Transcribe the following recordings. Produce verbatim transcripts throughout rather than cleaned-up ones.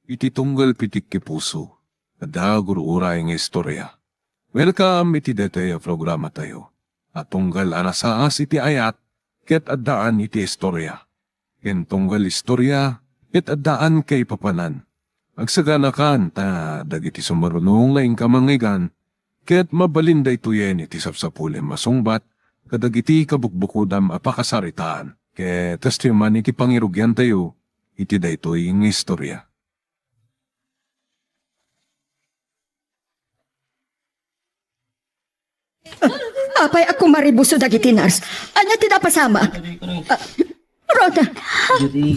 iti tunggal pitikki puso, adda gur-uray nga istorya. Welcome iti daytoy a programatayo a tunggal a nasaas iti ayat ket addaan iti istorya. Ken tunggal istorya ket addaan kaipapanan. Agsaganakan ta dagiti sumaruno nga inka mangngegana ket mabalin daytoyen iti sapsapulem a sungbat kadagiti kabukbukodam a pakasaritaan. Ket kastoy man iti pangirugiantayo iti daytoy nga istorya. Apay a kumaribuso dagiti nurse? Ania ti napasamak? Ah, Rhoda,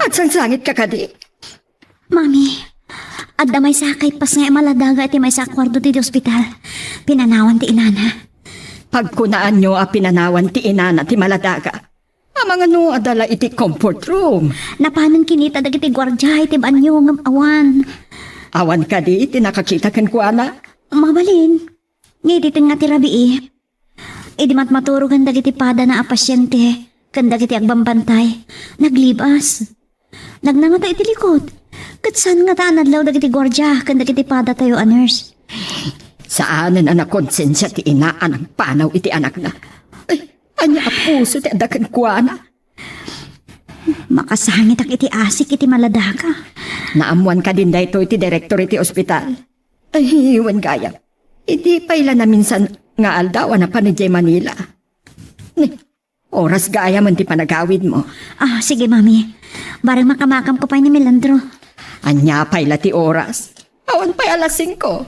agsangsangitka kadi? Mami, adda maysa a kaippas nga imaladaga iti maysa a kuarto ti ospital. Pinanawan ti inana. Pagkunaanyo a pinanawan ti inana ti maladaga. Amangan no adda la iti comfort room. Napanen kinita dagiti guardia iti banio ngem awan. Awan kadi ti nakakita kenkuana? Mabalin. Ngiditen nga ti rabii, idi matmaturogen dagiti padana a pasiente ken dagiti agbambantay, naglibas. Nagnangata iti likod. Ket saan ngata a nadlaw dagiti guardia ken dagiti padatayo a nurse? Saanen a nakonsensia ti ina a nagpanaw iti anakna. Ay, ania a puso ti adda kenkuana? Makasangitak iti asik iti maladaga. Naammoan kadin daytoy ti direktor iti ospital? Ay, wen gayam. Idi pay la naminsan nga aldaw a napan idiay Manila. Ni, oras gayamen ti panagawidmo. Ah, sige, Mami. Bareng makamakamko pay ni Melandro. Ania pay la ti oras? Awan pay alas singko.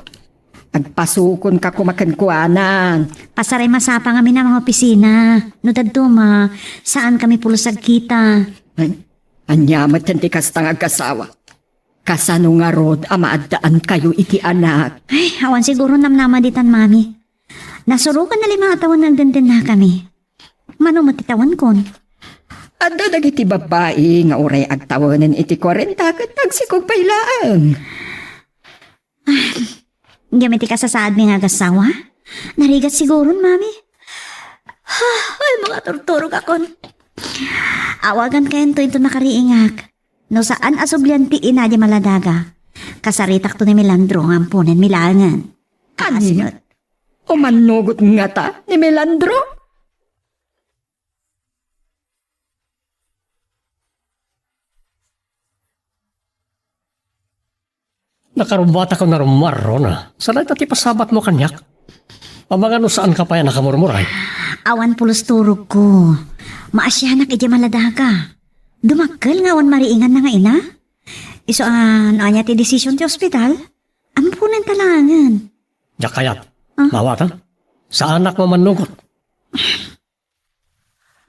Agpasukonka koma kenkuana. Pasaray masapa ngamin a mga opisina. No dadduma, saankami pulos agkita. Ay, ania met ti kasta nga agasawa? Kasano ngarud a maaddaankayo iti anak? Ay, awan siguro namnama ditan, Mami. Nasurokan na lima a tawen nga agdendennakami. Mano met ti tawenkon? Adda dagiti babbai nga uray agtawenen iti kuarenta ket agsikog pay laeng. Ngem iti kasasaadmi nga agassawa, narigat siguron, Mami. Ay, mga turturogakon. Awagankayo inton nakariingak. No saan a sublian ti ina diay maladaga, kasaritakto ni Melandro nga amponenmi laengen. Ania? Kaasino? Umannugot ngata ni Melandro? Nakarubbatak a narummuar, Rona. Sa dayta ti pasabatmo kaniak. Amangan no saanka pay a nakamurmuray. Awan pulos turogko. Maasianak idiay maladaga. Dumakkel nga awan mariinganna nga ina. Isu a, no ania ti desisyon ti ospital, amponenta laengen. Diak kayat. Ah? Mawatan? Saanak mamannugot.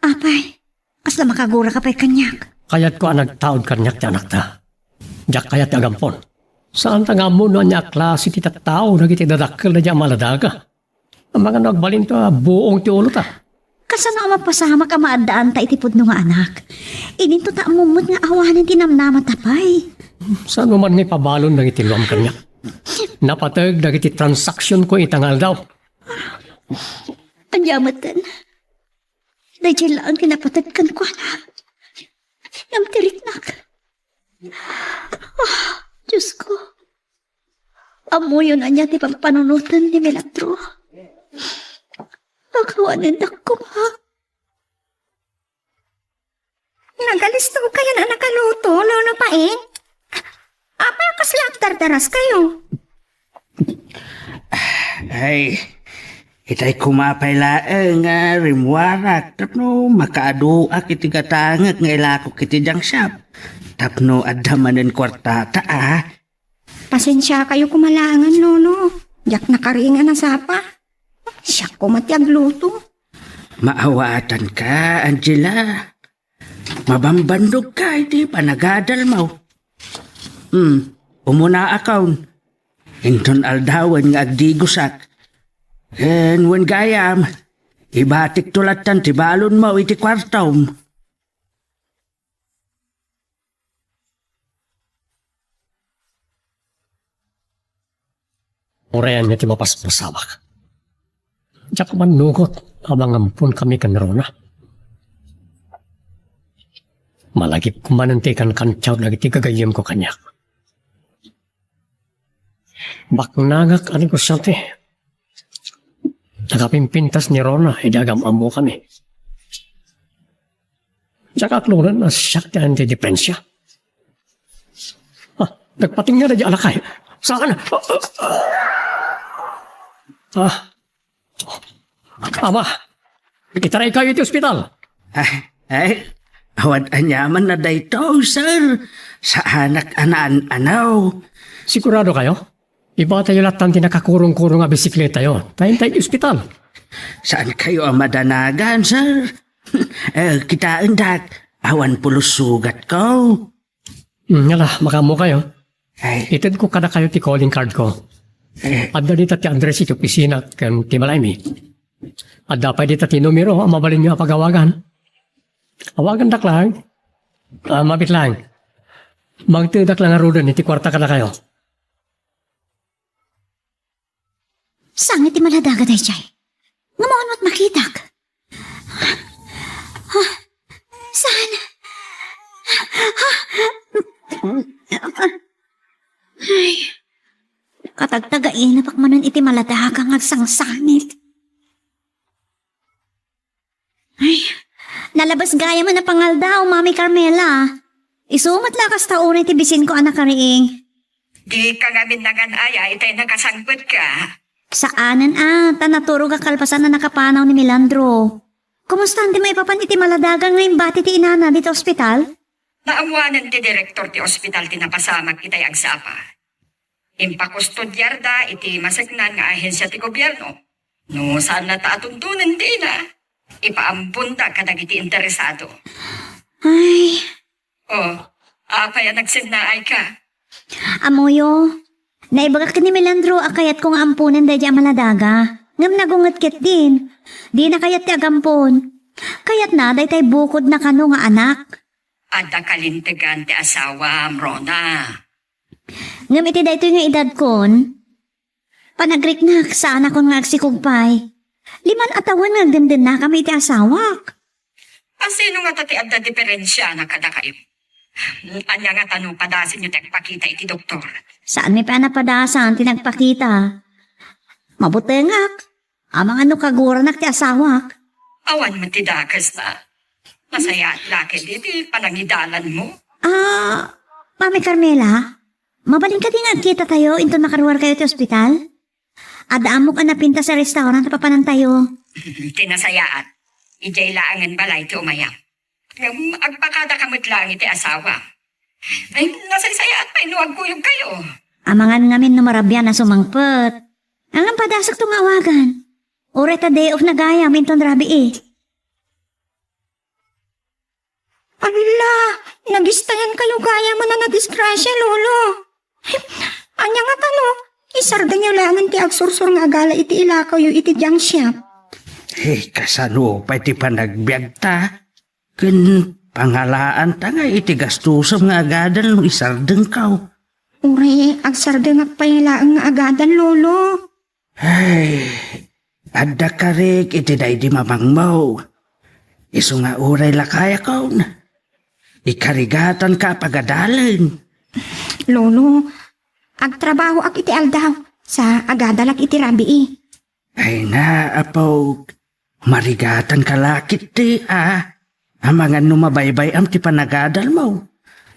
Apay, kasla makaguraka pay kaniak. Kayatko a nagtaud kaniak ti anakta. Diak kayat ti agampon. Saanta nga ammo no ania a klase ti tattao dagiti dadakkel daydiay a maladaga. Amangan no agbalinto a buong ti ulota. Kasano a mapasamak a maaddaanta iti pudno nga anak? Idinto ta ammom met nga awanen ti namnamata pay. Saan man nga ipabalon dagiti luam kaniak? Napateg dagiti transaksionko ita nga aldaw. Ania metten? Daydiay laeng ti napateg kenkuana. Ngem ti riknak. Ah, Diosko. Ammoyon ania ti pampanunoten ni Melandro. Akawanendak koma. Nagalistokayon a nakaluto, Lolo Paeng? Apay a kasla agdardaraskayo? Ay, itay koma pay laeng nga rimmuarak tapno makaaduak iti gatangek nga ilakok iti junk shop. Tapno adda manen kuartata, a. Pasensiakayo koma laengen, Lolo. Diak nakariing a nasapa. Siak koma ti agluto. Maawatanka, Angela. Mabambannogka iti panagadalmo. Hmm, umunaakon. Inton aldawen nga agdigosak. Ken wen gayam, ibatikto lattan ti balonmo iti kuartom. Uray ania ti mapaspasamak. Diak mannugot a mangamponkami ken Rona. Malagipko manen ti ikankantiaw dagiti gagayyemko kaniak. Baknangak a negosyante. Nakapimpintas ni Rona, idi agam-ammokami. Diak aklonen a siak ti antidepensia. Ah, nagpatingga na di alakay. Saan? Ah, Ama, itaraykayo iti ospital. Ay, ay, awan aniaman na daytoy, sir. Saanak a naan-anaw. Sigurado kayo? Ibatayo lattan ti nakakurong-kurong a bisikletayo. Tayo tayo iti ospital. Saan kayo a madanagan, sir? Eh, kitaendak, awan pulos sugat ko. Hmm, ngala, makaammo kayo. Ay. Itedko kadakayo ti calling card ko. Eh. Adda dita ti address iti opisina ken ti balay mi. Adda pay dita ti numero a mabalinyo a pagawagan. Awagandak lang. Ah, mabit lang. Mangtedak lang ngaruden iti kuarta kadakayo. Saan iti maladaga daydiay? Ngem awan met makitak. Ha? Saan? Ha? Ay, katagtagainep ak manen iti maladaga nga agsangsanit. Ay, nalabes gayam a napangaldaw, Mami Carmela. Isu met la kasta unay ti bisinko a nakariing. Dika ngamin nangan-aya itay nakasangpetka. Saanen a, ta naturog a kalpasan a nakapanaw ni Melandro. Kumusta ti maipapan iti maladaga nga imbati ti inana dita ospital? Naammoanen ti direktor ti ospital ti napasamak itay agsapa. Impakustudiarda iti maseknan nga ahensia ti gobierno. No saan latta a tuntunen ti ina, ipaambonda kadagiti interesado. Ay. Oh, apay a nagsennaayka? Ammoyo, naibagak ni Melandro a kayatko nga amponen daydiay a maladaga. Ngem nagunget ketdin. Dina kayat ti agampon. Kayatna daytay bukodna kano nga anak. Adda kalintegan ti asawam, Rona. Ngem iti daytoy nga edadkon, panagriknak, saanakon nga agsikog pay. Lima a tawen nga agdendennakami iti asawak. Asino ngata ti adda diferensiana kadakayo? Ania ngata no padasenyo ti agpakita iti doktor? Saanmi pay a napadasan ti nagpakita. Mabutengak. Amangan no kaguranak ti asawak. Awan met ti dakesna. Nasayaat la ketdi ti panangidalanmo. Ah, Mami Carmela, mabalin kadi nga agkitatayo inton makaruarkayo ti ospital? Adda ammok a napintas a restaurant a papanantayo. Ti nasayaat, idiay laengen balay ti umayam. Ngem agpakadaka met laeng iti asawa. Ay, nasaysayaat pay no agkuyogkayo. Amangan ngamin no marabian a sumangpet. Ngem padasakto nga awagan. Uray ta day off na gayam inton rabii. Ala, nagistayan kayo gayam a nadisgrasya, Lolo. Ania ngata no, isardengyo laengen ti agsursur nga agala iti ilakawyo iti junk shop. Eh, kasano pay ti panagbiagta? Ken pangalaanta nga iti gastosem nga agadal no isardengkaw. Uray agsardengak pay laeng nga agadal, Lolo. Ay, adda karik iti daydi mamangmo. Isu nga uray lakayakon, ikarigatanka a pagadalen. Lolo, agtrabahoak iti aldaw, sa agadalak iti rabii. Ay na, apo, marigatanka la ketdi, a. Amangan no mabaybay-am ti panagadalmo.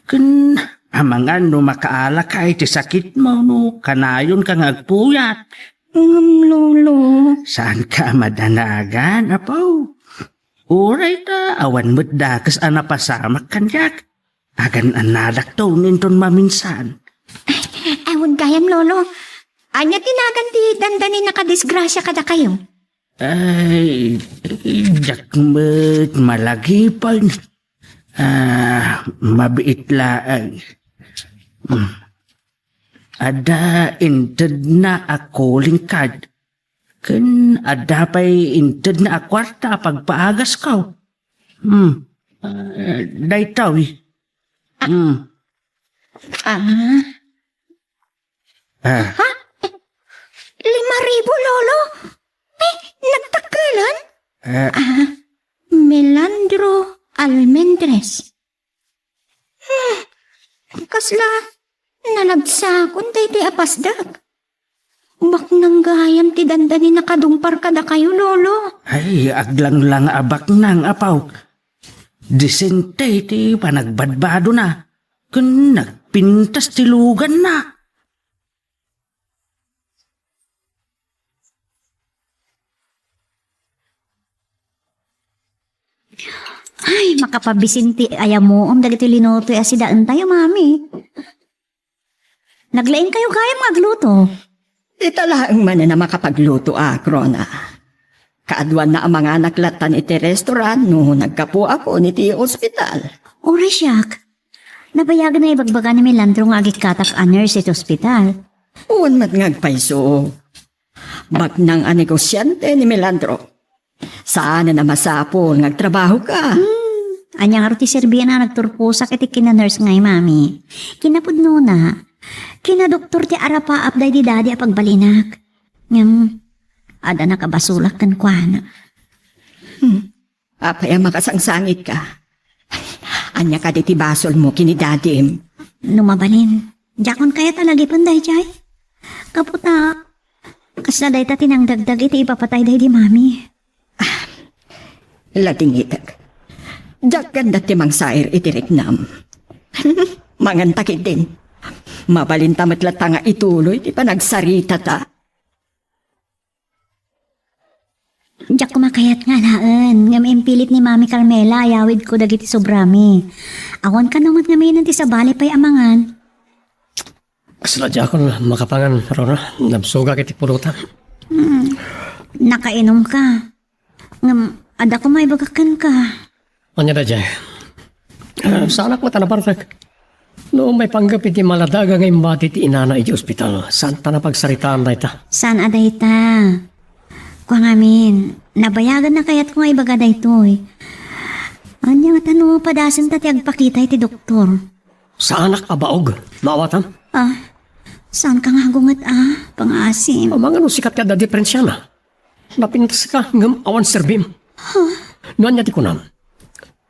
Ken amangan no makaalaka iti sakitmo no kanayonka nga agpuyat. Ngem, Lolo. Saanka a madanagan, apo. Uray ta awan met dakes a napasamak kaniak. Agan-annadakto inton maminsan. Ay, awan gayam, Lolo. Ania ti nagan ti dandanin a kadisgrasya kadakayo? Ay, diak met malagipen. Ah, mabiit laeng. Hmm. Adda intedna a calling card. Ken adda pay intedna a kuarta a pagpaagasko. Hmm. Ah, daytoy. Ah. Hmm. Ah. Ah. Ha? Lima ribu, Lolo? Ay, nagtakkelan? Ah. Ah, Melandro Almendres. Hmm, kasla nalagsakon daytoy a pasdak. Baknang gayam ti dandani nakadungpar kadakayo, Lolo. Ay, aglanglang a baknang, apo. Disente ti panagbadbadona ken nagpintas ti luganna. Ay, makapabisin ti ayamuom dagiti linutoy a sidaentayo, Mami. Naglaingkayo gayam nga agluto. Ita laeng manen a makapaglutoak, Rona. Kaaduanna a manganak lattan iti restaurant no naggapuakon iti ospital. Uray siak. Nabayagen nga ibagbaga ni Melandro nga agikkatak a nurse iti ospital. Wen met nga agpayso. Baknang a negosiante ni Melandro. Saanen a masapul nga agtrabahoka. Hmm, ania ngarud ti serbian a nagturposak iti kinanurse ngay, Mami? Kinapudnona, kinadoktor ti arapaap daydi Daddy a pagbalinak. Ngem, adda nakabasolak kenkuana. Hmm. Apay a makasangsangitka? Ania kadi ti basolmo ken ni Dadim? No mabalin, diakon kayat a lagipen daydiay. Gapu ta, kasla dayta ti nangdagdag iti ipapatay daydi Mami. Ah, ladingitek. Diak ganda ti mangsair iti riknam. Manganta ketdin. Mabalinta met latta nga ituloy ti panagsaritata. Diak koma kayat nga alaen, ngem impilit ni Mami Carmela a yawidko dagiti sobrami. Awan kano met ngamin ti sabali pay a mangan. Kasla diakon makapangan, Rona. Nabsogak iti pulutan. Hmm. Nakainumka. Ngem, adda koma ibagak kenka. Ania daydiay? Ah, saanak met a napartek. No maipanggep iti maladaga nga imbati ti inana iti ospital, saanta a pagsaritaan dayta. Saan a dayta? Kua ngamin, nabayagen a kayatko nga ibaga daytoy. Ania ngata no padasenta ti agpakita iti doktor? Saanak a baog, maawatan? Ah, saanka nga agunget a, pangaasim? Amangan no sika ti adda diperensiana. Napintaska, ngem awan serbim. Huh? No ania ti kunam?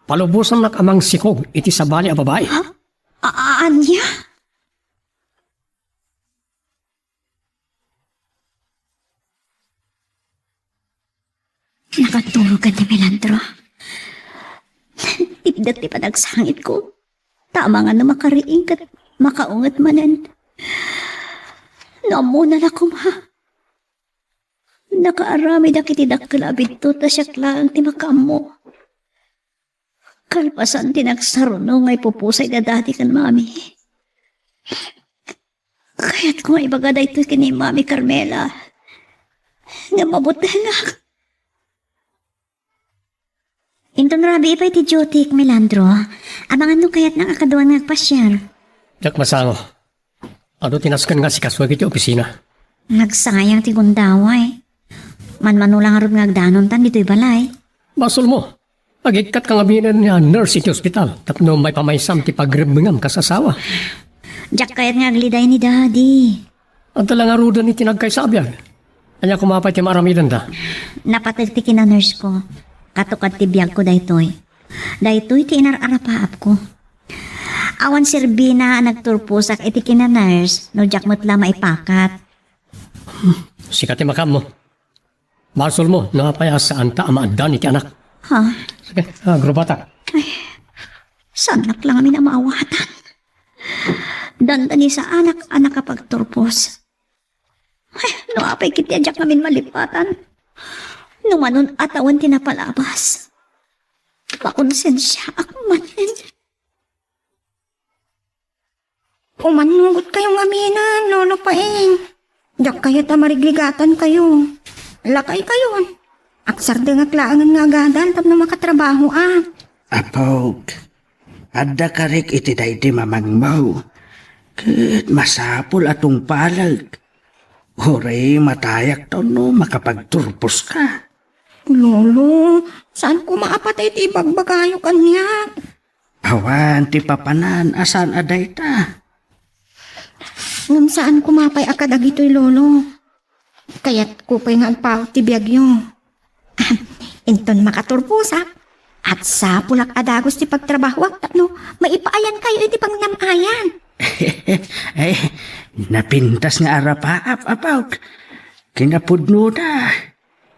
Palubosannak a mangsikog iti sabali a babai. Ha? A-, a-, ania? Nakatulog ni Melandro. Nantipda ti panagsangitko. Tama nga no makariing ket makaunget manen. No ammona la koma. Nakaaramidak iti dakkel a biddut ta siak laeng ti makaammo. Kalpasan ti nagsaruno nga ipupusay da Daddy ken Mami. Kayatko nga ibaga daytoy ken ni Mami Carmela. Ngem mabutengak. Inton rabii pay ti duty, Melandro, amangan no kayatnak a kaduan nga agpasiar. Diak masango. Adu ti nasken nga asikasuek iti opisina. Nagsayang ti gundaway. Manmano la ngarud nga agdanontan ditoy balay. Basolmo. Agikkatka ngaminen nga nurse iti ospital tapno maipamaysam ti pagrebbengam kas asawa. Diak kayat nga agliday ni Daddy. Adda la ngaruden iti nagkaysa a biag. Ania koma pay ti maaramidenda? Napateg ti kinanurse ko. Katukad ti biagko daytoy. Daytoy ti inar-arapaapko. Awan serbina a nagturposak iti kinanurse no diak met la maipakat. Sika ti makaammo. Basolmo no apay a saanta a maaddan iti anak. Ha? Sige, ah, grubatak. Ay, saannak la ngamin a maawatan. Dandani saanak a nakapagturpos. Ay, no apay ketdi a diak ngamin malipatan. No manon a tawen ti napalabas. Makonsensiaak manen. Umannugot kayo ngaminen, Lolo Paeng. Diak kayat a marigligatan kayo. Lakay kayon. Agsardengak laengen nga agadal tapno makatrabahoak. Apok, adda karik iti daydi mamangmo. Ket masapul a tungpalek. Uray matayak ta no makapagturposka. Lolo, saan koma a patay ti ibagbagayo kaniak? Awan ti papanan a saan a dayta. Ngem saan koma pay a kadagitoy, Lolo. Kayatko pay nga agpaut ti biagyo. Inton makaturposak, agsapulak a dagus ti pagtrabahoak tapno maipaayankayo iti pangnam-ayan. Ay, Napintas nga arapaap, apo. Kinapudnona,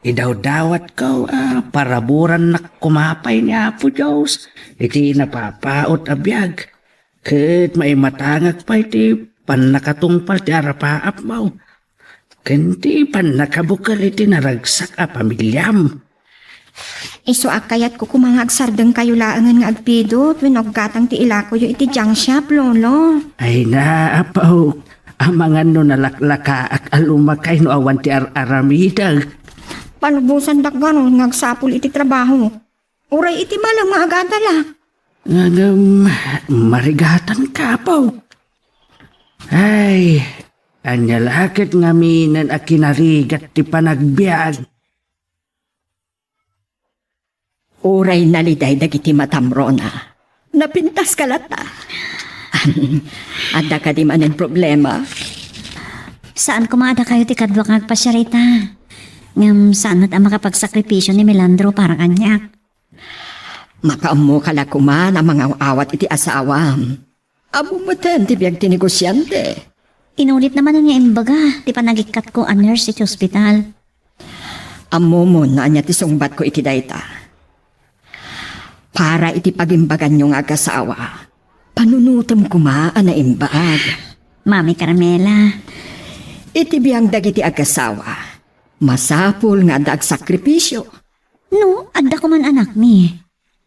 idawdawatko a paraburannak koma pay ni Apo Dios iti napapaut a biag, ket maimatangak pay ti pannakatungpal ti arapaapmo ken ti pannakabukel iti naragsak a pamiliam. Isu a kayatko koma nga agsardengkayo laengen nga agpidut wenno aggatang ti ilakoyo iti junk shop, Lolo. Ay na, apo. Amangan no nalaklakaak a lumakay no awan ti ar-aramidek. Palubosandak garud nga agsapul iti trabaho. Uray iti malem nga agadalak. Ngem, marigatanka, apo. Ay, ania la ket ngaminen a kinarigat ti panagbiag. Uray naliday dagiti matam, Rona. Napintaska latta. Adda kadi manen problema? Saan koma a dakayo ti kaduak nga agpasiar ita. Ngem saan met a makapagsakripisio ni Melandro para kaniak. Makaammoka la koma a mangaw-awat iti asawam. Ammom metten ti biag ti negosiante. Inulitna manen nga imbaga ti panagikkatko a nurse iti ospital. Ammomon no ania ti sungbatko iti dayta. Para iti pagimbaganyo nga agasawa, panunotem koma a naimbag. Mami Carmela. Iti biag dagiti agasawa, masapul nga adda agsakripisio. No, adda koman anakmi.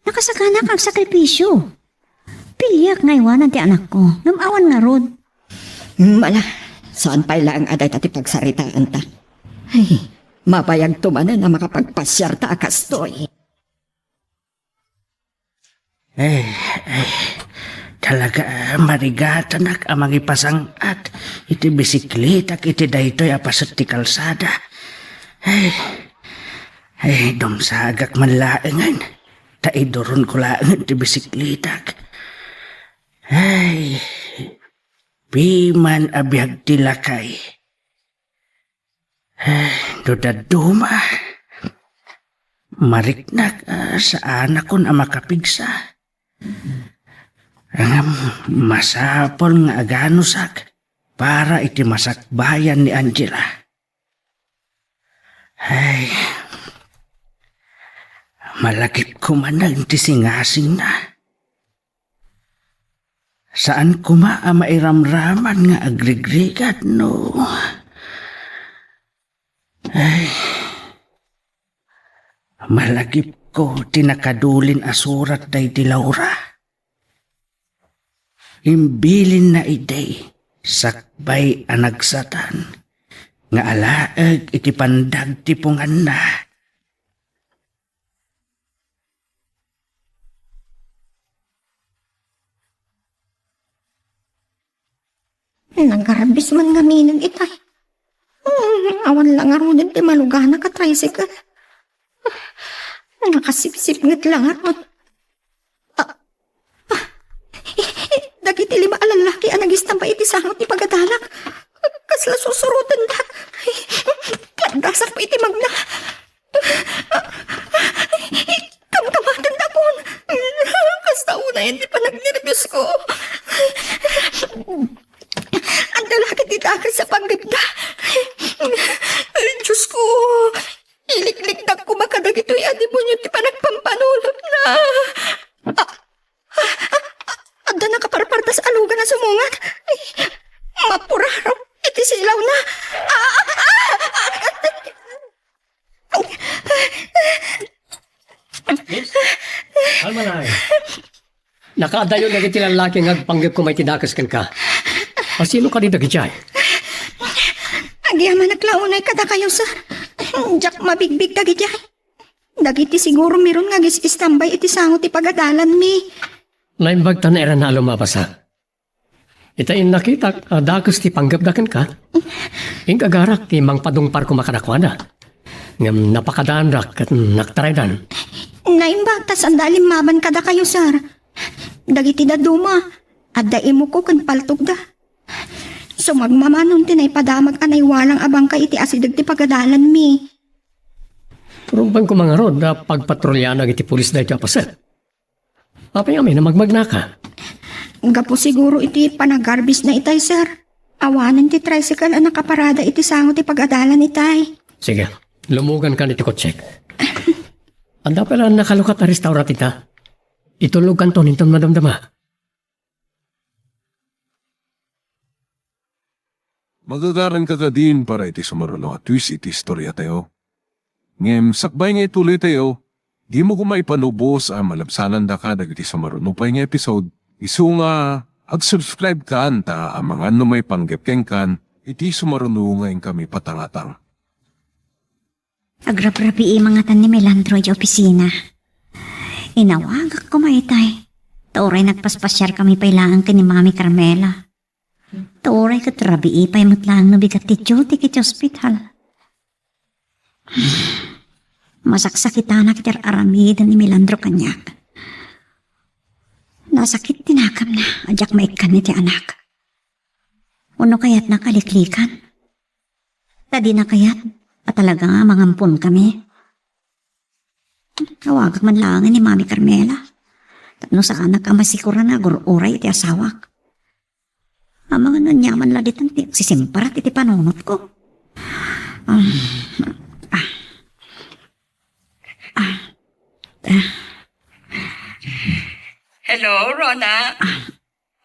Nakasakanak agsakripisio. Piliak nga aywanan ti anakko, ngem awan ngarud. Mala, saan pay laeng a dayta ti pagsaritaanta. Ay, mabayagto manen a makapagpasiarta a kastoy. Eh, eh, talaga, marigatanak a mangipasang-at iti bisikletak iti daytoy a paset ti kalsada. Eh, eh, dumsagak man laengen, ta iduronko laengen ti bisikletak. Ay, piman a biag ti lakay. Ay, no dadduma, mariknak, ah, saanakon a makapigsa. Ngem masapul nga aganusak para iti masakbayan ni Angela. Ay, malagipko manen ti singasingna. Saan koma a mairamraman nga agrigrigat no. Ay, malagipko ti nakadulin a surat daydi Laura. Imbilinna idi sakbay a nagsatan nga alaeg iti pandag ti punganna. Nagarbis man ngaminen itay. Hmm, awan la ngaruden ti malugana ka tricycle. Nakasipsipnget la ngarud. Ah, ah, dagiti lima a lallaki a nagistambay iti sango ti pagadalak. Kasla sursurotendak. Paddasak pa iti magna. Kamkamatendakon. Kasta unayen ti panagnerbios ko. Adda la ket ti dakes a panggepda. Ay, Diyos ko. Iliklikdak koma kadagitoy a demonio ti panagpampanunotna. Ah, ah, ah, adda nakaparpardas a lugan a sumungat. Ay, mapuraro iti silawna. Ah, ah, ah, ah. Miss? Almanay. Nakaadayo dagiti lallaki nga agpanggep koma iti dakes kenka. Asino kadi dagidiay? Agyamanak la unay kadakayo, sir. Diak mabigbig dagidiay. Dagiti siguro meron nga agis-istambay iti sango ti pagadalanmi. Naimbag ta nairana a lumabasa. Ita innakitak a dakes ti panggepda kenka. Inkagarak ti mangpadungpar koma kadakuada. Ngem napakadaanrak ket nagtaraydan. Naimbag ta saanda a limmaban kadakayo, sir. Dagiti dadduma, adda imuko ken paltogda. Sumagmamano ti naipadamag a naiwalang a bangkay iti asideg ti pagadalanmi. Rummuar koma ngarud a pagpatrolianak iti pulis daytoy a paset. Apay ngamin a magmagnaka? Gapu siguro iti panagarbisna itay, sir. Awanen ti tricycle a nakaparada iti sango ti pag-adalan itay. Sige, lumugankan iti kotsek. Adda pay la nakalukat a restaurant ita. Itulogkanton inton madamdama. Magagaranka kadin para iti sumaruno a twist iti istoriatayo. Ngem sakbay nga ituloytayo, dimo koma ipanubos a malabsanandaka dagiti sumaruno pay nga episode. Isu nga ag-subscribe kan ta amangan no maipanggep kenkan iti sumaruno nga inkami patangatang. Agrabrabii mangatan ni Melandro iti opisina. Inawagak koma itay. Ta uray nagpaspasiarkami pay laeng ken ni Mami Carmela. Ta uray ket rabii pay met laeng no bigat ti duty iti ospital. Masaksakitanak iti ar-aramiden ni Melandro kaniak. Nasakit ti nakamna a diak maikkan iti anak. Wenno kayatnak a liklikan? Ta dina kayat a talaga nga mangamponkami. Awagak man laengen ni Mami Carmela. Tapno saanak a masikuran nga agur-uray iti asawak. Amangan aniaman la ditan ti agsisimparat iti panunotko. Ah, ah, ah, ah. Hello, Rona.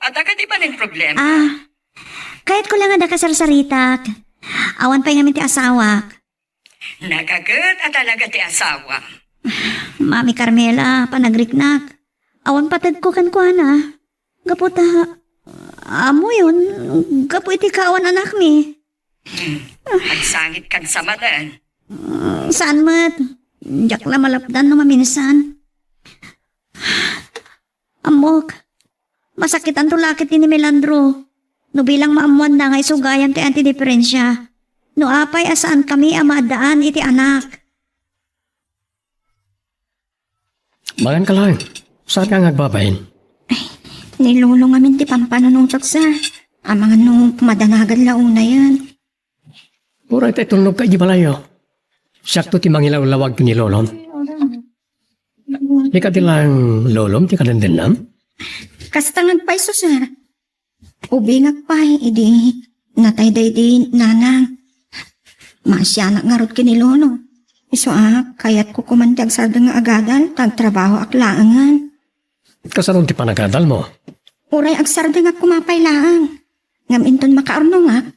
Adda kadi manen problema? Ah, kayatko laeng a daka sarsaritak. Awan pay ngamin ti asawak. Nagaget a talaga ti asawam. Mami Carmela, panagriknak. Awan patedko kenkuana. Gapu ta, ammoyon, gapu iti kaawan anakmi. Hmm. Agsangitkan sa manen. Mm, saan met. Diak la malapdan no maminsan. Ammok, masakitanto la ket ni Melandro. No bilang maammoanna nga isu gayam ti antidiferensia. No apay a saankami a maaddaan iti anak. Manganka laeng. Saanka nga agbabain? Ay, ni Lolo ngamin ti pampanunotak, sir. Amangan no madanagan la unayen. Uray ta itulnogka iti balayyo. Siakto ti mangilawlawag ken ni Lolom. Di kadi laeng Lolom ti kadendennam? Kasta nga agpayso, sir. Ubingak pay idi natay daydi nanang. Maasianak ngarud ken ni Lolo. Isu a, kayatko koman ti agsardeng nga agadal, ta agtrabahoak laengen. Kasano ti panagadalmo? Uray agsardengak koma pay laeng. Ngem inton makaarnongak,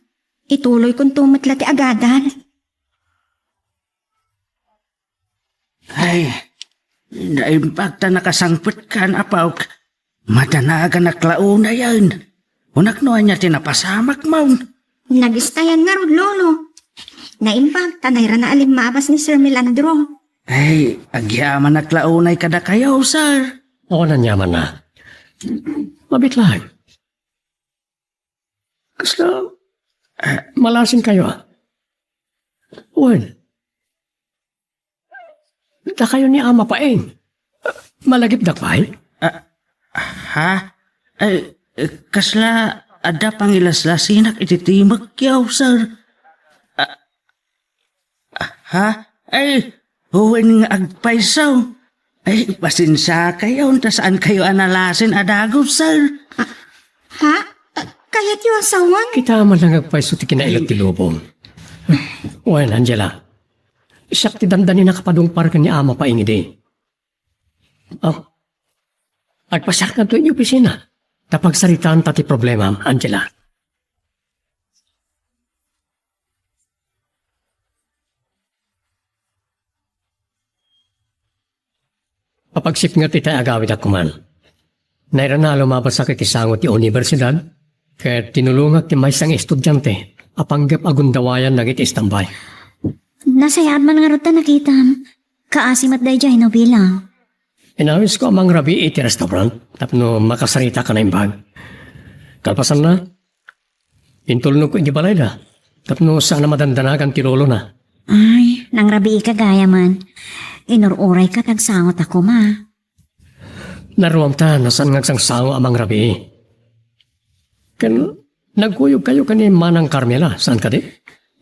ituloykonto met la ti agadal. Ay, naimbag ta nakasangpetkan, apok. Madanaganak la unayen. Kunak no ania ti napasamak, Ma'am. Nagistayan ngarud, Lolo. Naimbag ta nairana a limmabas ni Sir Melandro. Ay, agyamanak la unay kadakayo, sir. Awan aniamanna. Mabit laeng. Kasla, ah, malasinkayo, ah. Wen, dakayo ni Ama Paeng. Malagipdak pay? Ah, ha? Ay, eh, kasla adda pangilaslasinak iti timekyo, sir. Ah, Ha? Ay, wen nga agpayso. Ay, pasensiakayo, ta saankayo a nalasin a dagus, sir. Ah, ha? Ah, kayatyo a sawen? Kita man lang agpayso ti kinailat ti lubong. Wen, Angela, siak ti dandani nakapadungpar ken ni Ama Paeng idi. Oh, agpasiarkanto iti opisina. Ta pagsaritaanta ti problemam, Angela. Papagsipnget itay agawid a kuman. Nairana a lumabasak iti sango ti universidad, ket tinulongak ti maysa nga estudiante a panggep a gundawayan dagiti istambay. Nasayaat man ngarud ta nakitam. Kaasi met daydiay no bilang. Inawisko a mangrabii iti restaurant tapno makasarita ka naimbag. Kalpasanna, intulnogko iti balayda tapno saan a madandanagan ti lolona. Ay, nangrabii ka gayam. Inur-uray ka ta agsango ta koma. Naruam ta no saan nga agsangsango a mangrabii. Ken nagkuyog kayo ken ni Manang Carmela, saan kadi?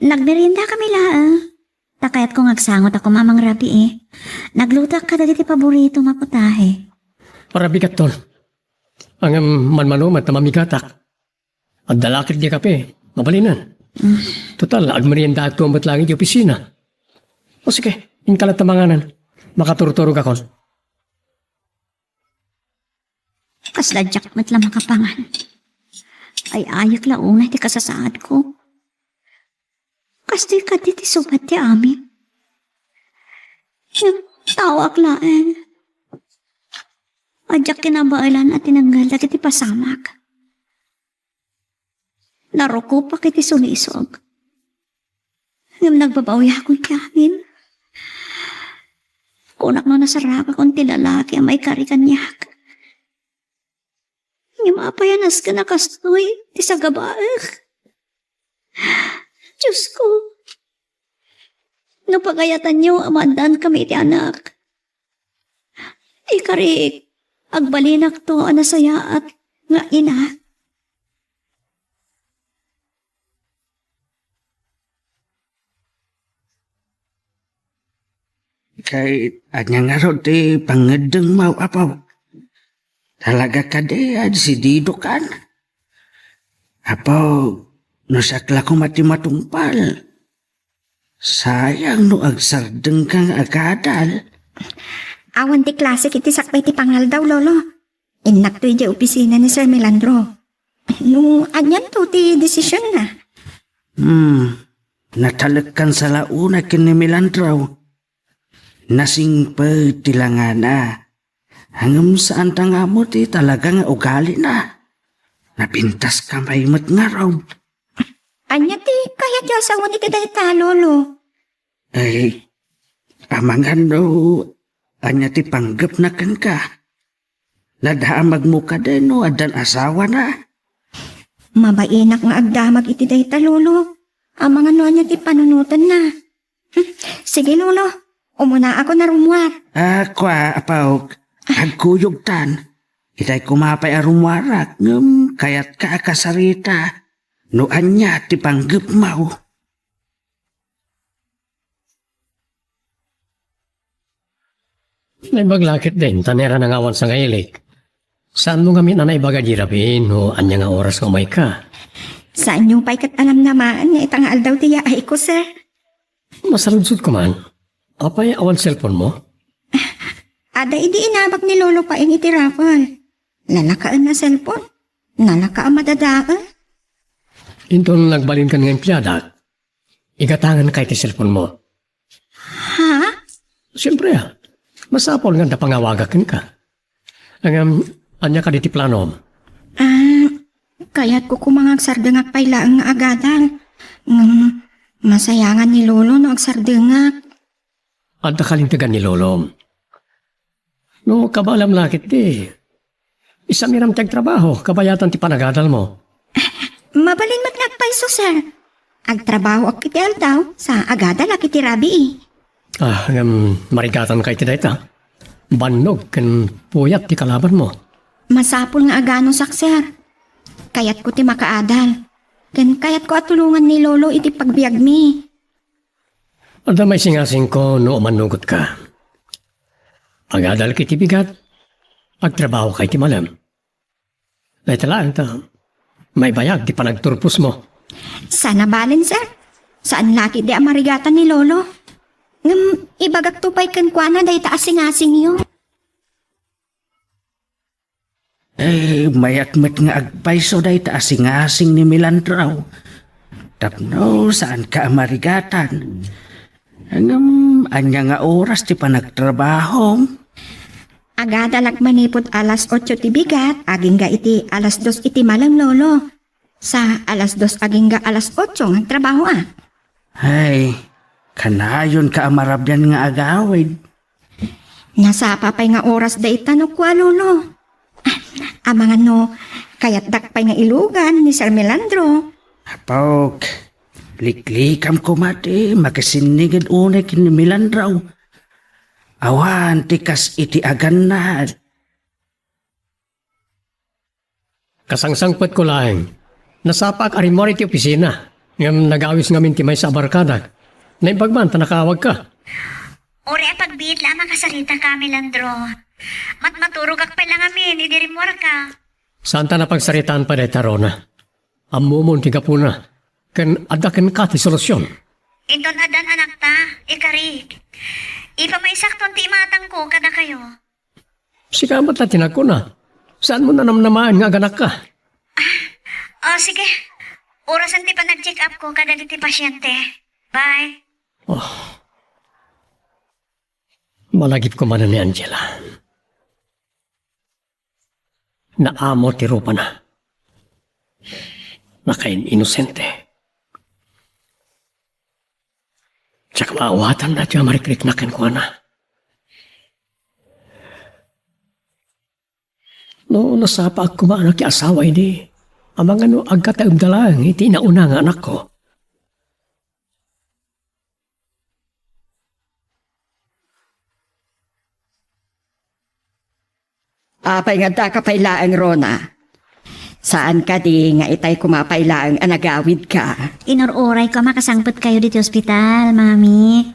Nagmerienda kami laeng. Ta kayatko nga agsango ta koma a mangrabii. Naglutoak kadagiti paboritom a putahe. Para bigatton. Ngem manmano met ta mamigatak. Adda la ket di kape. Mabalinen. Total, agmeriendaakto met laeng iti opisina. O sige, inka latta manganen. Makaturturogakon. Kasla diak met la makapangan. Ay-ayek la unay ti kasasaadko. Kastoy kadi ti subat ti amin. Ngem taoak laeng. Diak kinabaelan a tinengngel dagiti pasamak. Narukopak iti sulisog. Ngem nagbabawiakon ti amin. Kunak no nasaragakon ti lalaki a maikari kaniak. Ngem apay a nasken a kastoy ti sagabaek? Diosko, no pagayatanyo a maaddankami iti anak, ikarik, agbalinakto a nasayaat nga ina. Kay ania ngarud ti pangngeddengmo, Apo? Talaga kadi a desididokan? Apo, no siak la koma ti matungpal, sayang no agsardengka nga agadal. Awan ti klasik iti sakbay ti pangaldaw, Lolo. Innakto idiay opisina ni Sir Melandro. No, anianto ti desisionna? Hmm, natalekkan sa la unay ken ni Melandro. Nasingpet ti langana. Ngem saanta nga ammo ti talaga nga ugalina. Napintaska pay met ngarud. Ania ti kayatyo a sawen iti dayta, Lolo? Ay, amangan no ania ti panggepna kenka. Nadamagmo kadi no addan asawana? Mabainak nga agdamag iti dayta, Lolo. Amangan no ania ti panunotenna. Hmm, sige, Lolo. Umunaakon a rummuar. Ah, kua, Apok. Agkuyogtan. Itay koma pay a rummuarak, ngem kayatka a kasarita no ania ti panggepmo. Naimbag la ketdin, ta nairana nga awan sangailik. Saanmo ngamin a naibaga idi rabii no ania nga oras nga umayka? Saanyo pay ket a namnamaen nga ita nga aldaw ti yaayko, sir. Masaludsodko man. Apay awan cellphone-mo? Adda idi inabak ni Lolo Paeng iti raffle. Nalakaen a cellphone. Nalaka a madadael. Inton nagbalinkan nga empleadak, igatanganka iti cellphone-mo. Ha? Siempre, ah. Masapul nga adda pangawagak kenka. Ngem, ania kadi ti planom? Ah, kayatko koma nga agsardengak pay laeng nga agadal. Ngem, masayangan ni Lolo no agsardengak. Adda kalintegan ni Lolo. No, kabaelam la ketdi, isamiram ti agtrabaho, kabayatan ti panagadalmo. Mabalin met nga agpayso, sir. Agtrabahoak iti aldaw, sa agadalak iti rabii. Ah, ngem marigatanka iti dayta. Bannog ken puyat ti kalabanmo. Masapul nga aganusak, sir. Kayatko ti makaadal. Ken kayatko a tulongan ni Lolo iti pagbiagmi. Adda maisingasingko no umannugotka. Agadalka iti bigat, agtrabahoka iti malem. Dayta laeng ta, maibayag ti panagturposmo. Saan a balen, sir. Saan la ketdi a marigatan ni Lolo. Ngem, ibagakto pay kenkuana dayta a singasingyo. Eh, mayak met nga agpayso dayta a singasing ni Melandro. Tapno saanka a marigatan. Ngem, ania nga oras ti panagtrabahom? Agadalak manipud alas otso ti bigat, agingga iti alas dos iti malem, Lolo. Sa alas dos agingga alas otso nga agtrabahoak. Ay, kanayonka a marabian nga agawid. Nasapa pay nga oras dayta no kua, Lolo. Ah, amangan no, kayatdak pay nga ilugan ni Sir Melandro. Apok, liklikam koma ti makisinniged unay ken ni Melandro. Awan ti kas iti agannad. Kasangsangpetko laeng. Nasapaak a rimmuar iti opisina, ngem nagawis ngamin ti maysa a barkadak. Naimbag man ta nakaawagka. Uray a pagbiit la a makasaritaka, Melandro. Matmaturogak pay la ngamin idi rimmuarka. Saanta a pagsaritaan pay dayta, Rona. Ammomon ti gapuna. ken adda kenka ti solusion. Inton addan anakta, ikarik. Ipamaysakton ti imatangko kadakayo. Sika met la ti nagkuna. Saanmo nanamnamaen nga aganakka? Ah, oh, sige. Orasen ti panag-check-up ko kadagiti pasyente. Bye. Oh. Malagipko manen ni Angela. Naamo ti rupana. Nakain-inosente. Diak maawatan daytoy a marikriknak kenkuana. No nasapaak koma a nakiasawa idi, amangan no agkataemda laeng iti inauna nga anakko. Apay nga addaka pay laeng, Rona? Saan kadi nga itay koma pay laeng a nagawidka? Inur-urayko a makasangpetkayo ditoy ospital, Mami.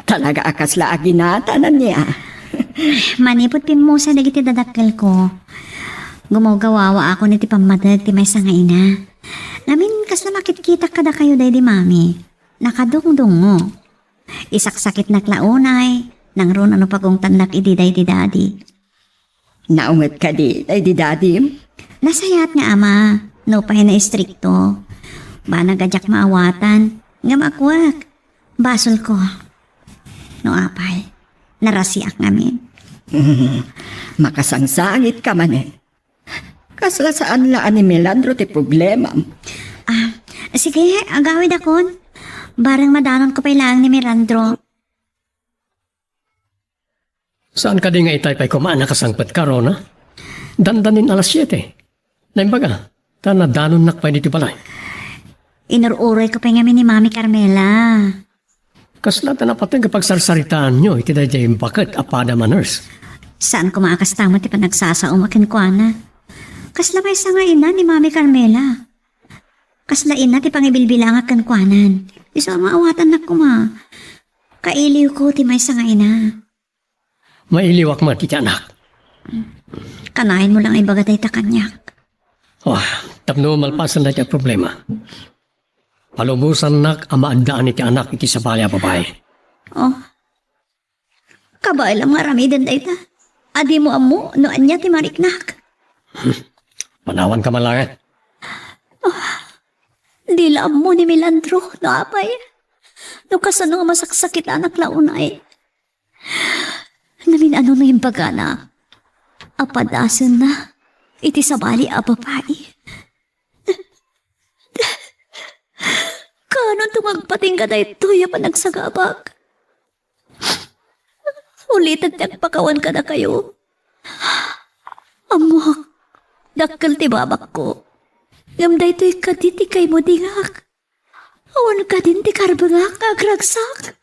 Talaga a kasla a ginatan ania. Manipud pimmusa dagiti dadakkelko, gumawgawawaakon iti pammateg ti maysa nga ina. Ngamin, kasla makitkitak kadakayo daydi, Mami. Nakadungdungngo. Isaksakitnak la unay, nangruna no pagungtannak idi daydi dadi. Naunget kadi daydi dadim? Nasayaat nga ama, nupay naistrikto. Banag a diak maawatan, ngem akuak, basolko. No apay, narasiak ngamin. Mm, makasangsangitka manen. Kasla saan la a ni Melandro ti problemam. Ah, sige, agawidakon. Bareng madanonko pay laeng ni Melandro. Saan kadi nga itay pay koma a nakasangpetka, Rona? Dandanin alas siete. Naimbag a, ta nadanonnak pay ditoy balay. Inur-urayko pay ngamin ni Mami Carmela. Kasla ta napateg a pagsarsaritaanyo iti daydiay baket a padam a nurse? Saan koma a kasta met ti panagsasaom a kenkuana. Kasla maysa nga ina ni Mami Carmela. Kasla ina ti pangibilbilangak kenkuanan. Isu a maawatannak koma. Kailiwko ti maysa nga ina. Mailiwak met iti anak. Kanayon mo lang ibaga dayta kaniak. Oh, tapno malpasen dayta a problema. Palubosannak a maaddaan iti anak iti sabali a babai. Oh. Kabaelam nga aramiden dayta. A dimo ammo no ania ti mariknak. Panawanka man laeng. Oh. Di la ammo ni Melandro no apay. No kasano nga masaksakitanak la unay. Namin-ano no imbagana a padasenna iti sabali a babai. Kaanonto nga agpatingga daytoy a panagsagabak? Ulitek ti agpakawan kadakayo. Ammok, dakkel ti babakko. Ngem daytoy kadi ti kaimudingak. Awan kadin ti karbengak nga agragsak.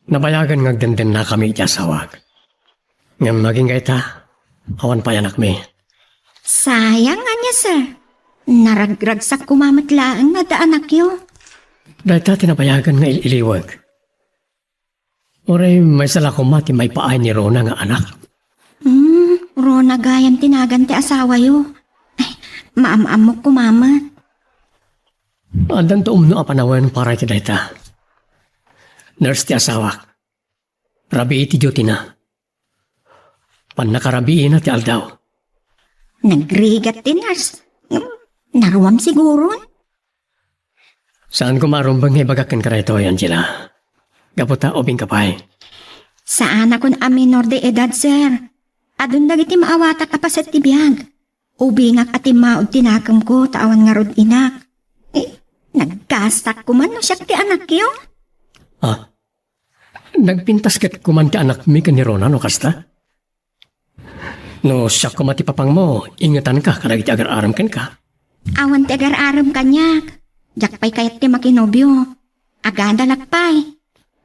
Nabayagen nga agdendennakami iti asawak. Ngem agingga ita, awan pay anakmi. Sayang ania, sir. Naragragsak koma met laeng nga adda anakyo. Dayta ti nabayagen nga il-iliwek. Uray maysa la koma ti maipaay ni Rona nga anak. Hmm, Rona gayam ti nagan ti asawayo. Ay, maam-ammok koma met. Addanto umno a panawen para iti dayta. Nurse ti asawak. Rabii ti duty-na. Pannakarabiina ti aldaw. Nagrigat ti nurse. Naruam siguron. Saan koma a rumbeng nga ibagak kenka daytoy, Angela. Gapu ta ubingka pay. Saanakon a minor de edad, sir. Adun dagiti maawatak a paset ti biag. Ubingak a timmaud ti nakemko ta awan ngarud inak. Eh, naggasak koma no siak ti anakyo. Ah, nagpintas ket koma ti anakmi ken ni Rona no kasta? No siak koma ti papangmo, ingetanka kadagiti agar-arem kenka. Awan ti agar-arem kaniak. Diak pay kayat ti makinobio. Agadalak pay.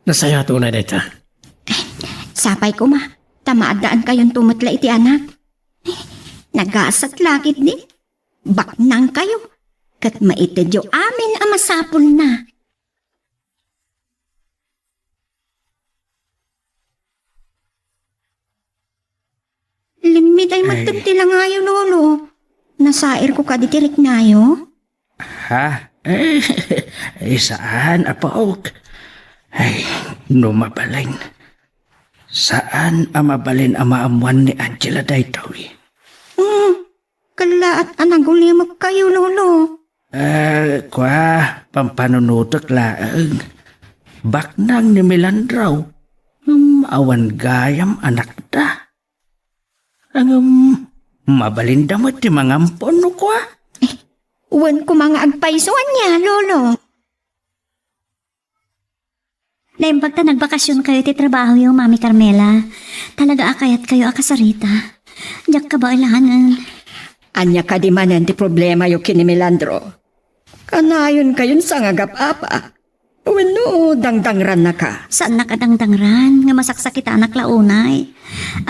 Nasayaat unay dayta. Sapay koma, ta maaddaankayon met la iti anak. Nagasat la ketdi. Baknangkayo. Ket maitedyo amin a masapulna. Limmiday met ti langayo, Lolo. Nasairko kadi ti riknayo? Ha? Eh, eh, saan, apok. Ay, no mabalin. Saan a mabalin a maammuan ni Angela daytoy? Hmm, kallaat a nagulimekkayo, Lolo. Eh, kua, pampanunotek laeng. Baknang ni Melandro. Hmm, awan gayam anakda. Ngem, mabalinda met ti mangampon no kua. Eh, wen koma nga agpayso ania, Lolo. Naimbag ta nagbakasionkayo iti trabahoyo, Mami Carmela. Talaga a kayatkayo a kasarita. Diak kabaelan. Ania kadi manen ti problemayo ken ni Melandro? Kanayonkayon sangagap-apa? Wenno dangdangrannaka? Saannak a dangdangran nga masaksakitanak la unay.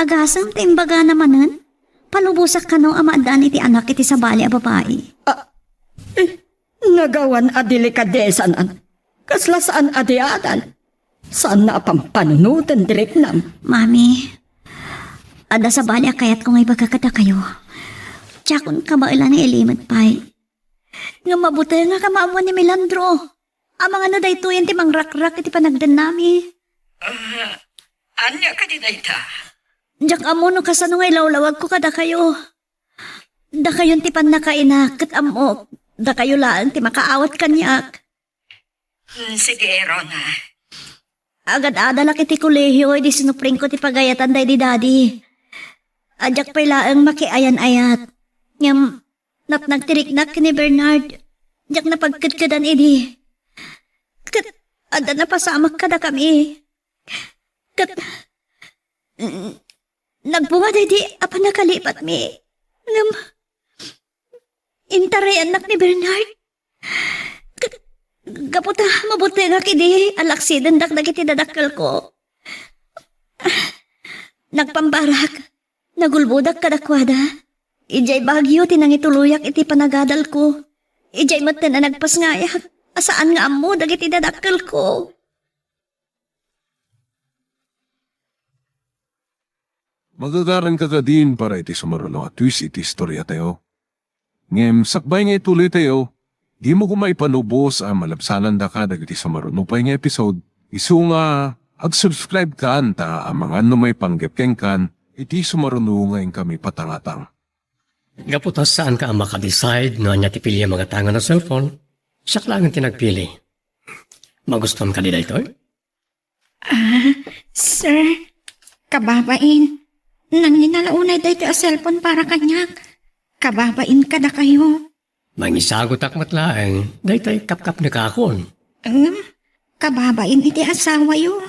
Agasem ta imbagana manen, palubosak kano a maaddaan iti anak iti sabali a babai. Ah, eh, nagawan a delikadesanan. Kasla saan a di adal. Saanna a pampanunoten ti riknam. Mami, adda sabali a kayatko nga ibaga kadakayo. Diakon kabaelan nga ilimed pay. Ngem mabutengak a maammuan ni Melandro. Amangan no daytoyen ti mangrakrak iti panagdennami. Ah, ania kadi dayta? Diak ammo no kasano nga ilawlawagko kadakayo. Dakayon ti pannakainak, ket ammok, dakayo laeng ti makaawat kaniak. Hmm, sige, Rona. Agad-adalak iti kolehio idi sinupringko ti pagayatan daydi dadi. Diak pay laeng makiayan-ayat. Ngem, natnag ti riknak ken ni Bernard. Diak napagkedkedan idi. Ket, adda napasamak kadakami. Ket, mm, nagbunga daydi a pannakalipatmi. Ngem, intarayannak ni Bernard. Gapu ta mabutengak idi a laksidendak dagiti dadakkelko. Nagpambarak, nagulbodak kadakuada. Idiay Baguio ti nangituloyak iti panagadalko. Idiay metten a nagpasngayak a saan nga ammo dagiti dadakkelko. Magagaranka kadin para iti sumaruno a twist iti istoriatayo. Ngem sakbay nga ituloytayo, dimo koma ipanubos a malabsanandaka dagiti sumaruno pay nga episode, isu nga ag-subscribe kan ta amangan no maipanggep kenkan iti sumaruno nga inkami patangatang. Gapu ta saanka a makadecide no ania ti piliam a gatangen a cellphone, siak laengen ti nagpili. Magustuam kadi daytoy? Ah, sir, kababain. Nangina la unay daytoy a cellphone para kaniak. Kababain kadakayo. Mangisagutak met laeng, daytoy kapkapnekakon. Em, kababain iti asawayo.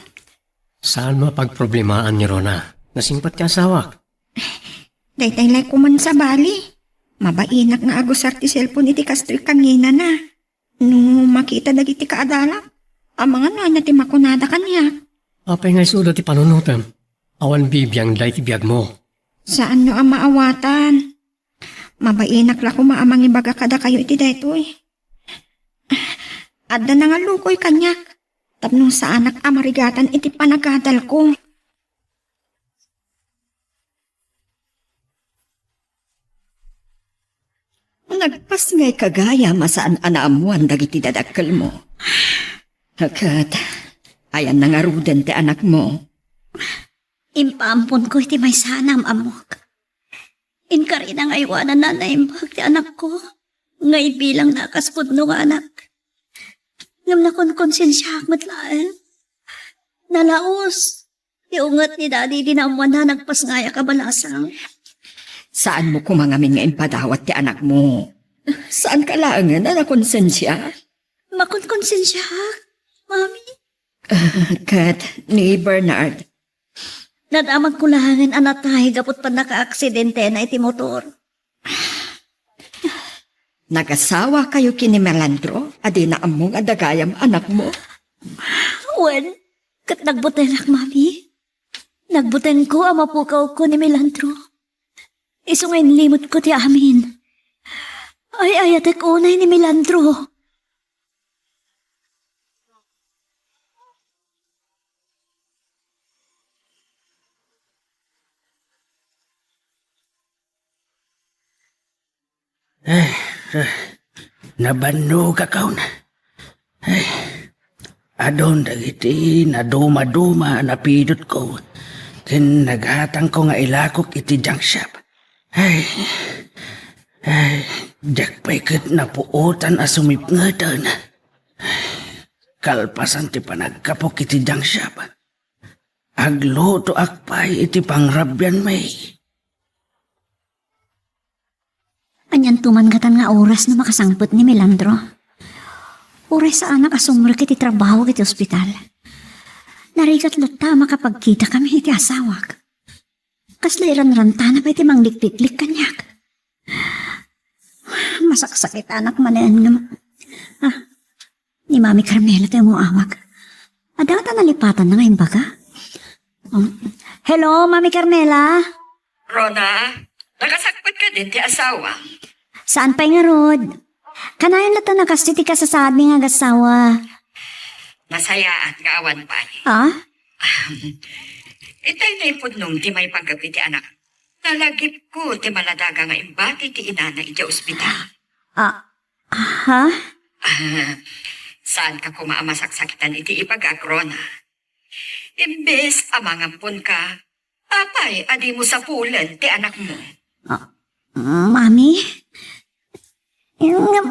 Saanmo a pagproblemaan ni Rona. Nasingpet ti asawak. Daytay lay koman sabali. Mabainak nga agusar ti cellphone iti kastoy kanginana. No makita dagiti kaadalak, amangan no ania ti makunada kaniak. Apay nga isuda ti panunotem? Awan bibiangda iti biagmo. Saanyo a maawatan. Mabainak la koma a mangibaga kadakayo iti daytoy. Adda nangalukoy kaniak tapno saanak a marigatan iti panagadalko. Nagpasngayka gayam a saan a naammoan dagiti dadakkelmo. Ket, ayanna ngaruden ti anakmo? Impaamponko iti maysa a naam-ammok. Inkarina nga aywananna a naimbag ti anakko nga ibilangna a kas pudno nga anak. Ngem nakonkonsensiaak met laeng. Nalaus ti unget ni Daddy idi naammoanna a nagpasngayak a balasang. Saanmo koma ngamin nga impadawat ti anakmo. Saanka laengen a nakonsensia? Makonkonsensiaak, Mami. Ket ni Bernard? Nadamagko laengen a natay gapu ti pannakaaksidentena iti motor. Nagasawakayo ken ni Melandro a dina ammo nga adda gayam anakmo? Wen, ket nagbutengak, Mami. Nagbutengko a mapukawko ni Melandro. Isu nga inlimedko ti amin. Ay-ayatek unay ni Melandro. Ay, ay, nabannogakon. Ay, adun dagiti nadumaduma a napidutko ken nagatangko nga ilakok iti junk shop. Ay, ay, diak pay ket napuotan a sumipngeten. Kalpasan ti panagkapok iti junk shop, aglutoak pay iti pangrabianmi. Anianto man ngatan nga oras no makasangpet ni Melandro? Uray saanak a sumrek iti trabaho iti ospital. Narigat latta a makapagkitakami iti asawak. Kasla iranrantana pay ti manglikliklik kaniak. Masaksakitanak manen nga ma-, ah, ni Mami Carmela ti umawag. Adda ta nalipatanna nga imbaga. Um, hello, Mami Carmela? Rona, nakasangpet kadin ti asawa? Saan pay ngarud? Kanayon latta a kas iti kasasaadmi nga agassawa. Nasayaat nga awan pay. Ah? Itay naipudnong ti maipanggep iti anak. Nalagipko ti maladaga nga imbati ti inana iti ospital. Ah, ha? Ah, saanka koma a masaksakitan iti ibagak, Rona. Imbes a mangamponka, apay a dimo sapulen ti anakmo? Ah, Mami? Ngem,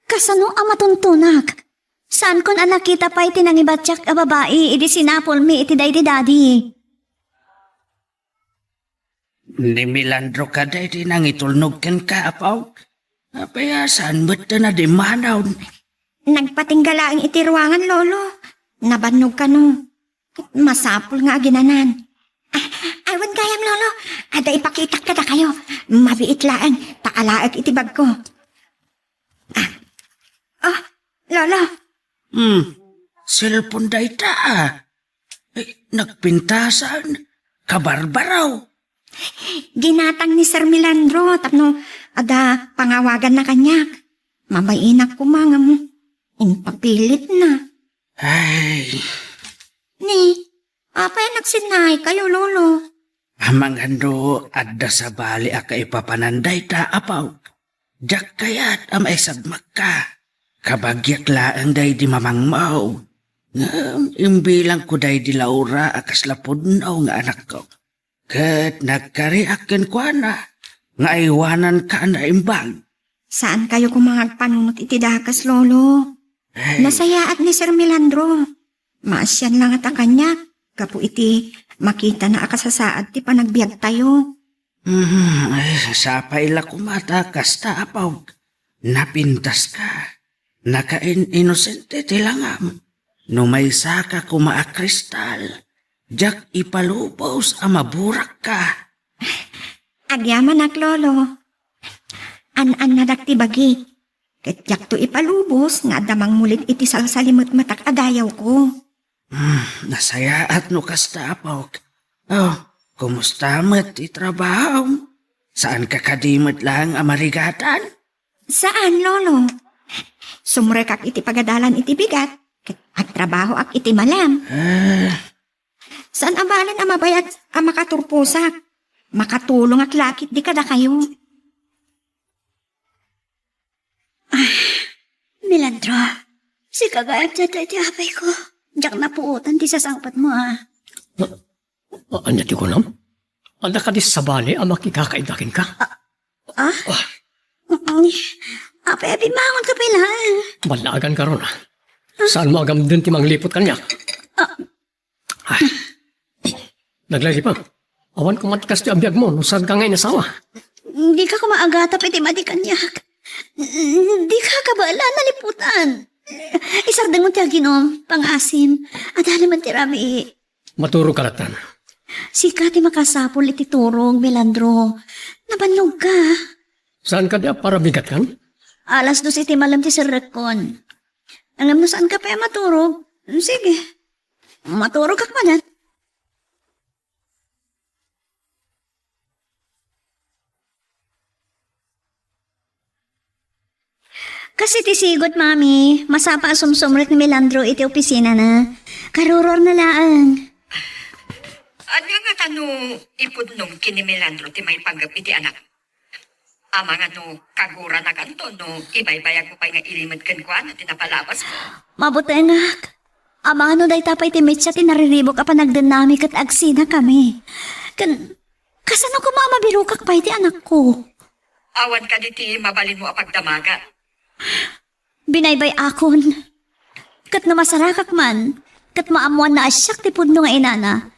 kasano a matuntunak? Saankon a nakita pay ti nangibatiak a babai idi sinapulmi iti daydi dadi. Ni Melandro kadi ti nangitulnog kenka, Apo? Apay a saan met a nadimmanon? Nagpatingga laeng iti ruangan, Lolo. Nabannog kano. Masapul nga aginanan. Ah, awan gayam, Lolo. Adda ipakitak kadakayo. Mabiit laeng, ta alaek iti bagko. Ah. Oh, Lolo. Hmm. Cellphone dayta, ah. Eh, nagpintasan. Kabarbaraw. Ginatang ni Sir Melandro tapno adda pangawaganna kaniak. Mabainak koma ngem impapilitna. Ay. Ni, apay a nagsinnakayo, Lolo? Amangan no adda sabali a kaipapanan dayta, Apo. Diak kayat a maisagmakka. Kabagiak laeng daydi mamangmo. Ngem imbilangko daydi Laura a kasla pudno nga anakko. Ket nagkariak kenkuana nga aywananka a naimbag. Saankayo koma nga agpanunot iti dakes, Lolo. Ay. Nasayaat ni Sir Melandro. Maasian la ngata kaniak gapu iti makitana a kasasaad ti panagbiagtayo. Hmm, ay, sapay la koma ta kasta, Apo. Napintaska. Nakain-inosente ti langam. No maysaka koma a kristal, diak ipalubos a maburakka. Agyamanak, Lolo. An-annadak ti bagi. Ket diakto ipalubos nga adda mangmulit iti salsalimetmetak a dayawko. Hmm, nasayaat no kasta, Apok. Oh, kumusta met ti trabaho? Saanka kadi met laeng a marigatan? Saan, Lolo. Sumrekak iti pagadalan iti bigat, ket agtrabahoak iti malem. Ah. Saan a balen a mabayag a makaturposak. Makatulongak la ketdi kadakayo. Ah, Melandro, sika gayam ti adda iti apayko. Diak napuotan ti sasangpetmo, a. A-, ania ti kunam? Adda kadi sabali a makikakaida kenka? Ah? Ah? Mm, apay a bimmangonka pay laeng? Ballaaganka, Rona. Saanmo a gamden ti mangliput kaniak? Ah. Ay. Naglaylipem. Awan koma ti kastoy a biagmo no saanka nga inasawa. Dika koma agatap iti madi kaniak. Dika kabaelan a liputan. Isardengmo ti aginom, pangaasim. Adda laeng ti rabii. Maturogka latta. Sika ti makasapul iti turog, Melandro. Nabannogka. Saan kadi a parabigatkan? Alas dos iti malem ti serrekkon. Ngem no saanka pay a maturog, sige. Maturogak manen. Kas iti sigud, Mami, masapa a sumsumrek ni Melandro iti opisinana. Karuruarna laeng. Ania ngata no ipudnom ken ni Melandro ti maipanggep iti anak? Amangan no kaguranakanto no ibaybayagmo pay nga ilimed kenkuana ti napalabasko. Mabutengak. Amangan no dayta pay ti mitsa ti nariribuk a panagdennami ket agsinakami. Ken, kasano koma a mabirokak pay ti anakko? Awan kadi ti mabalinmo a pagdamaga. Binaybay-akon. Ket no masarakak man, ket maammoanna a siak ti pudno nga inana,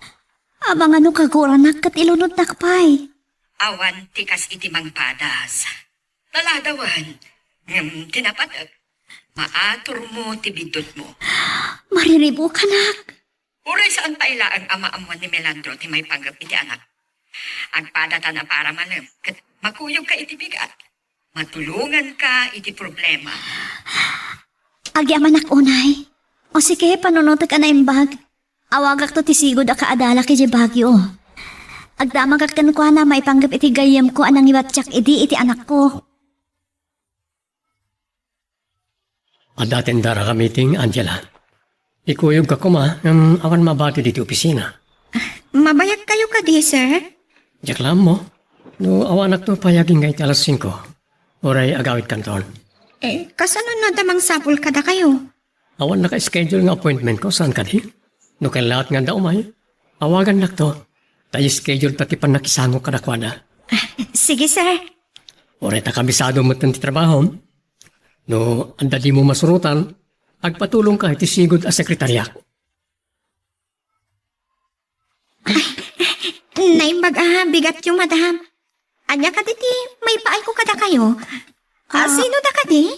amangan no kaguranak ket ilunodnak pay. Awan ti kas iti mangpadas. Naladawan, ngem ti napatek, maaturmo ti biddutmo. Mariribukanak. Uray saan pay laeng a maammoan ni Melandro ti maipanggep iti anak. Agpadatan a para malem ket makuyogka iti bigat. Matulonganka iti problema. Agyamanak unay. O sige, panunotek a naimbag. Awagakto ti sigud a kaadalak idiay Baguio. Agdamagak kenkuana maipanggep iti gayyemko a nangiwatiak idi iti anakko. Adda tendara ka meeting, Angela. Ikuyogka koma, ngem awan mabati ditoy opisina. Mabayagkayo kadi, sir? Diak la ammo. No awanakto pay agingga iti alas singko, uray agawidkanton. Eh, kasano no adda mangsapul kadakayo? Awan naka-schedule nga appointmentko, saan kadi? No kayatna nga adda umay, awagannakto. Ta i-schedule ta ti pannakisango kadakuada. Sige, sir. Uray ta kabisado metten ti trabahom. No adda dimo masurotan, agpatulongka iti sigud a sekretariak. Naimbag a bigatyo, madam. Ania kadi ti maipaayko kadakayo? Ah, sino da kadi?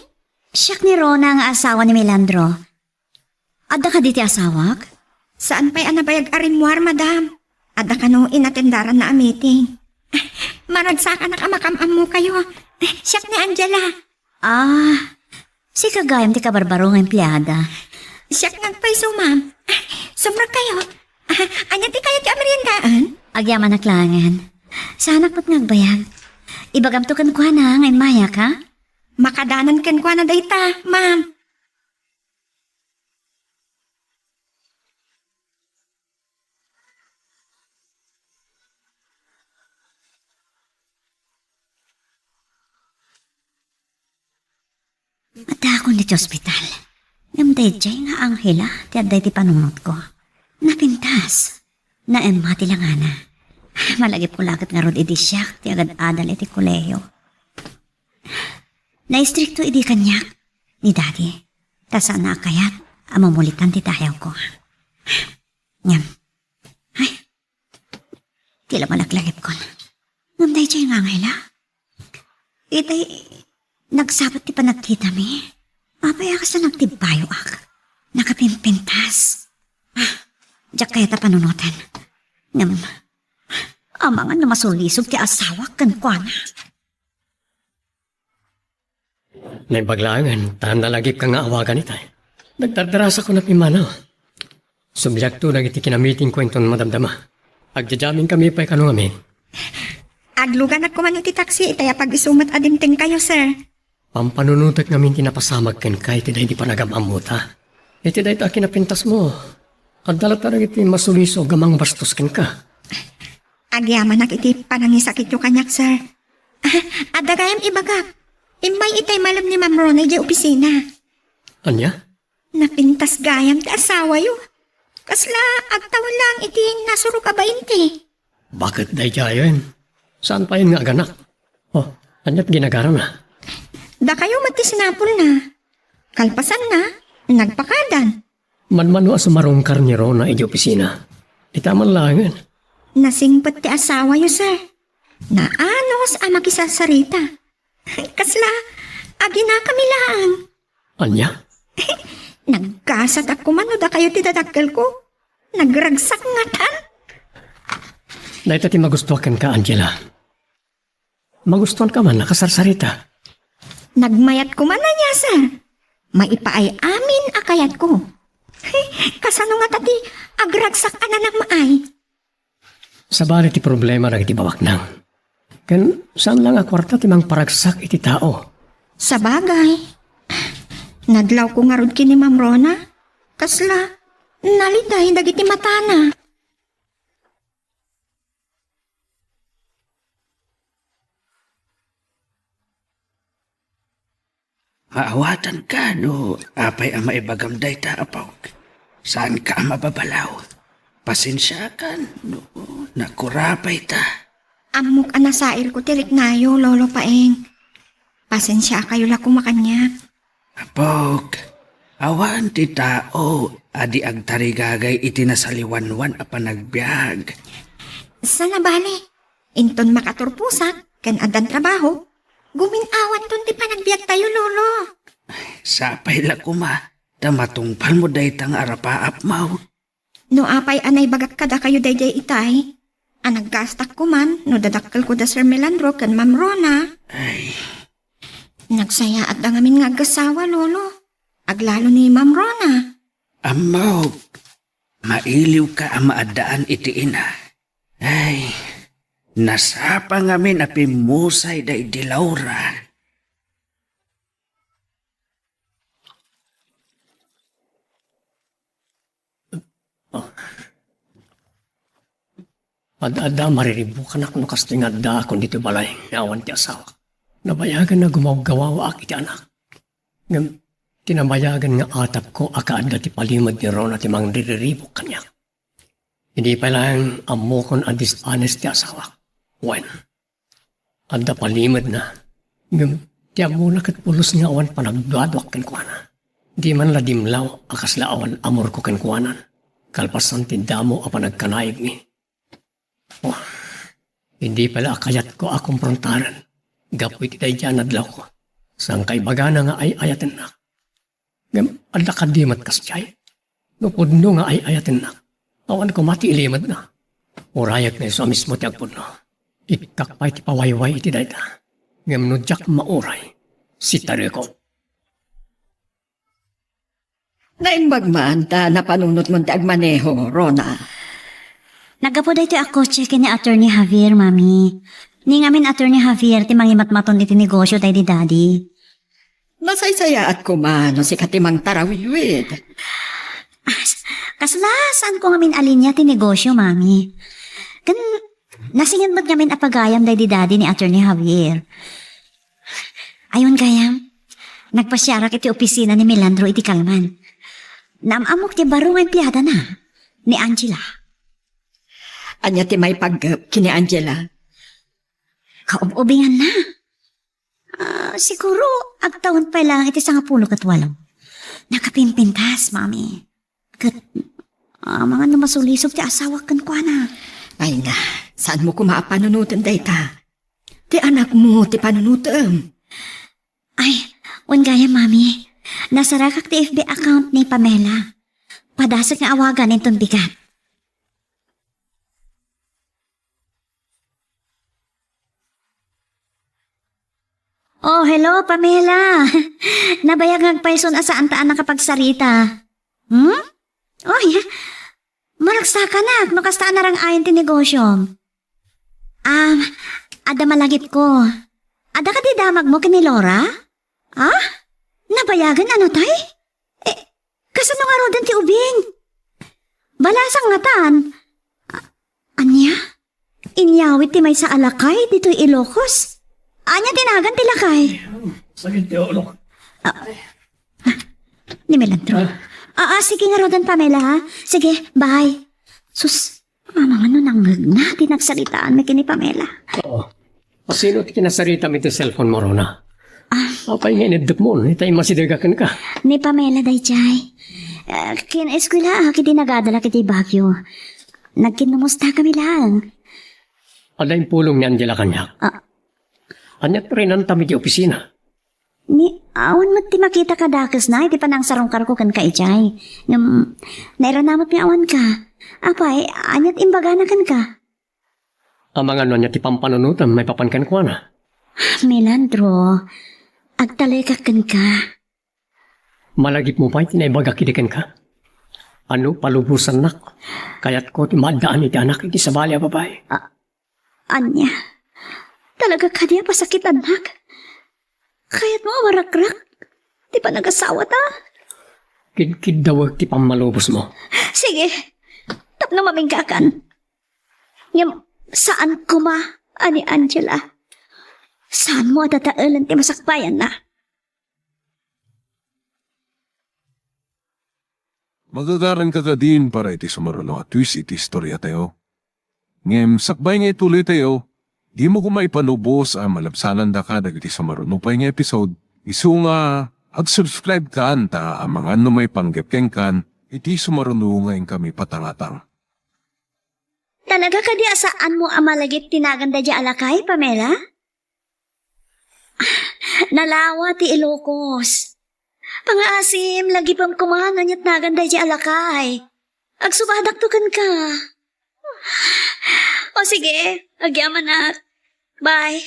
Siak ni Rona nga asawa ni Melandro. Adda kadi ti asawak? Saan pay a nabayag a rimmuar, madam. Adda kano inatendaranna a meeting. Maragsakanak a makam-ammokayo. Siak ni Angela. Ah, sika gayam ti kabarbaro nga empleada. Siak nga agpayso, ma'am. Sumrekkayo. Ania ti kayatyo a meriendaan? Agyamanak laengen. Saanak met nga agbayag. Ibagamto kenkuana nga immayak, ha? Makadanan kenkuana dayta, ma'am. Addaakon iti ospital. Ngem daydiay nga Angela ti adda iti panunotko. Napintas. Naemma ti langana. Malagipko la ket ngarud idi siak ti agad-adal iti kolehio. Naistrikto idi kaniak ni Daddy, ta saanna a kayat a mamulitan ti dayawko. Ngem, ay, ti la malaglagipkon. Ngem daydiay nga Angela? Itay, nagsaput ti panagkitami. Apay a kasla nagtibbayoak? Nakapimpintas. Ah, diak kayat a panunoten. Ngem, amangan no masulisog ti asawak kenkuana. Naimbag laengen, ta nalagipka nga awagan itay. Nagdardarasakon a pimmanaw. Subliakto dagiti kinamitingko inton madamdama. Agjajamin kami pay kano ngamin. Agluganak koman iti taksi itay a pag-isu met a dimtengkayo, sir. Pampanunotek ngamin ti napasamak kenka iti daydi panagam-ammota. Iti dayta a kinapintasmo, adda latta dagiti masulisog a mangbastos kenka. Agyamanak iti panangisakityo kaniak, sir. Ah, adda gayam ibagak. Immay itay malem ni Ma'am Rona idiay opisina. Ania? Napintas gayam ti asawayo. Kasla agtawen laeng iti nasurok a bainte. Baket daydiayen? Saan payen nga aganak? Oh, ania ti ginagarana? Dakayo met ti sinapulna. Kalpasanna, nagpakadan. Manmano a sumarungkar ni Rona idiay opisina. Ita man laengen. Nasingpet ti asawayo, sir. Naanus a makisarsarita. Kasla, aginakami laeng. Ania? Nagkasatak koman no dakayo ti dadakkelko. Nagragsak ngatan. Dayta ti magustuak kenka, Angela. Magustuanka man a kasarsarita. Nagmayat koman ania, sir. Maipaay amin a kayatko. Kasano ngata ti agragsak a nanammaay? Sabali ti problema dagiti bawaknang. Ken saan la nga kuarta ti mangparagsak iti tao. Sabagay. Nadlawko ngarud ken ni Ma'am Rona. Kasla, naliday dagiti matana. Maawatanka no apay a maibagam dayta, apok. Saanka a mababalaw. Pasensiakan no nakurapay ta. Ammok a nasairko ti riknayo, Lolo Paeng. Pasensiakayo la koma kaniak. Apok, awan ti tao a di agtarigagay iti nasaliwanwan a panagbiag. Saan a bale, inton makaturposak ken addan trabaho, gumin-awanton ti panagbiagtayo, Lolo. Sapay la koma, ta matungpalmo dayta nga arapaapmaw. No apay a naibagak kadakayo daydiay itay, a naggastak koman no dadakkelko da Sir Melandro ken Ma'am Rona. Ay. Nagsayaatda ngamin nga agassawa, Lolo. Aglalo ni Ma'am Rona. Ammok, mailiwka a maaddaan iti ina. Ay, nasapa ngamin a pimmusay daydi Laura. Ad-adda a mariribukanak no kastoy nga addaakon ditoy balay nga awan ti asawak. Nabayagan a gumawgawawaak iti anak. Ngem kinabayagan nga atapko a kaadda ti palimed ni Rona ti mangririribuk kaniak. Idi pay laeng ammokon a dishonest ti asawak. Wen, adda palimedna. Ngem ti ammona ket pulos nga awan panagduaduak kenkuana. Di man la dimlaw a kasla awan amorko kenkuana, kalpasan ti damo a panagkanayegmi. Oh, idi pay la a kayatko a komprontaran gapu iti daydiay a nadlawko. Saan kaibagana nga ay-ayatennak. Ngem adda kadi met kasdiay? No pudno nga ay-ayatennak, awan koma ti ilimedna. Urayek nga isu a mismo ti agpudno. Ikkak pay ti pawayway iti dayta. Ngem no diak mauray, sitarekon. Naimbag man ta napanunotmon ti agmaneho, Rona. Naggapu daytoy a kotse ken ni Attorney Javier, Mami. Ni ngamin Attorney Javier ti mangimatmaton iti negosyo daydi Daddy. Nasaysayaat koma no sika ti mangtarawiwid. As-, kasla, saanko ngamin a linia ti negosyo, Mami. Ken nasinged met ngamin a pagayam daydi Daddy ni Attorney Javier. Ay, wen gayam, nagpasiarak iti opisina ni Melandro iti kalman. Naam-ammok ti baro nga empleadana, ni Angela. Ania ti maipaggep ken ni Angela? Kaub-ubinganna. Ah, siguro, agtawen pay laeng iti sangapulo ket walo. Nakapimpintas, Mami. Ket, ah, amangan no masulisog ti asawak kenkuana. Ay na, saanmo koma a panunoten dayta? Ti anakmo ti panunotem. Ay, wen gayam, Mami. Nasarakak ti F B account ni Pamela. Padasek nga awagan inton bigat. Oh, hello, Pamela. Nabayag nga agpayson a saanta a nakapagsarita. Hmm? Oh, yeah. Maragsakanak no kasta a narang-ayan ti negosyom. Um, adda malagipko. Adda kadi damagmo ken ni Laura? Ah? Nabayagen a natay? Eh, kasano ngaruden ti ubing? Balasang ngatan. A-, ania? Inyawid ti maysa a lakay ditoy Ilocos? Ania ti nagan ti lakay? Sakit ti ulo. Ah, ni Melandro. Ah. Ah, ah, sige ngaruden, Pamela, ha? Sige, bye. Sus, amangan no nangngegna ti nagsaritaanmi ken ni Pamela. Oo. Asino ti kinasaritam iti cellphone mo, Rona? Ah. Apay nga ineddukmon, itay masidaga kenka. Ni Pamela daydiay. Ah, kinaeskwelaak idi nagadalak iti Baguio. Nagkinnumusta kami laeng. Adda impulong ni Angela kaniak. Ah. Ania ti rinantam iti opisina? Ni, awan met ti makita kadakesna iti panangsarungkarko kenka idiay. Ngem, nairana met nga awanka. Apay, ania ti imbagana kenka? Amangan no ania ti pampanunotam maipapan kenkuana? Melandro, agtalekak kenka. Malagipmo pay ti naibagak idi kenka? Ano, palubosannak. Kayatko ti maaddaan iti anak iti sabali a babai. A-, ania? Talaga kadi a pasakitannak? Kayatmo a marakrak ti panagasawata? Kidkiddawek ti pammalubosmo. Sige, tapno maminggakan. Ngem saan koma a ni Angela. Saanmo a dadaelen ti masakbayanna. Magagaranka kadin para iti sumaruno a twist iti istoriatayo. Ngem sakbay nga ituloytayo, dimo koma ipalubos a malabsanandaka dagiti sumaruno pay nga episode, isu nga ag-subscribe kan ta amangan no maipanggep kenkan iti sumaruno nga inkami patangatang. Talaga kadi a saanmo a malagip ti nagan daydiay a lakay, Pamela? Nalawa ti Ilocos. Pangaasim, lagipem koma no aniat nagan daydiay a lakay. Agsubadakto kenka. O sige, agyamanak. Bye.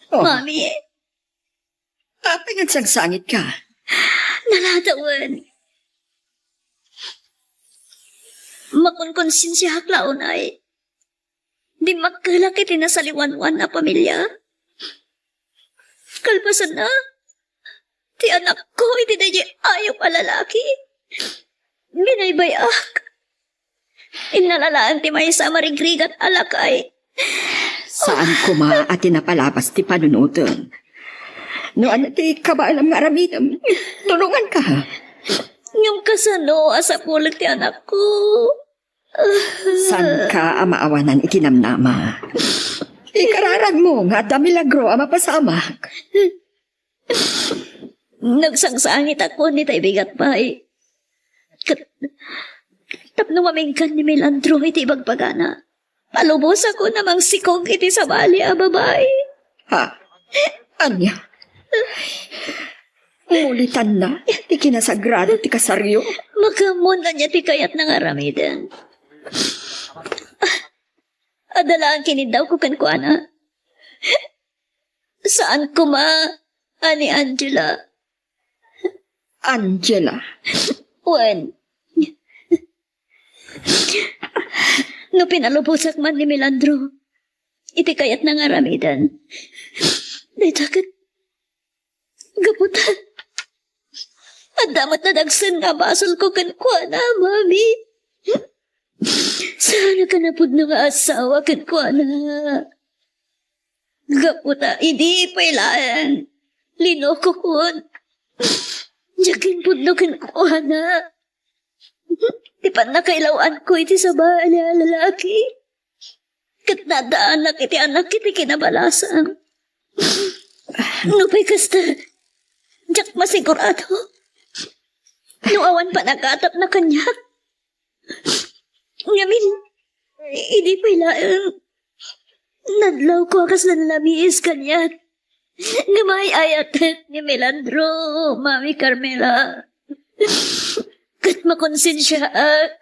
Oh. Mami. Apay nga agsangsangitka? Naladawen. Makonkonsensiaak la unay. Dimmakkelak iti nasaliwanwan a pamilia. Kalpasanna, ti anakko iti daydiay ayup a lalaki. Binaybay-ak. Innala laeng ti maysa a marigrigat a lakay. Saan koma a ti napalabas ti panunotem. No ania ti kabaelam nga aramidem, tulonganka. Ngem kasano a sapulek ti anakko? Saanka a maawanan iti namnama. Ikararagmo nga adda milagro a mapasamak. Nagsangsangitak iti bigat pay. Ket tapno mamingkan ni Melandro iti ibagbagana, palubosakon a mangsikog iti sabali a babai. Ha? Ania? Mulitanna ti kinasagrado ti kasaryo? Makaammoan ania ti kayatna nga aramiden. Adda laeng kiniddawko kenkuana. Saan koma a ni Angela. Angela? Wen, no pinalubosak man ni Melandro iti kayatna nga aramiden, dayta ket gapu ta adda met nadagsen nga basolko kenkuana, Mami. Saanak a napudno nga asawa kenkuana. Gapu ta idi pay laeng linokokon, diak impudno kenkuana ti pannakailaw-anko iti sabali a lalaki. Ket nadaanak iti anak iti kinabalasan. Nupay kasta, diak masigurado no awan panagatapna kaniak. Ngamin, idi pay laeng nadlawko a kasla nalamiis kaniak nga maay-ayatek ni Melandro, Mami Carmela. Ket makonsensiaak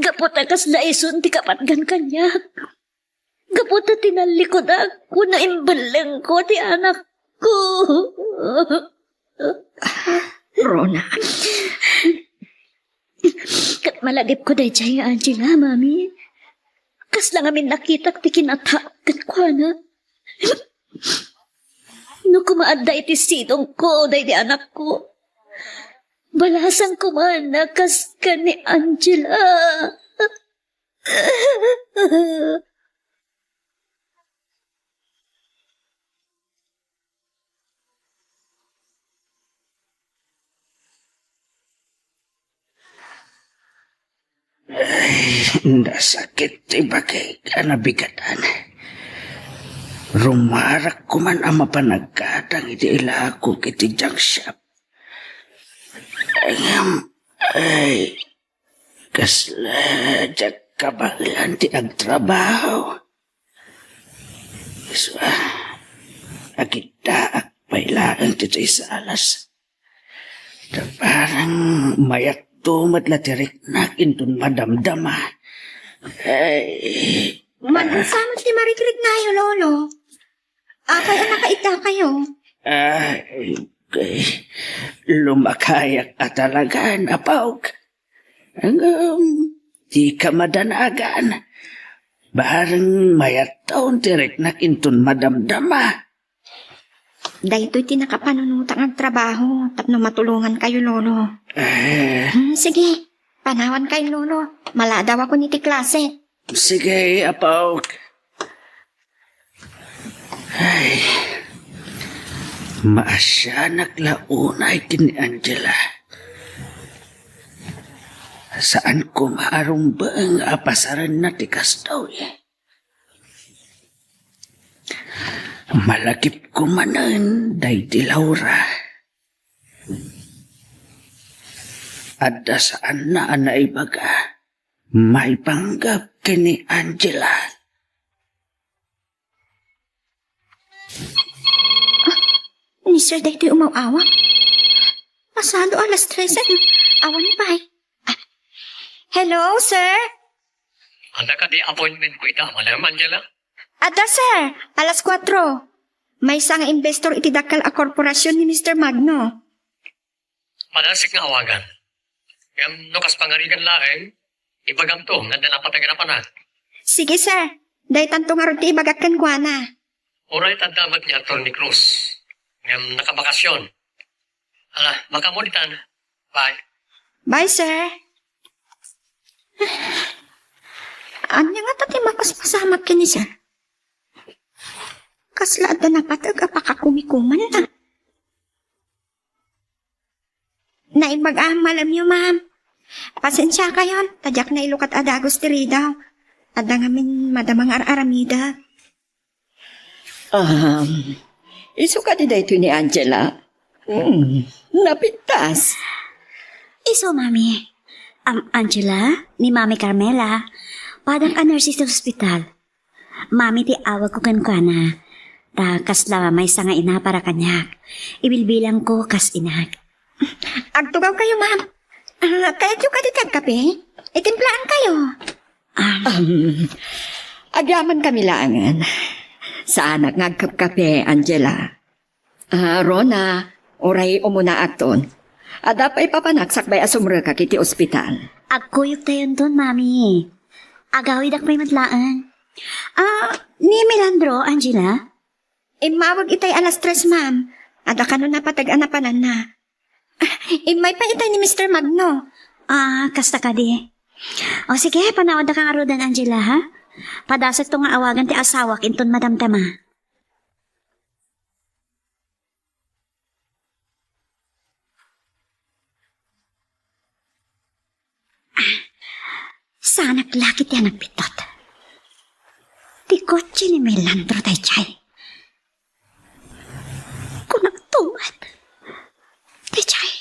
gapu ta kasla isun ti kapatgan kaniak. Gapu ta tinallikudak wenno imbellengko ti anakko. Rona. Ket malagipko daydiay nga Angela, Mami. Kasla ngamin nakitak ti kinataak kenkuana. No koma adda iti sidongko daydi anakko, balasanko man a kas ken ni Angela. Ay, nasakit ti bakek a nabigatan. Rumarak koman a mapan agkadang iti ilako iti junk shop. Ngem, ay, kasla diak kabaelan ti agtrabaho. Isu a, agiddaak pay laeng ditoy salas. Ta parang mayatto met la ti riknak inton madamdama. Ay. Mansa met ti marikriknayo, Lolo? Apay a nakaitakayo? Ay, kay lumakayak a talagan, Apaw. Ngem, dika madanagan. Bareng mayatton ti riknak inton madamdama. Daytoy ti nakapanunotak nga trabaho tapno matulongankayo, Lolo. Eh. Hmm, sige, panawankayo, Lolo. Maladawakon iti klase. Sige, Apaw. Ay. Maasianak la unay ken ni Angela. Saan koma a rumbeng a pasarenna ti kastoy. Malagipko manen daydi Laura. Adda saanna a naibaga maipanggep ken ni Angela. Ni Sir daytoy umaw-awag. Pasado alas tres, ano? Awan pay. Ah, hello, sir? Adda kadi appointment ko ita, Madam Angela? Adda, sir. Alas kuatro. Maysa nga investor iti dakkel a korporasyon ni Mister Magno. Madasig nga awagan. Ngem no kas pangarigan laeng, ibagamto nga adda napateg a napanan. Sige, sir. Daytanto ngarud ti ibagak kenkuana. Uray adda met ni Attorney Cruz. Ngem nakabakasyon. Ala, makaammo ditan. Bye. Bye, sir. Ania ngata ti mapaspasamak ken ni sir? Kasla adda napateg a pakakumikumanna. Naimbag a malamyo, ma'am. Pasensiakayon, ta diak nailukat a dagus ti ridaw. Adda ngamin madama nga ar-aramidek. Um, isu kadi daytoy ni Angela? Hmm, napintas. Isu, Mami. Am, Angela, ni Mami Carmela, padak a nurse iti ospital. Mami ti awagko kenkuana. Ta kasla maysa nga ina para kaniak. Ibilbilangko kas inak. Agtugawkayo, ma'am. Ah, kayatyo kadi ti agkape? Itimplaan kayo. Ah. Um, agyamankami laengen. Saanak nga agkapkape, Angela. Ah, Rona, uray umunaakton. Adda pay papanak sakbay a sumrekak iti ospital. Agkuyogtayonton, Mami. Agawidak pay met laeng. Ah, ni Melandro, Angela? Immawag itay alas tres, ma'am. Adda kano napateg a napananna. Ah, immay pay itay ni Mister Magno. Ah, kasta kadi. O sige, panawadka ngaruden, Angela, ha? Padasakto nga awagan ti asawak inton madamdama. Ah, saanak la ket ti nagbiddut. Ti kotse ni Melandro daydiay. Kunakto met. Daydiay.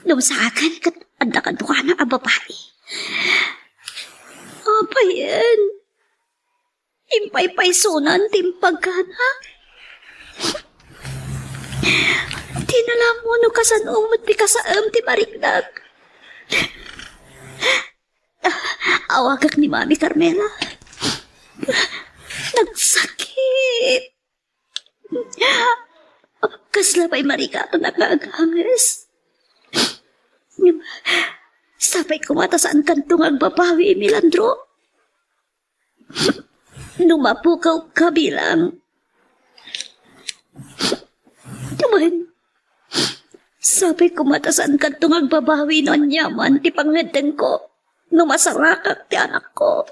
No saakan ket adda kaduana a babai. Apayen. Impaypaysonan ti impagana. Di na la ammo no kasano met ti kasaem ti mariknak. Awagak ni Mami Carmela. Nagsakit. Kasla pay marikatan a kaagangis. Sapay koma ta saankanto nga agbabawi, Melandro. No mapukaw ka bilang. Wen, sapay koma ta saankanto nga agbabawi no aniaman ti pangngeddengko, no masarakak ti anakko.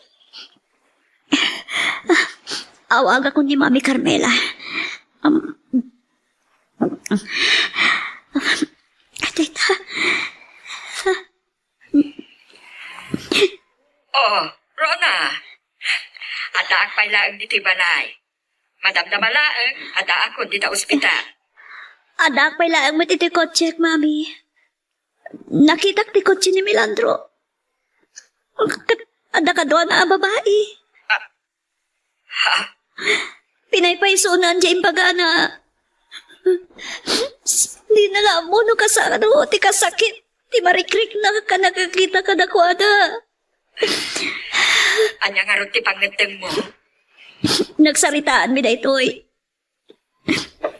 Awagakon ni Mami Carmela. Um, dayta. Oh, Rona. Addaak pay laeng ditoy balay. Madamdama laeng, addaakon dita ospital. Addaak pay laeng met iti kotsek, Mami. Nakitak ti kotse ni Melandro. Ket adda kaduana a babai. Ah, Ha? Pinaypaysonan ti imbagana. Di na la ammo no kasano ti kasakit ti marikriknak a nakakita kadakuada. Ania ngarud ti pangngeddengmo? Nagsaritaanmi daytoy.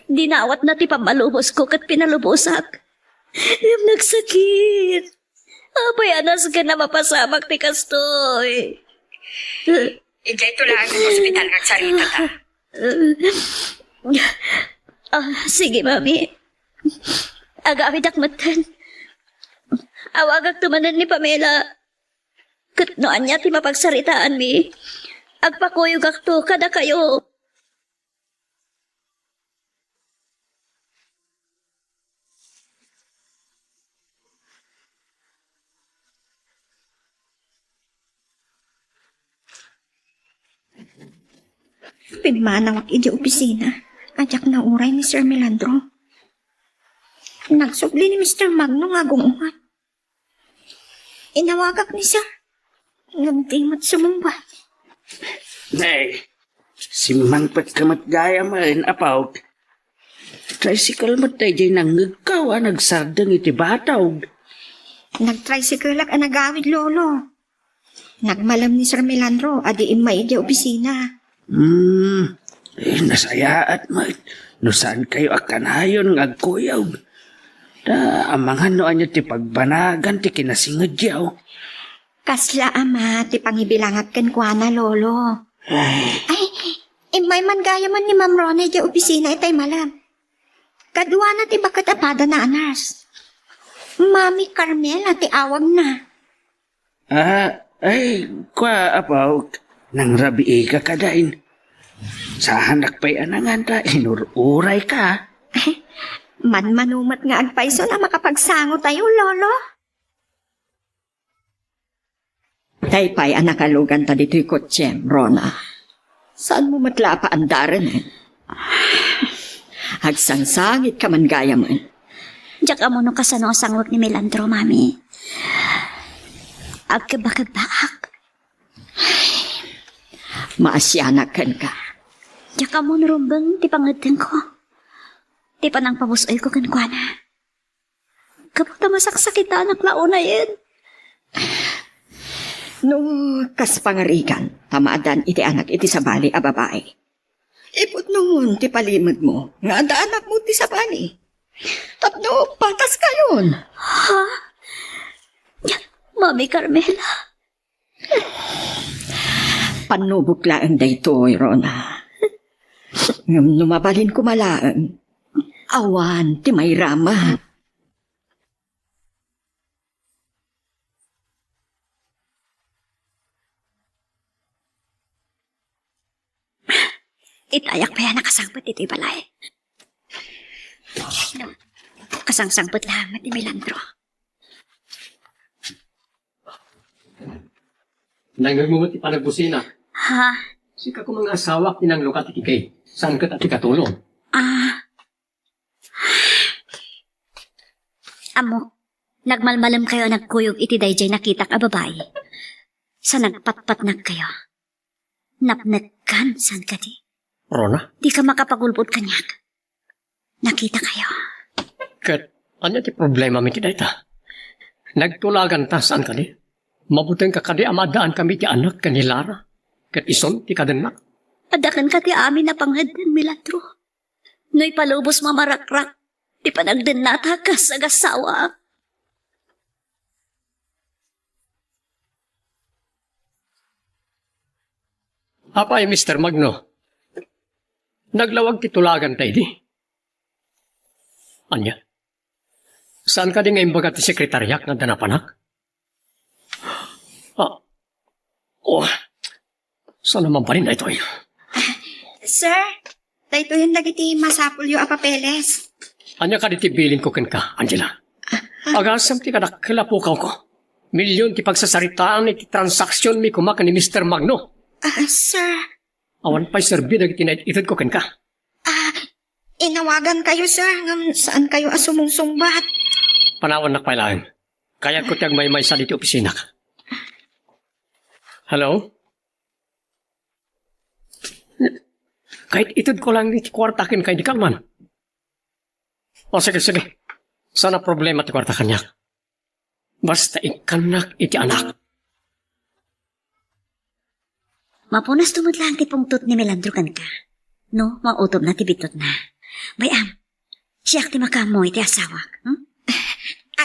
Dinawatna ti pammalubosko ket pinalubosak. Ngem nagsakit. Apay a nasken a mapasamak ti kastoy? Idiay to laeng nga ospital nga agsaritata. Ah, sige, Mami. Agawidak metten. Awagakto manen ni Pamela. Ket no ania ti mapagsaritaanmi, agpakuyogakto kadakayo. Pimmanawak idiay opisina a diak nauray ni Sir Melandro. Nagsubli ni Mister Magno nga agung-ungan. Inawagak ni Sir, ngem di met sumungbat. Ay, simmangpetka met gayamen, Apo. Tricycle met daydiay nangngegko a nagsardeng iti batog. Nagtricycle-ak a nagawid, Lolo. Nagmalem ni Sir Melandro a di immay idiay opisina. Hmm, eh, nasayaat met no saankayo a kanayon nga agkuyog. Ta, amangan no ania ti pagbanagan ti kinasingedyo. Kasla a met ti pangibilangak kenkuana, Lolo. Ay. Ay, immay man gayamen ni Ma'am Rona idiay opisina itay malem. Kaduana ti baket a padana a nurse. Mami Carmela ti awagna. Ah, ay, kua, Apo, nangrabiika kadi. Saanak pay a nangan ta inur-urayka. Manmano met nga agpayso a makapagsangotayo, Lolo. Tay pay a nakaluganta ditoy kotsem, Rona. Saanmo met la a paandaren, eh? Agsangsangitka man gayamen. Diak ammo no kasano a sangwek ni Melandro, Mami. Agkebakebbaak. Maasianak kenka. Diak ammo no rumbeng ti pangeddengko. Ti panangpabus-oyko kenkuana. Gapu ta masaksakitanak la unayen. No kas pangarigan, ta maaddaan iti anak iti sabali a babai. Ipudnongon ti palimedmo nga adda anakmo ti sabali. Tapno pataskayon. Ha? Mami Carmela. Pannubok laeng daytoy, Rona. Ngem no mabalin koma laeng, awan ti mairama. Itayak pay a nakasangpet ditoy balay. Kasangsangpet laeng met ni Melandro. Nangngegmo met ti panagbusina. Ha? Sika koma nga asawak ti nanglukat iti gate. Saan ket a ti katulong? Ah. Ammo, nagmalmalemkayo a nagkuyog iti daydiay nakitak a babai. Sa nagpatpatnagkayo. Napnekkan, saan kadi? Rona? Dika makapagulbod kaniak. Nakitakayo. Ket ania ti problemam iti dayta? Nagtulaganta, saan kadi? Mabutengka kadi a maaddaanmi ti anak ken ni Lara? Ket isun ti kadennak? Adda kenka ti amin a pangngedden, Melandro. No ipalubosmo a marakrak ti panagdennatak kas agassawa. Apay, Mister Magno? Naglawag ti tulaganta idi? Ania? Saan kadi nga imbaga ti sekretariak nga adda napanak? Ah. Oh. Saan a mabalin daytoy? Sir, daytoyen dagiti masapulyo a papeles. Ania kadi ti bilinko kenka, Angela? Agasem ti kadakkel a pukawko. Milyon ti pagsasaritaan iti transaksionmi koma ken ni Mister Magno. Ah, sir. Awan pay serbi dagiti naitedko kenka. Ah, inawagankayo, sir, ngem saankayo a sumungsungbat. Panawannak pay laeng. Kayatko ti agmaymaysa ditoy opisinak. Hello? Kayat itedko laeng iti kuarta kenka idi kalman. O, sige, sige. Saan a problema ti kuarta kaniak. Basta ikkannak iti anak. Mapunasto met laeng ti pungtot ni Melandro kenka. No, mautobna ti bitutna. Bay-am, siak ti makaammo iti asawak, hmm?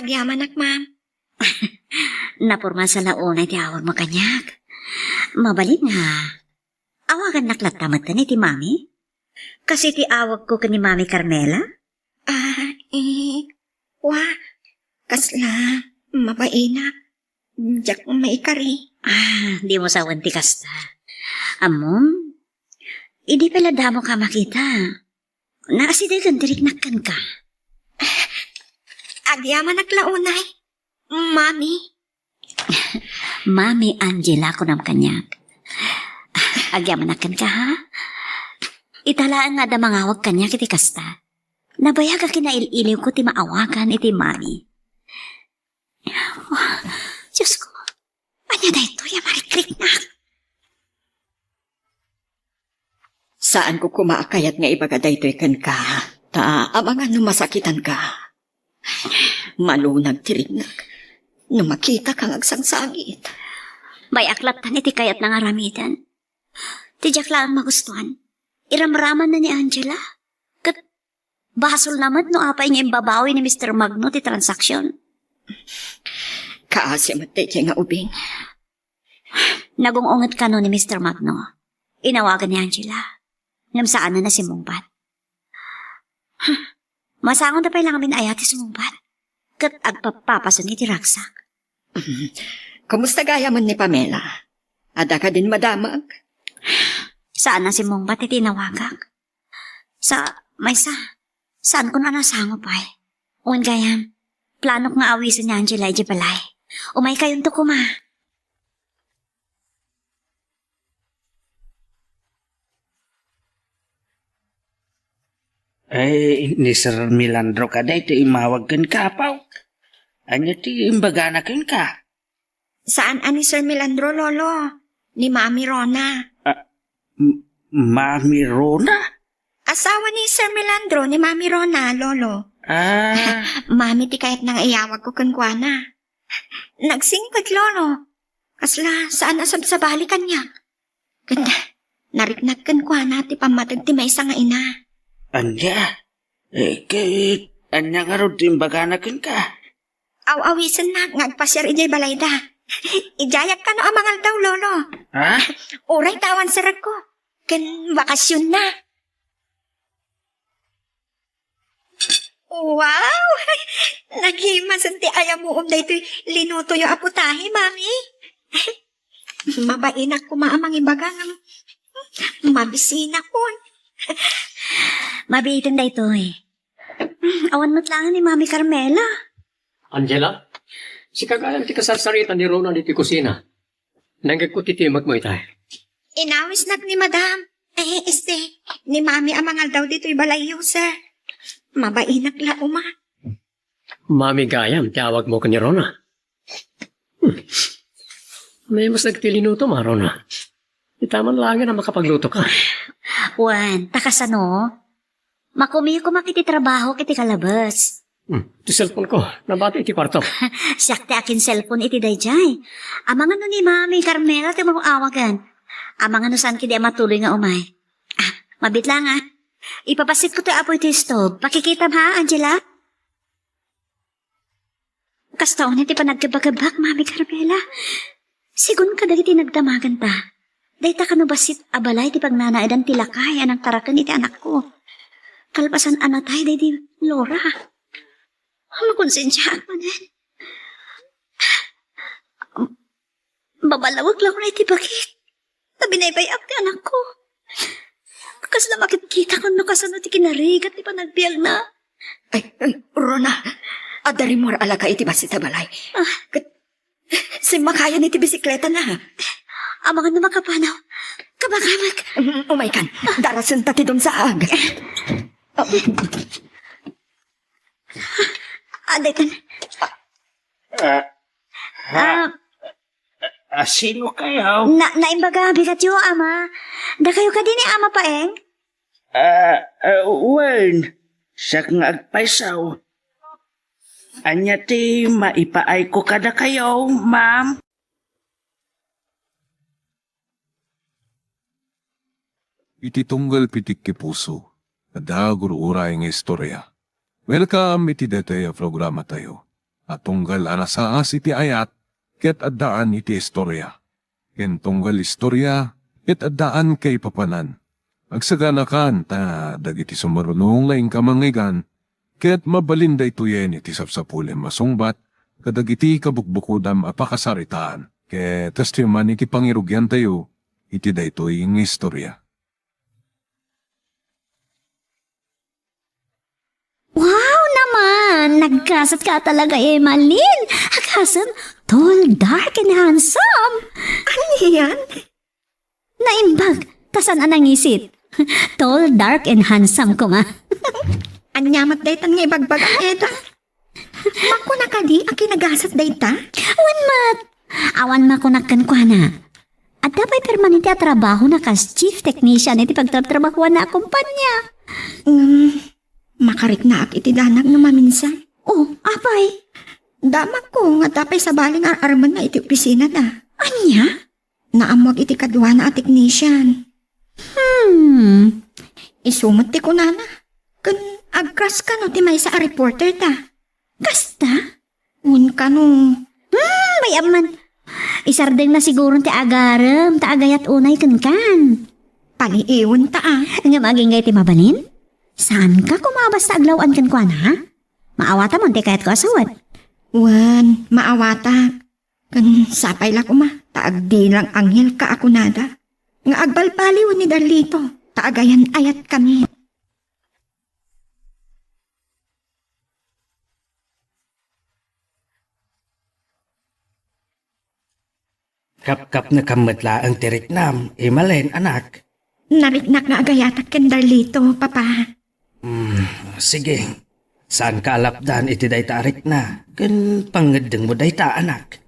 Agyamanak, ma'am. Napormal sa la unay ti awagmo kaniak. Mabalin nga, awagannak latta metten iti mami? Kas iti awagko ken ni Mami Carmela? Ah, eh, wa, kasla, mabainak, diak maikari. Ah, dimo sawen ti kasta. Ammom, idi pay la damo ka makita, naasidegen ti riknak kenka. Agyamanak la unay, Mami. Mami Angela, kunam kaniak. Agyamanak kenka, ha? Ita laeng nga adda mangawag kaniak iti kasta. Nabayag a kinail-iliwko ti maawagan iti mami. Oh, Diosko, ania daytoy a marikriknak? Saanko koma a kayat nga ibaga daytoy kenka, ta amangan no masakitanka. Malunag ti riknak no makitaka nga agsangsangit. Bay-ak lattan iti kayatna nga aramiden. Ti diak laeng magustuan, iramramanna ni Angela. Ket basolna met no apay nga imbabawi ni Mister Magno ti transaksyon. Kaasi met daytoy nga ubing. Nagung-unget kano ni Mister Magno. Inawagan ni Angela. Ngem saanna nasimmungbat. Masangoda pay la ngamin aya ti sumungbat? Ket agpappapasen iti ragsak. Kumusta gayamen ni Pamela? Adda kadin madamag? Saan a simmungbat iti inawagak. Sa, maysa, saankon a nasango pay. Wen gayam, planok nga awisen ni Angela idiay balay. Umaykayonto koma. Ay, ni Sir Melandro kadi ti imawag kenka, apo. Ania ti imbagana kenka? Saan a ni Sir Melandro, Lolo. Ni Mami Rona. Ah, M-, Mami Rona? Asawa ni Sir Melandro ni Mami Rona, Lolo. Ah. Mami ti kayatna nga iyawagko kenkuana. Nagsingpet, Lolo. Kasla, saan a sabsabali kaniak. Ket nariknak kenkuana ti pammateg ti maysa nga ina. Ania? Eh, ket ania ngarud ti imbagana kenka? Aw-awisennak nga agpasiar idiay balayda. Idiayak kano a mangaldaw, Lolo. Ha? Uray ta awan serekko. Ken bakasionna. Wow! Nagimasen ti ayamuom daytoy linutoyo a putahe, Mami. Mabainak koma a mangibaga ngem mabisinakon. Mabiiten daytoy. Awan met laeng ni Mami Carmela. Angela, sika gayam ti kasarsarita ni Rona ditoy kusina. Nangngegko ti timekmo itay. Inawisnak ni Madam. Eh, este, ni Mami a mangaldaw ditoy balayyo, sir. Mabainak la, uma. Mami gayam ti awagmo ken ni Rona. Hmm. Mayat met ti linutom, a, Rona. Ita man laengen a makapaglutoka. Wen, ta kasano? Makumiyo koma iti trabaho iti kalabes. Hmm, ti cellphone ko, nabati iti kuarto. Siak ti akin-cellphone iti daydiay. Amangan no ni Mami Carmela ti umaw-awagan. Amangan no saan ketdi a matuloy nga umay. Ah, mabiit laeng, a. Ipapassitko ti apoy ti stove. Pakikitam, ha, Angela? Kasta unay ti panagkebbakebak, Mami Carmela. Sigun kadagiti nagdamaganta, dayta kano bassit a balay ti pagnanaedan ti lakay a nangtaraken iti anakko. Kalpasan a natay daydi Laura. Makonsensiaak manen. Babalawek la unay ti bagik. Ta binaybay-ak ti anakko. Kasla makitkitak no kasano ti kinarigat ti panagbiagna. Ay, ay, Rona, adda rimmuar a lakay iti bassit a balay. Ah. Ket simmakayan iti bisikletana. Amangan no makapanaw. Kabakamek. Mm, umaykan. Darasenta ti dumsaag. Ah, daytan. Ah, ha? Ah. Ah, sino kayo? Na, naimbaga, bigatyo, Ama. Dakayo kadi ni Ama Paeng? Ah, ah, wen, siak nga agpayso. Ania ti maipaayko kadakayo, ma'am? Iti tunggal pitik ti puso, adda gur-uray nga istorya. Welcome iti daytoy a programatayo a tunggal a nasaas iti ayat ket addaan iti istorya. Ken tunggal istorya ket addaan kaipapanan. Agsaganakan ta dagiti sumurunong nga inka mangngeggan ket mabalin daytoyen iti sapsapulem a sungbat kadagiti kabukbukodam a pakasaritaan. Ket kastoy man iti pangirugiantayo iti daytoy nga istorya. Wow naman! Nagkasat ka talaga, Emalin! Agasem, tall, dark, and handsome! Ano yan? Naimbag, ta saan a nangisit. Tall, dark, and handsome koma. Ania met daytan nga ibagbagam, Eda? Makuna kadi a kinagasat dayta? Wen met. Awan makunak kenkuana. Adda pay permanente a trabahona kas chief technician iti pagtrabtrabahoanna a kompania. Ngem, makariknaak iti danak nga maminsan. Oh, apay? Damakko nga adda pay sabali nga ar-armenna iti opisinana. Ania? Naammoak iti kaduana a technician. Hmm. Isu met ti kunana. Ken agcrush kano ti maysa a reporter ta. Kasta? Wen kano. Hmm, bay-am man. Isardengna siguron ti agarem, ta agayat unay kenkan. Paliiwenta a. Ngem agingga iti mabalin? Saanka koma a basta aglaw-an kenkuana, ha? Maawatam ti kayatko a suot. Wen, maawatak. Ken sapay la koma, ta agdilang anghel ka a kunada. Nga agbalbaliwen ni Darlito, ta agayan-ayatkami. Kapkapnekam met laeng ti riknam, Imalen, anak. Nariknak nga agayatak ken Darlito, Papa. Hmm, sige. Saanka a lapdan iti dayta a rikna, ken pangngeddengmo dayta, anak.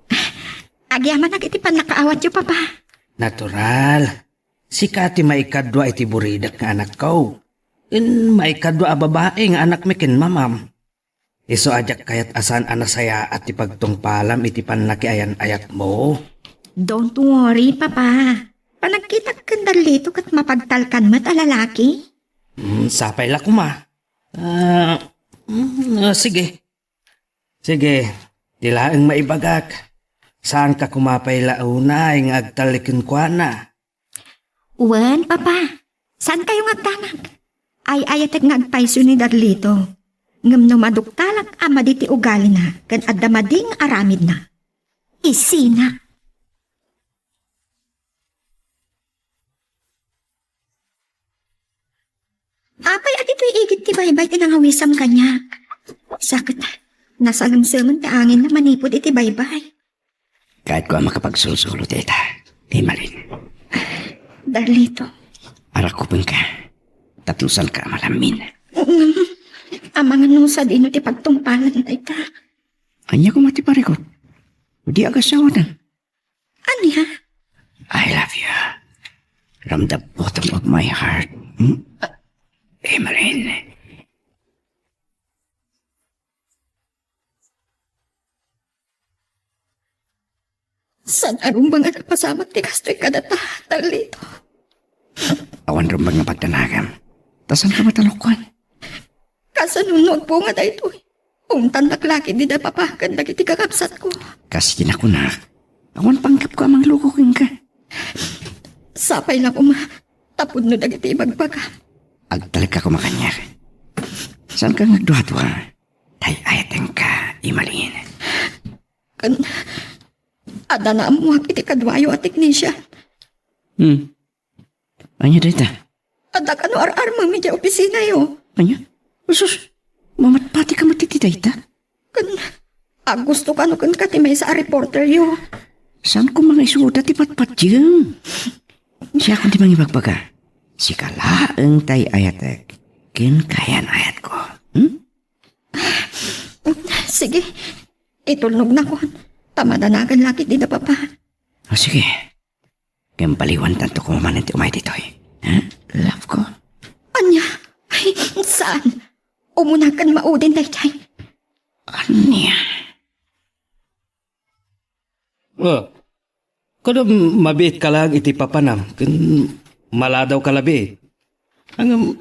Agyamanak iti pannakaawatyo, Papa. Natural. Sika ti maikadua iti buridak nga anakko. Ken maikadua a babai nga anakmi ken mamam. Isu a diak kayat a saan a nasayaat ti pagtungpalam iti pannakiayan-ayatmo. Don't worry, Papa. Panagkitak ken Darlito ket mapagtalkan met a lalaki. Hmm, sapay la koma. Ah, mm, ah, sige. Sige, ti laeng maibagak. Saanka koma pay la unay nga agtalek kenkuana. Wen, Papa. Saankayo nga agdanag? Ay-ayatek nga agpayso ni Darlito. Ngem no maduktalak a madi ti ugalina ken adda madi nga aramidna, isinak. Apay a ditoy igid ti baybay ti nangawisam kaniak? Sa ket, nasalemsemen ti anginna manipud iti baybay. Kayatko a makapagsulsulo dayta, Imalen. Darlito. Arakupenka, tapno saanka a malammin. Ngem, amangan no sadino ti pagtungpalan dayta. Ania koma ti parikut? Di agasawatan. Ania? I love you. From the bottom of my heart. Hmm? Imalen. Saan a rumbeng a napasamak ti kastoy kadata, Darlito? Awan rumbeng nga pagdanagam. Ta saanka matalokkuan? Kasano no agbunga daytoy? Umtannak la ketdi da Papa ken dagiti kakabsatko. Kas iti nakunak, awan panggepko a mangluko kenka. Sapay la koma, ta pudno dagiti ibagbagam. Agtalekka koma kaniak. Saanka nga agduadua. Tay-ayatenka, Imalen. Ken, adda naammoak iti kaduayo a teknisian. Hmm. Ania dayta? Adda kano ar-armem idiay opisinayo. Ania? Sus, mamatpatika met iti dayta? Ken, agusto kano kenka ti maysa a reporteryo. Saan koma nga isuda ti patpatiem? Siakon ti mangibagbaga. Sika laeng tay ayatek ken kayan-ayatko. Hmm? Sige, itulnognak, ta madanagan la ketdi da Papa. O, sige. Ngem baliwantanto koma manen ti umay ditoy. Ha? Love ko. Ania? Ay, saan? Umuna ken maudin daydiay. Ania? Oh, kuno mabiitka laeng iti papanam, ken maladawka labiit. Ngem,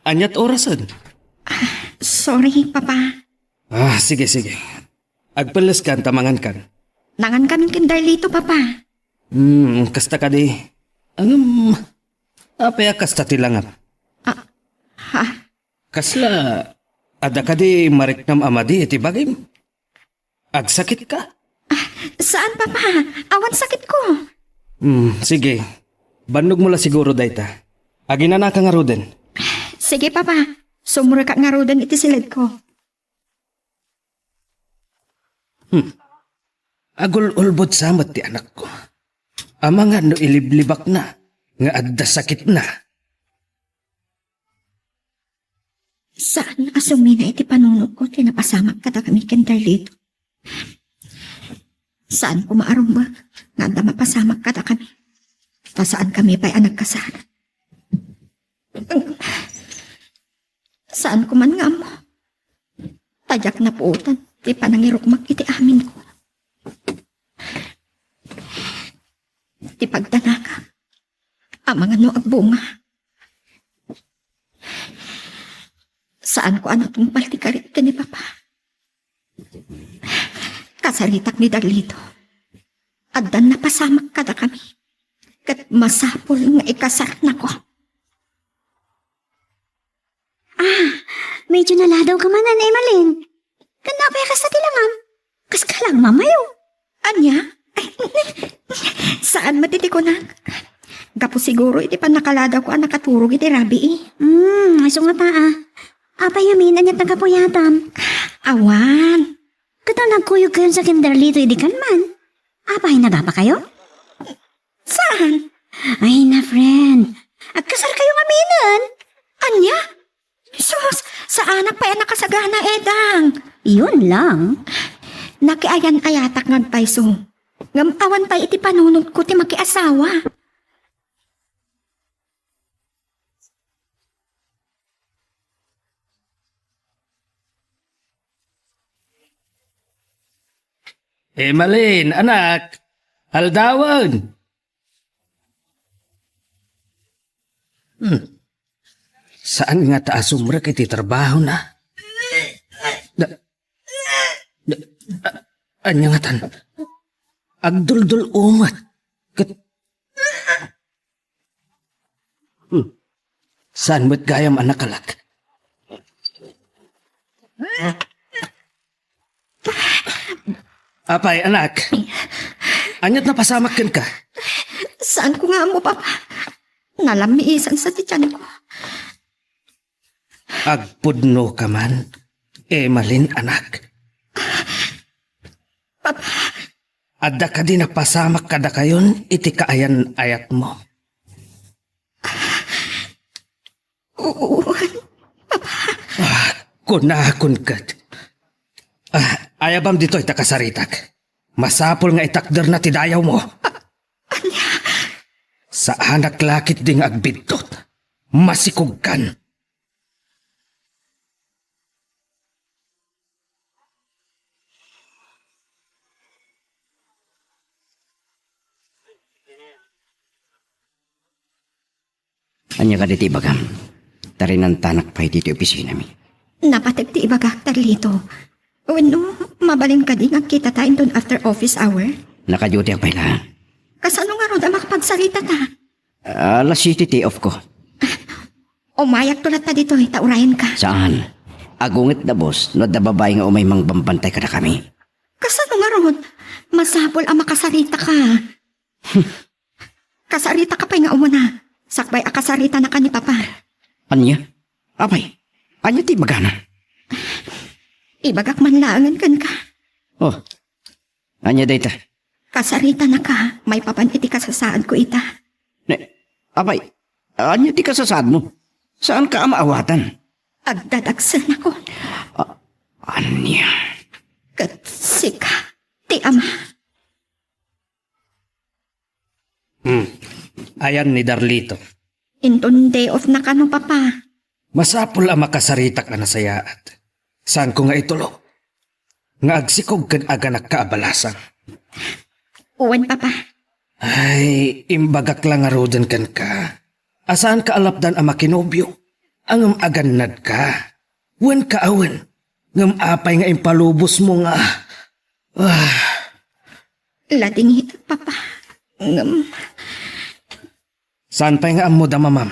aniat orasen? Sorry, Papa. Ah, sige, sige. Agpelleskan ta mangankan. Nangankamin ken Darlito, Papa. Hmm, kasta kadi. Ngem, apay a kasta ti langam? Ah, ha? Kasla, adda kadi mariknam a madi iti bagim? Agsakitka? Ah, saan, Papa. Awan sakitko. Hmm, sige. Bannogmo la siguro dayta. Aginanaka ngaruden. Sige, Papa. Sumurekak ngaruden iti siledko. Hmm. Agul-ulbod sa met ti anakko. Amangan no iliblibakna nga adda sakitna. Saan a sumina iti panunotko ti napasamak kadakami ken Darlito. Saan koma a rumbeng nga adda mapasamak kadakami. Ta saan kami pay a nagkasar. Saan ko man nga ammo. Ta diak napuotan ti panangirukmak iti amin ko. Ti pagdanaka, amangan no agbunga. Saan ko a natungpal ti karit ken ni Papa. Kasaritak ni Darlito. Addan napasamak kadakami. Ket masapul nga ikasarnako. Ah, medyo naladaw ka man, Nanay Emalin. Ken apay a kasta ti langam? Kas ka lang mamayo. Ania? Saan met iti kunak? Gapu siguro iti pannakaladaw ko a nakaturog iti rabii. Hmm, isu nga ta, ah. Apay amin, ania ta kapuyatam? Awan. Ket nagkuyog kayon sa kinderlito idi kalman. Apay, nagapa kayo? Saan? Ay na, friend. Agkasar kayo ngaminen. Ania? Sus, saanak pay a nakasagana, Edang. Yun lang. Nakiayan-ayatak nga agpayso. Ngem awan pay iti panunotko ti makiasawa. Emalin, anak, aldawen. Hmm. Saan nga ta asumrek iti trabahona? Da, da, a-, ania ngatan? Agduldul-omet. Ket, hmm. Saan met gayam a nakalak? Apay, anak. Aniat napasamak kenka? Saan ko nga ammo, Papa. Nalammiisan sa ti tiyan ko. Agpudno ka man, Emalin, anak. Papa. Adda kadi napasamak kadakayon iti kaayan-ayatmo? Oo, Papa. Ah, kunakon ket. Ah, ayabam ditoy ta kasaritak. Masapul nga itakderna ti dayawmo. Ania? Saanak la ketdi nga agbiddut. Masikogkan. Ania kadi ti ibagam? Tarinantanak pay ditoy opisinami. Napateg ti ibagak, Carlito. Wenno, mabalin kadi nga agkitata inton after office hour? Naka-duty-ak pay laeng. Kasano ngarud a makapagsaritata? Alas siete ti off ko. Umayakto latta ditoy, ta urayenka. Saan? Agungetda, boss, no adda babai nga umay mangbambantay kadakami. Kasano ngarud? Masapul a makasaritaka. Kasaritaka pay nga umuna. Sakbay a kasaritanaka ni Papa. Ania? Apay, ania ti ibagana? Ibagak man laengen kenka. Oh, ania dayta? Kasaritanaka maipapan iti kasasaadko ita. Ne, apay, ania ti kasasaadmo? Saanka a maawatan? Agdadagsenakon. A-, ania? Ket sika ti ama. Hmm. Ayan ni Darlito. Inton day off na kano, Papa? Masapul a makasaritak a nasayaat. Saanko nga itulo? Nga agsikog ken aganakka a balasang. Wen, Papa. Ay, imbagak la ngaruden kenka. A saanka a lapdan a makinobio. Ngem agannadka. Wen ka awen. Ngem apay nga impalubosmo nga, ah. Ladingitak, Papa. Ngem. Saan pay nga ammo da mamam?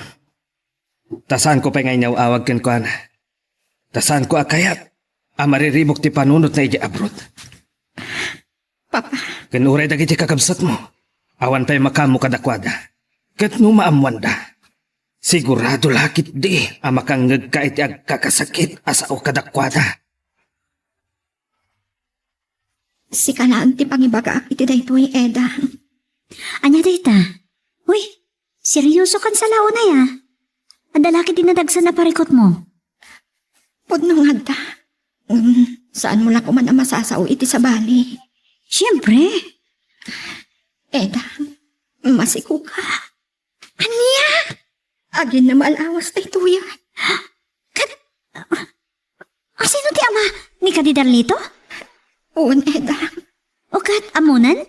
Ta saanko pay nga inyaw-awag kenkuana. Ta saanko a kayat a mariribuk ti panunotna idiay abroad. Papa. Ken uray dagiti kakabsatmo, awan pay makaammo kadakuada. Ket no maammoanda, sigurado la ketdi a makangngegka iti agkakasakit a sao kadakuada. Sika laeng ti pangibagaak iti daytoy, Eda. Ania dayta? Uy, seriosokan sa la unay, a. Adda la ketdi nadagsen a parikutmo. Pudno nga adda. Ngem, saanmo la koman a masasao iti sabali. Siempre. Eda, masiko ka. Ania? Agin na maalawas daytoy. Ket, a, sino ti ama ni kadi Darlito? Wen, Eda. O ket, ammonen?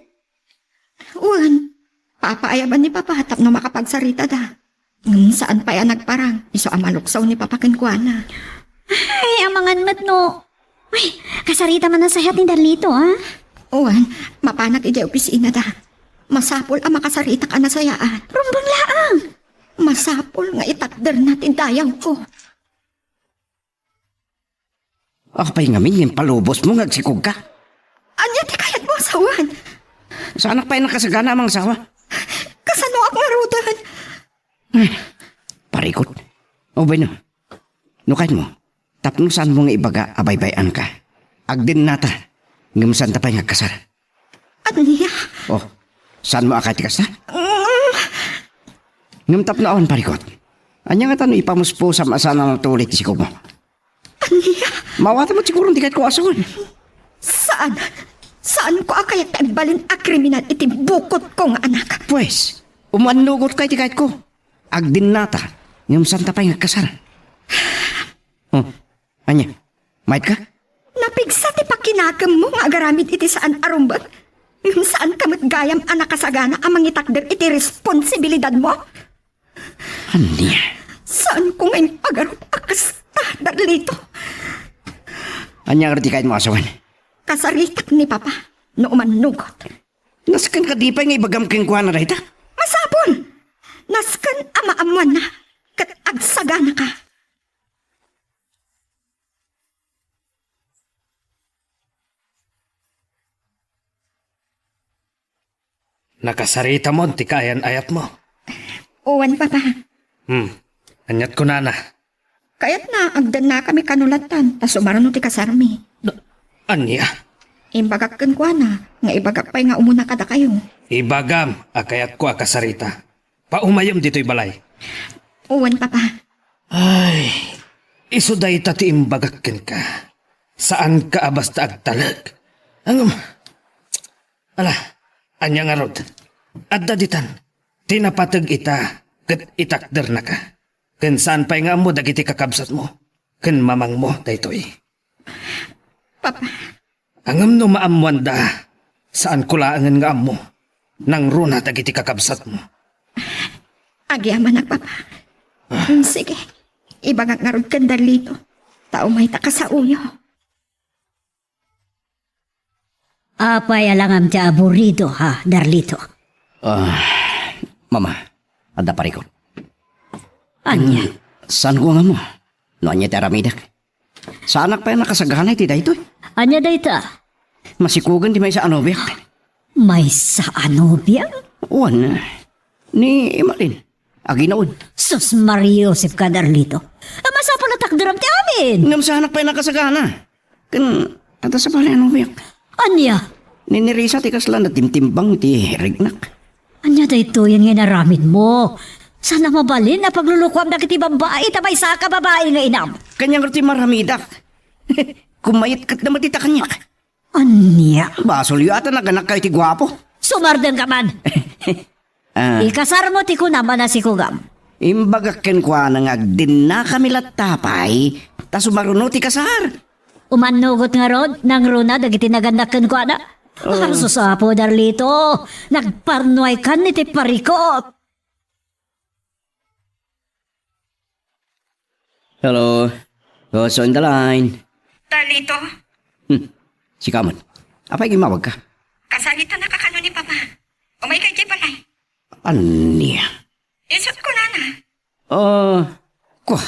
Wen, papaayaban ni Papa tapno makapagsaritada. Ngem saan pay a nagparang, isu a maluksaw ni Papa kenkuana. Ay, amangan met no. Ay, kasarita man a sayat ni Darlito, a? Wen, mapanak idiay opisinada. Masapul a makasaritak a nasayaat. Rumbeng laeng. Masapul nga itakderna ti dayawko. Apay ngamin nga impalubosmo nga agsikogka? Ania ti kayatmo a sawen? Saanak pay nakasagana a mangsawa. Kasanoak ngaruden? Ay, parikot. O bueno, no kayatmo, tapno saanmo nga ibaga a baybay-anka. Agdennata, ngem saanta pay nga agkasar. Ania? Oh, saanmo a kayat ti kasta? Mm. Ngem tapno awan parikot, ania ngata no ipamuspusam a saan a natuli ti sikogmo? Ania? Maawatem met siguro ti kayatko a sawen. Saan? Saanko a kayat ti agbalin a kriminal iti bukotko nga anak. Pues, umannugotka iti kayatko. Agdennata, ngem saanta pay nga agkasar. Oh, ania? Mayat ka? Napigsa ti pakinakemmo nga agaramid iti saan a rumbeng. Ngem saanka met gayam a nakasagana a mangitakder iti responsibilidadmo. Ania? Saanko nga impagarup a kasta, Darlito. Ania ngarud ti kayatmo a sawen? Kasaritak ni Papa, no umannugot. Nasken kadi pay nga ibagam kenkuana dayta? Masapul! Nasken a maammuanna, ket agsaganaka. Nakasaritamon ti kaayan-ayatmo? Wen, Papa. Hmm. Aniat kunana? Kayatna, agdennakami kano lattan, ta sumaruno ti kasarmi. Ania? Imbagak kenkuana, nga ibagak pay nga umuna kadakayo. Ibagam a kayatko a kasarita. Paumayem ditoy balay. Wen, Papa. Ay, isu dayta ti imbagak kenka. Saanka a basta agtalek. Ngem, ala, ania ngarud? Adda ditan ti napateg ita ket itakdernaka. Ken saan pay nga ammo dagiti kakabsatmo ken mamangmo daytoy. Papa. Ngem no maammoanda, saanko laengen nga ammo. Nangruna dagiti kakabsatmo. Agyamanak, Papa. Ah. Mm, sige. Ibagak ngarud ken Darlito. Ta umayta kasaoyo. Apay a langam ti aburido, ha, Darlito? Ah, Mama, adda parikot. Ania? Hmm, saanko nga ammo no ania ti aramidek. Saanak pay a nakasagana iti daytoy. Ania dayta? Masikogen ti maysa a nobiak. Maysa a nobiam? Wen, ni Emalin. Aginaud. Sus, Maria Joseph ka, Darlito. A, masapul a takderam ti amin. Ngem saanak pay a nakasagana. Ken, adda sabali a nobiak. Ania? Ni Nerissa ti kasla natimtimbang ti regnak. Ania daytoy nga inaramidmo? Saan a mabalin a paglulukoam dagiti babbai ta maysa ka babai nga inam? Kaniak ti maramidak. Kumayat ket namatita kaniak. Ania? Basolyo a ta naganak kayo ti guapo. Sumardeng ka man. Ah. Ikasarmo ti kunam a nasikogam. Imbagak kenkuana nga agdennakami latta pay, ta sumaruno ti kasar. Umannugot ngarud, nangruna dagiti nagannak kenkuana. Oh. Asus, Apo Darlito, nagparnuay kan iti parikot. Hello. Who's on the line? Darlito. Hmm. Sika met. Apay gimmawag ka? Kasaritanaka kano ni Papa. Umayka idiay balay. Ania? Isut' kunana. Ah, kua.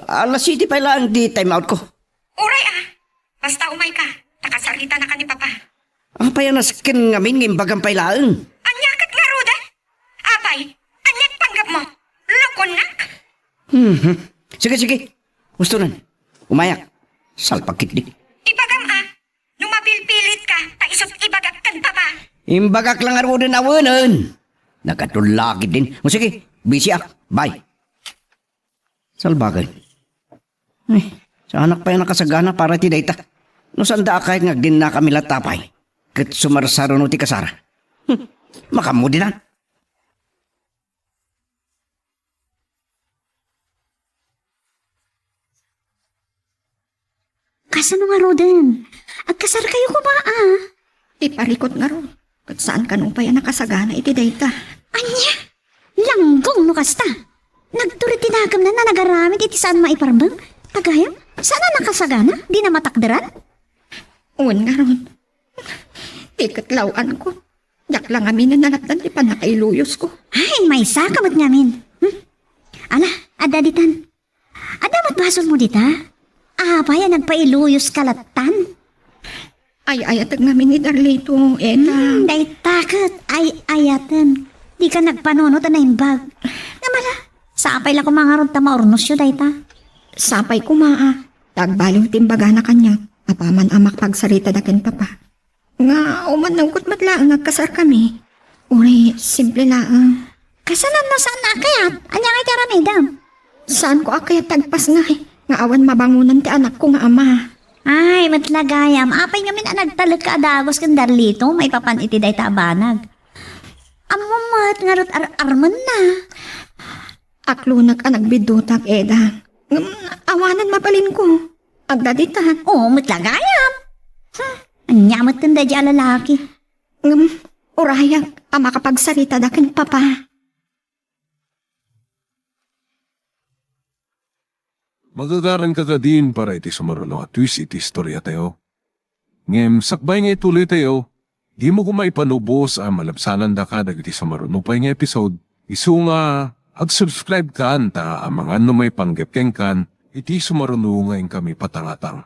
Alas siete pay laeng ti time out ko. Uray a. Basta umayka, ta kasaritanaka ni Papa. Apay a nasken ngamin nga imbagam pay laeng? Ania ket ngaruden? Apay, ania ti panggepmo? Lukonnak? Mhm. Sige, sige. Ustonen. Umayak. Salpag ketdi. Ibagam a, no mapilpilitka, ta isut' ibagak ken Papa. Imbagak la ngaruden a wenen. Nagatullakid din. O sige, busy ak. Bye. Salbagen. Ay, Saanak pay a nakasagana para iti dayta. No saanda a kayat nga agdinnakami latta pay, ket sumarsaruno ti kasar. Hmm, makammo ditan. Kasano ngaruden? Agkasarkayo koma, a? Iparikut ngarud, ket saan kano pay a nakasagana iti dayta. Ania? Langgong no kasta. Nagtured ti nakemna a nagaramid iti saan maiparbeng. Ta gayam, saan a nakasagana? Dina matakderan? Wen ngarud. Ti ket law-anko. Diak la ngamin a nalatdan ti pannakailuyosko. Ay, maysaka met ngamin. Hmm? Ala, adda ditan. Adda met basolmo dita? Apay a nagpailuyos ka lattan? Ay-ayatek ngamin ni Darlito, Eda. Hmm, dayta ket ay-ayaten. Dika nagpanunot a naimbag. Ngem ala, sapay la koma ngarud ta maurnosyo dayta. Sapay koma, a. Ta agbaliw ti imbagana kaniak, apaman a makapagsarita da ken Papa. Nga umannangkot met laeng nga agkasarkami. Uray, simple laeng. Kasano no saan a kayat? Ania ngay ti aramidem? Saanko a kayat ti agpasngay nga awan mabangonan ti anakko nga ama. Ay, met la gayam, apay ngamin a nagtalek ka a dagus ken Darlito maipapan iti dayta a banag? Ammom met ngarud ar-armenna. Aklonak a nagbiddutak, Eda. Ngem awanen mabalinko. Agdaditan. Oo, met la gayam. Hmm, ania met ken daydiay a lalaki? Ngem urayak a makapagsarita da ken Papa. Magagaranka kadin para iti sumaruno a twist iti istoriatayo. Ngem sakbay nga ituloytayo, dimo koma ipalubos a malabsanandaka dagiti sumaruno pay nga episode, isu nga ag-subscribe kan ta amangan no maipanggep kenkan iti sumaruno nga inkami patangatang.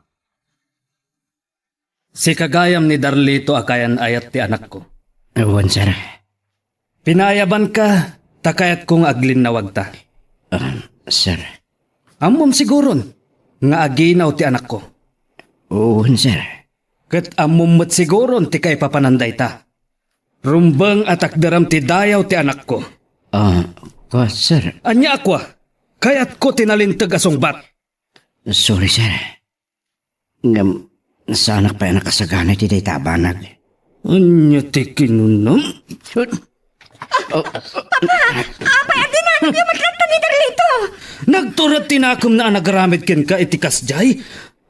Sika gayam ni Darlito a kayan-ayat ti anakko. Wen, sir. Pinaayabanka ta kayatko nga aglinnawagta. Ah, sir. Ammom siguron nga aginaw ti anakko. Wen, sir. Ket ammom met siguron ti kaipapanan dayta. Rumbeng a takderam ti dayaw ti anakko. Ah, kua, sir. Ania a kua? Kayatko ti nalinteg a sungbat. Sorry, sir. Ngem, saanak pay a nakasagana iti dayta a banag. Ania ti kinunam? Apay a dinanagyo met latta ni Darlito? Nagtured ti nakemna a nagaramid kenka iti kasdiay?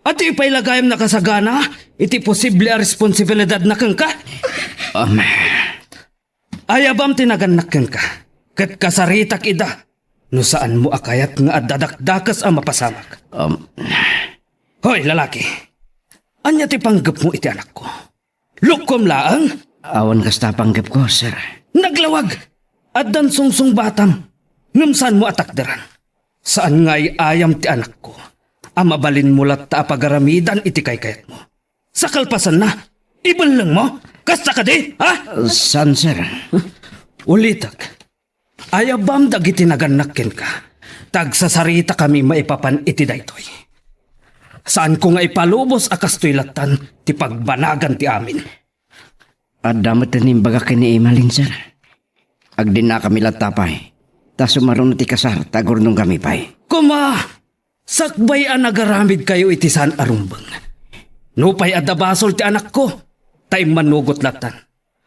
Ania pay la gayam nakasagana iti posible a responsibilidadna kenka? Um, Ayabam ti nagannak kenka, ket kasaritak ida no saanmo a kayat nga adda dakdakes a mapasamak. Um, Hoy, lalaki! Ania ti panggepmo iti anakko? Lukkom laeng? Awan kasta a panggepko, sir. Naglawag! Addan sungsungbatam, ngem saanmo a takderan. Saan nga ay-ayam ti anakko a mabalinmo latta a pagaramidan iti kaykayatmo. Sa kalpasanna, ibellengmo? Kasta kadi, ha? Saan, sir? Ulitek, ayabam dagiti nagannak kenka, ta agsasaritakami maipapan iti daytoy. Saanko nga ipalubos a kastoy lattan ti pagbanagan ti amin. Adda met ti imbagak ken ni Emalin, sir. Agdinnakami latta pay, ta sumaruno ti kasar, ta agurnongkami pay. Koma, sakbay a nagaramidkayo iti saan a rumbeng. Nupay adda basol ti anakko, ta immanugot lattan.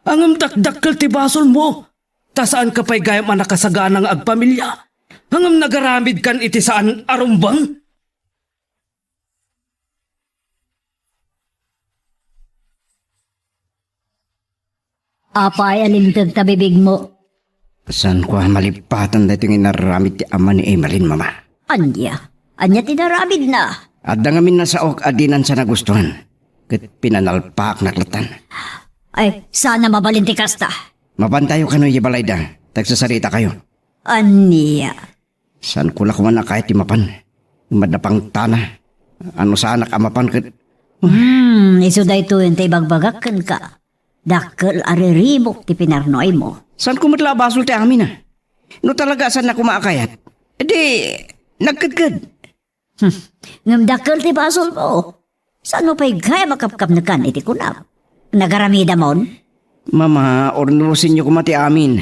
Ngem dakdakkel ti basolmo, ta saanka pay gayam a nakasagana nga agpamilia. Ngem nagaramidkan iti saan a rumbeng? Apay a linteg ta bibigmo? Saanko a malipatan daytoy nga inaramid ti ama ni Emalin, Mama. Ania? Ania ti naramidna? Adda ngamin nasaok a dinan sa nagustuhan, ket pinanalpaaknak lattan. Ay, saan a mabalin ti kasta. Mapantayo kano idiay balayda, ta agsasaritakayo. Ania? Saanko la koma a kayat ti mapan. Madapangtana. Ano saanak a mapan ket... Hmm, isu daytoyen ti ibagbagak kenka. Dakkel a riribuk ti pinarnuaymo. Saanko met la a basol ti amin, a? No talaga a saanna koma a kayat, di nagkedked. Hmm, ngem dakkel ti basolmo. Saanmo pay gayam a kapkapnekan iti kunam? Nagaramidamon? Mama, urnusenyo koma ti amin.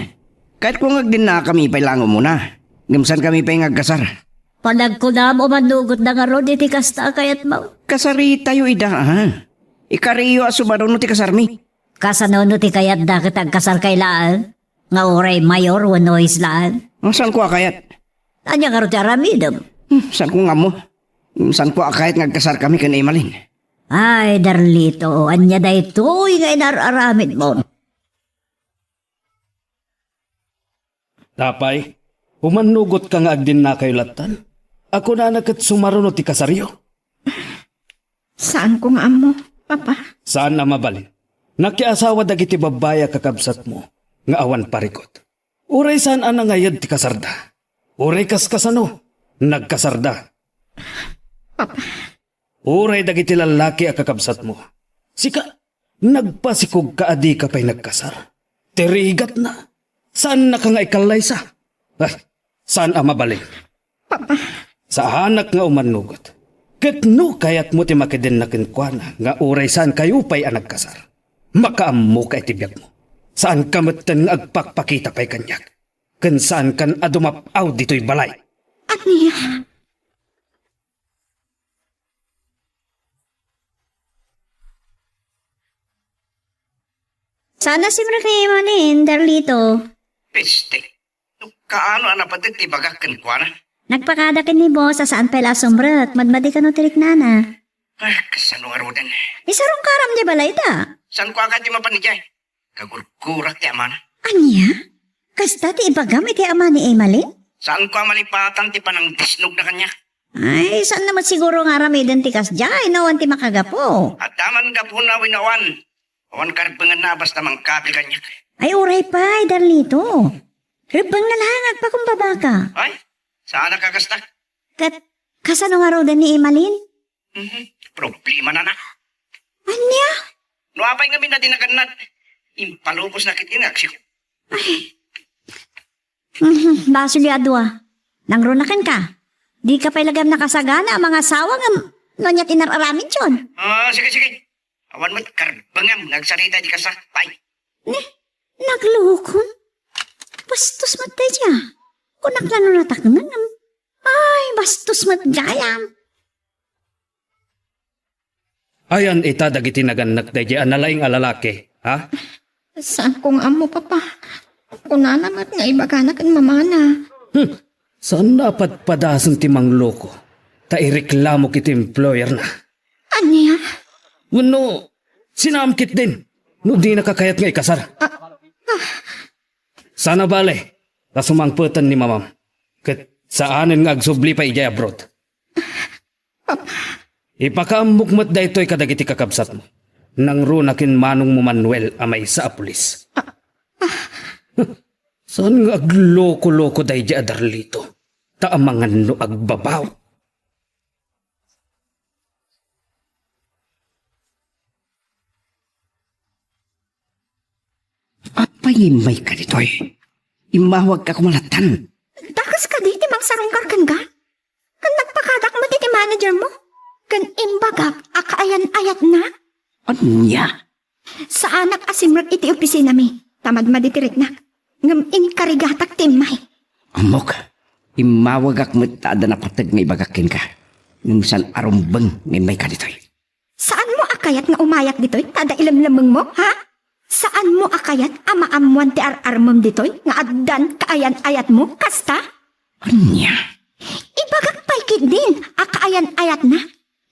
Kayatko nga agdinnakami pay laeng umuna, ngem saankami pay nga agkasar. Panagkunam, umannugotda ngarud iti kasta a kayatmo. Kasaritayo ida, a. Ikariyo a sumaruno ti kasarmi. Kasano no ti kayatda ket agkasarkay laeng? Nga uray mayor wenno huis laeng? Ah, saanko a kayat. Ania ngarud ti aramidem? Hmm, saanko nga ammo. Hmm, saanko a kayat nga agkasarkami ken Emalin. Ay, Darlito, ania daytoy nga inar-aramidmo? Apay, umannugotka nga agdinnakayo lattan? A kunana ket sumaruno ti kasaryo? Saanko nga ammo, Papa. Saan a mabalin. Nakiasawa dagiti babbai a kakabsatmo nga awan parikut. Uray saan a nangayed ti kasarda. Uray kaskasano, nagkasarda. Papa. Uray dagiti lallaki a kakabsatmo. Sika, nagpasikogka a dika pay nagkasar. Ti rigatna, saannaka nga ikallaysa. Ay, saan a mabalin. Papa. Saanak nga umannugot. Ket no kayatmo ti makidenna kenkuana nga uray saankayo pay a nagkasar, makaammoka iti biagmo. Saanka metten nga agpakpakita pay kaniak. Ken saankan a dumap-aw ditoy balay. Ania? Saan a simrek ni Emalin, Darlito. Peste. No kaano a napateg ti ibagak kenkuana? Nagpakada ken ni boss a saan pay la a sumrek, madmadi kano ti riknana. Ah, kasano ngaruden? Isarungkaram diay balayda. Saanko a kayat ti mapan idiay? Kagurgurak ti amana. Ania? Kasta ti ibagam iti ama ni Emalin? Saanko a malipatan ti panangdisnogna kaniak. Ay, saanna met siguro nga aramiden ti kasdiay no awan ti makagapu. Adda man gapuna wenno awan. Awan karebbenganna a basta mangkabil kaniak. Ay, uray pay, Darlito. Rebbengna laeng agpakumbabaka. Ay, saanak a kasta. Ket kasano ngaruden ni Emalin? Mhm. Problemana na. Ania? No apay ngamin a di nagannad, impalubosna ketdi nga agsiko. Ay. Mhm. Basolyo a dua. Nangruna kenka. Dika pay la gayam nakasagana a mangasawa ngem no ania ti inar-aramidyon? Ah, sige, sige. Awan met karbengam nga agsarita iti kasta. Bye. Ne, naglukon? Bastos met daydiay. Kunak la no natakneng. Ay, bastos met gayam. Ayan ita dagiti nagannak daydiay a nalaing a lalaki, ha? Saanko nga ammo, Papa. Kunana met nga ibagana ken mamana. Hmm. Saanna a padpadasen ti mangloko, ta ireklamok iti employerna. Ania? Wenno, sinaam ketdin, no dinaka kayat nga ikasar. Ah, ah. Saan a bale, ta sumangpeten ni mamam. Ket saanen nga agsubli pay idiay abroad. Ipakaammok met daytoy kadagiti kakabsatmo. Nangruna ken manongmo Manuel a maysa a pulis. Saan nga agloko-loko daydiay a Darlito? Ta amangan no agbabaw. Apay nga immayka ditoy? Immawagka koma lattan. Dakes kadi ti mangsarungkar kenka? Ken nagpakadak met iti managermo? Ken imbagak a kaayan-ayatna? Ania? Saanak a simrek iti opisinami, ta madmadi ti riknak. Ngem inkarigatak ti immay. Ammok, immawagak met ta adda napateg nga ibagak kenka. Ngem saan a rumbeng nga immayka ditoy. Saanmo a kayat nga umayak ditoy ta adda ilemlemmengmo, ha? Saanmo a kayat a maammoan ti ar-armem ditoy nga addan kaayan-ayatmo, kasta? Ania? Ibagak pay ketdin a kaayan-ayatna,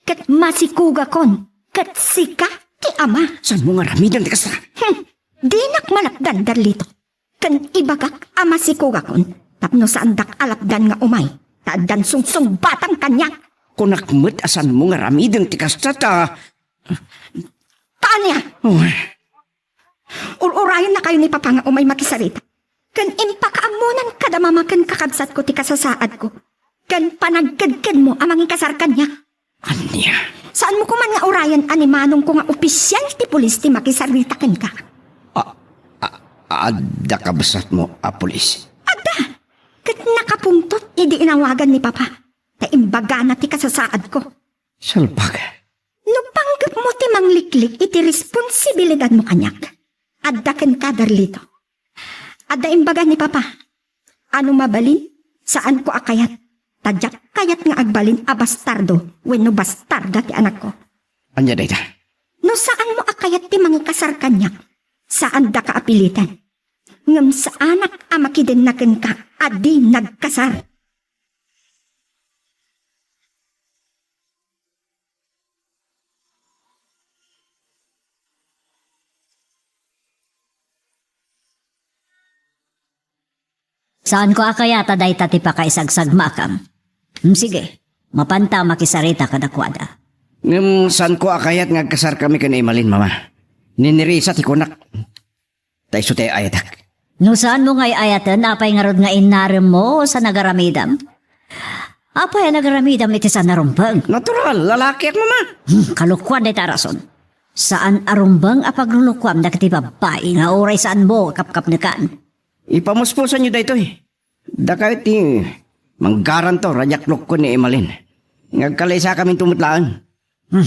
ket masikugakon, ket sika ti ama. Saanmo nga aramiden ti kasta? Hmm, dinak malapdan, Darlito. Ken ibagak a masikugakon tapno saandak a lapdan nga umay, ta addan sungsungbatam kaniak. Kunak met a saanmo nga aramiden ti kasta ta. Ta ania? Oh. Ur-urayennakayo ni Papa nga umay makisarita. Ken impakaammonan kada mama ken kakabsatko ti kasasaadko. Ken panagkedkedmo a mangikasar kaniak. Ania? Saanmo koman nga urayen a ni manongko nga opisial ti pulis ti makisarita kenka? A, a, adda kabsatmo a pulis? Adda! Ket nakapungtot idi inawagan ni Papa, ta imbagana ti kasasaadko. Salbag. No panggepmo ti mangliklik iti responsibilidadmo kaniak, adda kenka, Darlito. Adda imbaga ni Papa. Ano mabalin, saanko a kayat. Ta diak kayat nga agbalin a bastardo wenno bastarda ti anakko. Ania dayta? No saanmo a kayat ti mangikasar kaniak, saandaka a piliten. Ngem saanak a makidenna kenka a di nagkasar. Saanko a kayat a dayta ti pakaisagsagmakam. Hmm, sige, mapanta a makisarita kadakuada. Ngem saanko a kayat nga agkasarkami ken Emalin, Mama. Ni Nerissa ti kunak. Ta isu ti ay-ayatek. No saanmo nga ay-ayaten, apay ngarud nga inaremmo sa nagaramidam? Apay a nagaramidam iti saan a rumbeng? Natural, lalakiak, Mama. Hmm, kalokuan dayta a rason. Saan a rumbeng a paglulukuam dagiti babbai nga uray saanmo a kapkapnekan. Ipamuspusanyo daytoy. Dakayo ti manggaranto a diak lokuen ni Emalin. Nga agkalaisakaminto met laeng. Hmm.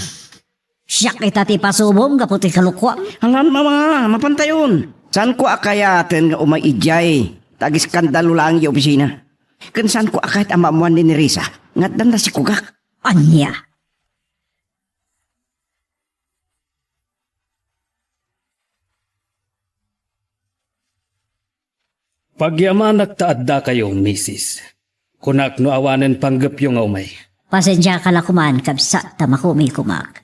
Siak ita ti pasubom gapu ti kalokuam. Alam, Mama, mapantayon. Saanko a kayaten nga umay idiay ta agiskandalo laeng idiay opisina. Ken saanko a kayat a maammoan ni Nerissa nga addan nasikugak. Ania? Pagyamanak ta addakayo, misis. Kunak no awanen panggepyo nga umay. Pasensiaka la koman, kabsat, ta makumikumak.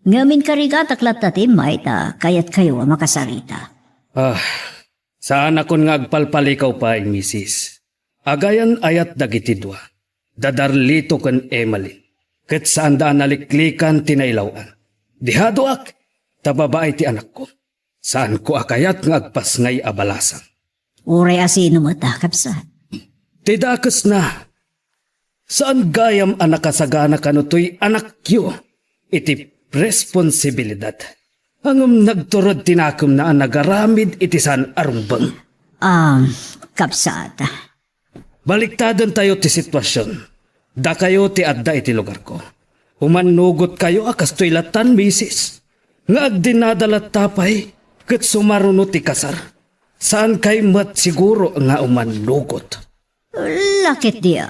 Ngem inkarigatak latta ti immay ta kayatkayo a makasarita. Ah, saanakon nga agpalpalikaw pay, misis. Agayan-ayat dagiti dua, da Darlito ken Emalin, ket saanda a naliklikan ti nailaw-an. Dihaduak, ta babai ti anakko. Saanko a kayat nga agpasngay a balasang. Uray a sino met a, kabsat? Ti dakesna, saan gayam a nakasagana kano toy anakyo iti responsibilidad. Ngem nagturod ti nakemna a nagaramid iti saan a rumbeng. Ah, kabsat. Baliktadentayo ti situasion. Dakayo ti adda iti lugarko. Umannugotkayo a kastoy lattan, misis. Nga agdinada latta pay, ket sumaruno ti kasar. Saankay met siguro nga umannugot. La ket dia.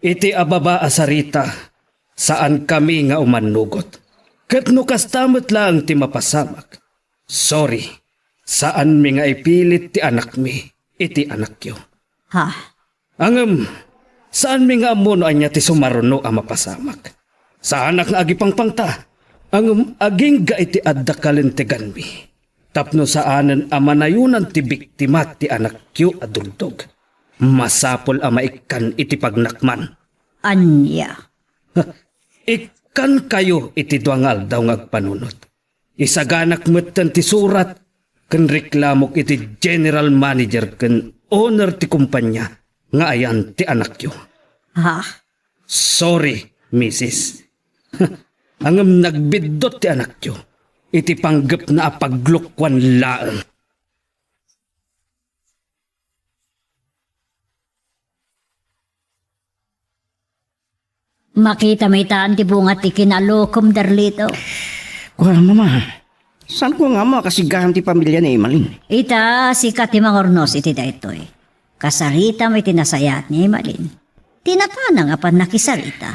Iti ababa a sarita, saankami nga umannugot. Ket no kasta met laeng ti mapasamak, sorry, saanmi nga ipilit ti anakmi iti anakyo. Ha? Ngem, saanmi nga ammo no ania ti sumaruno a mapasamak. Saanak nga agipangpangta, ngem agingga iti adda kalinteganmi. Tapno saanen a manayonan ti biktima ti anakyo a dultog, masapul a maikkan iti pagnakman. Ania? Ikkankayo iti dua nga aldaw nga agpanunot. Isaganak metten ti surat ken reklamok iti general manager ken owner ti kompania nga ayan ti anakyo. Ha? Sorry, misis. Ngem nagbiddut ti anakyo iti panggepna a paglukuan laeng. Makita met itan ti bunga ti kinalukom, Darlito. Kua, Mama, saanko nga ammo a kasigaam ti pamilya ni Emalin? Ita, sika ti mangurnos iti daytoy. Kasaritam iti nasayaat ni Emalin. Ti napanang a pannakisarita.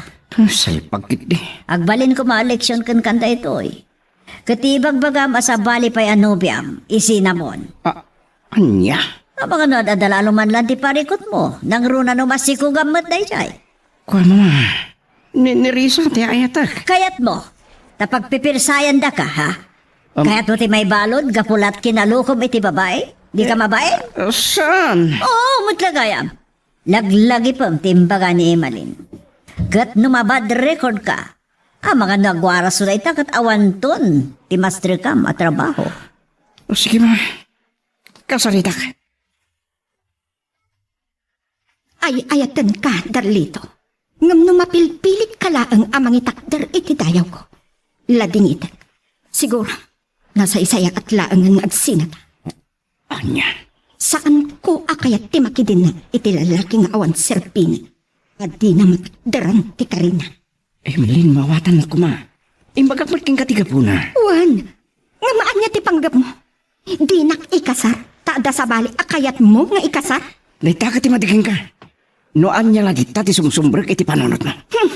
Salpag ketdi. Agbalin koma a leksion kenka daytoy. Ket ibagbagam a sabali pay a nobiam, i Cinnamon. A, ania? Amangan no ad-adda la a lumanlan ti parikutmo, nangruna no masikugam met daydiay. Kua, Mama, ni, ni Risa ti ayatek. Kayatmo, ta pagpipirsayandaka, ha? Am- Kayatmo ti maibalud gapu la ta kinalukom iti babai? Dika Eh, mabain? Saan? Oo, met la gayam. Laglagipem ti imbaga ni Emalin. Ket no ma-bad record ka, amangan no aguaraso dayta ket awanton ti masterkam a trabaho. O, sige, Ma. Kasaritak. Ay-ayatenka, Darlito. Ngem no mapilpilitka laeng a mangitakder iti dayawko, ladingitek. Siguro, nasaysayaat laengen nga agsinata. Ania? Saanko a kayat ti makidenna iti lalaki nga awan serbina, a dina matakderan ti karina. Emeline, maawatan koma. Imbagak met kenka ti gapuna. Wen, ngem ania ti panggepmo? Dinak ikasar, ta adda sabali a kayatmo nga ikasar? Dayta ket ti madi kenka. No ania la dita ti sumsumrek iti panunotmo? Hmm.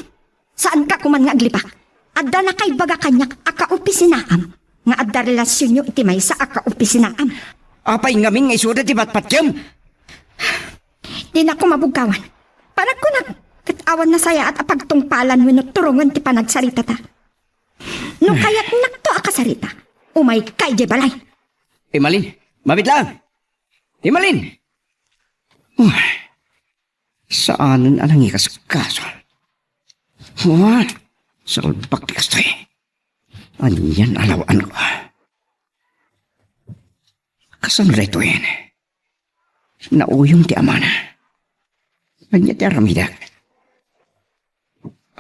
Saanka koman nga aglipak. Adda nakaibaga kaniak a kaopisinaam nga adda relasionyo iti maysa a kaopisinaam. Apay ngamin nga isuda ti patpatiem? Dinakon mabugkawan. Panagkunak, ket awan nasayaat a pagtungpalan wenno turongen ti panagsaritata. No kayatnakto a kasarita, umayka idiay balay. Emalin, mabit lang! Emalin! Uy, saanen a nangikaskaso. What? Salbak ti kastoy. Anian a law-anko? Kasano daytoyen? Nauyong ti amana. Ania ti aramidek?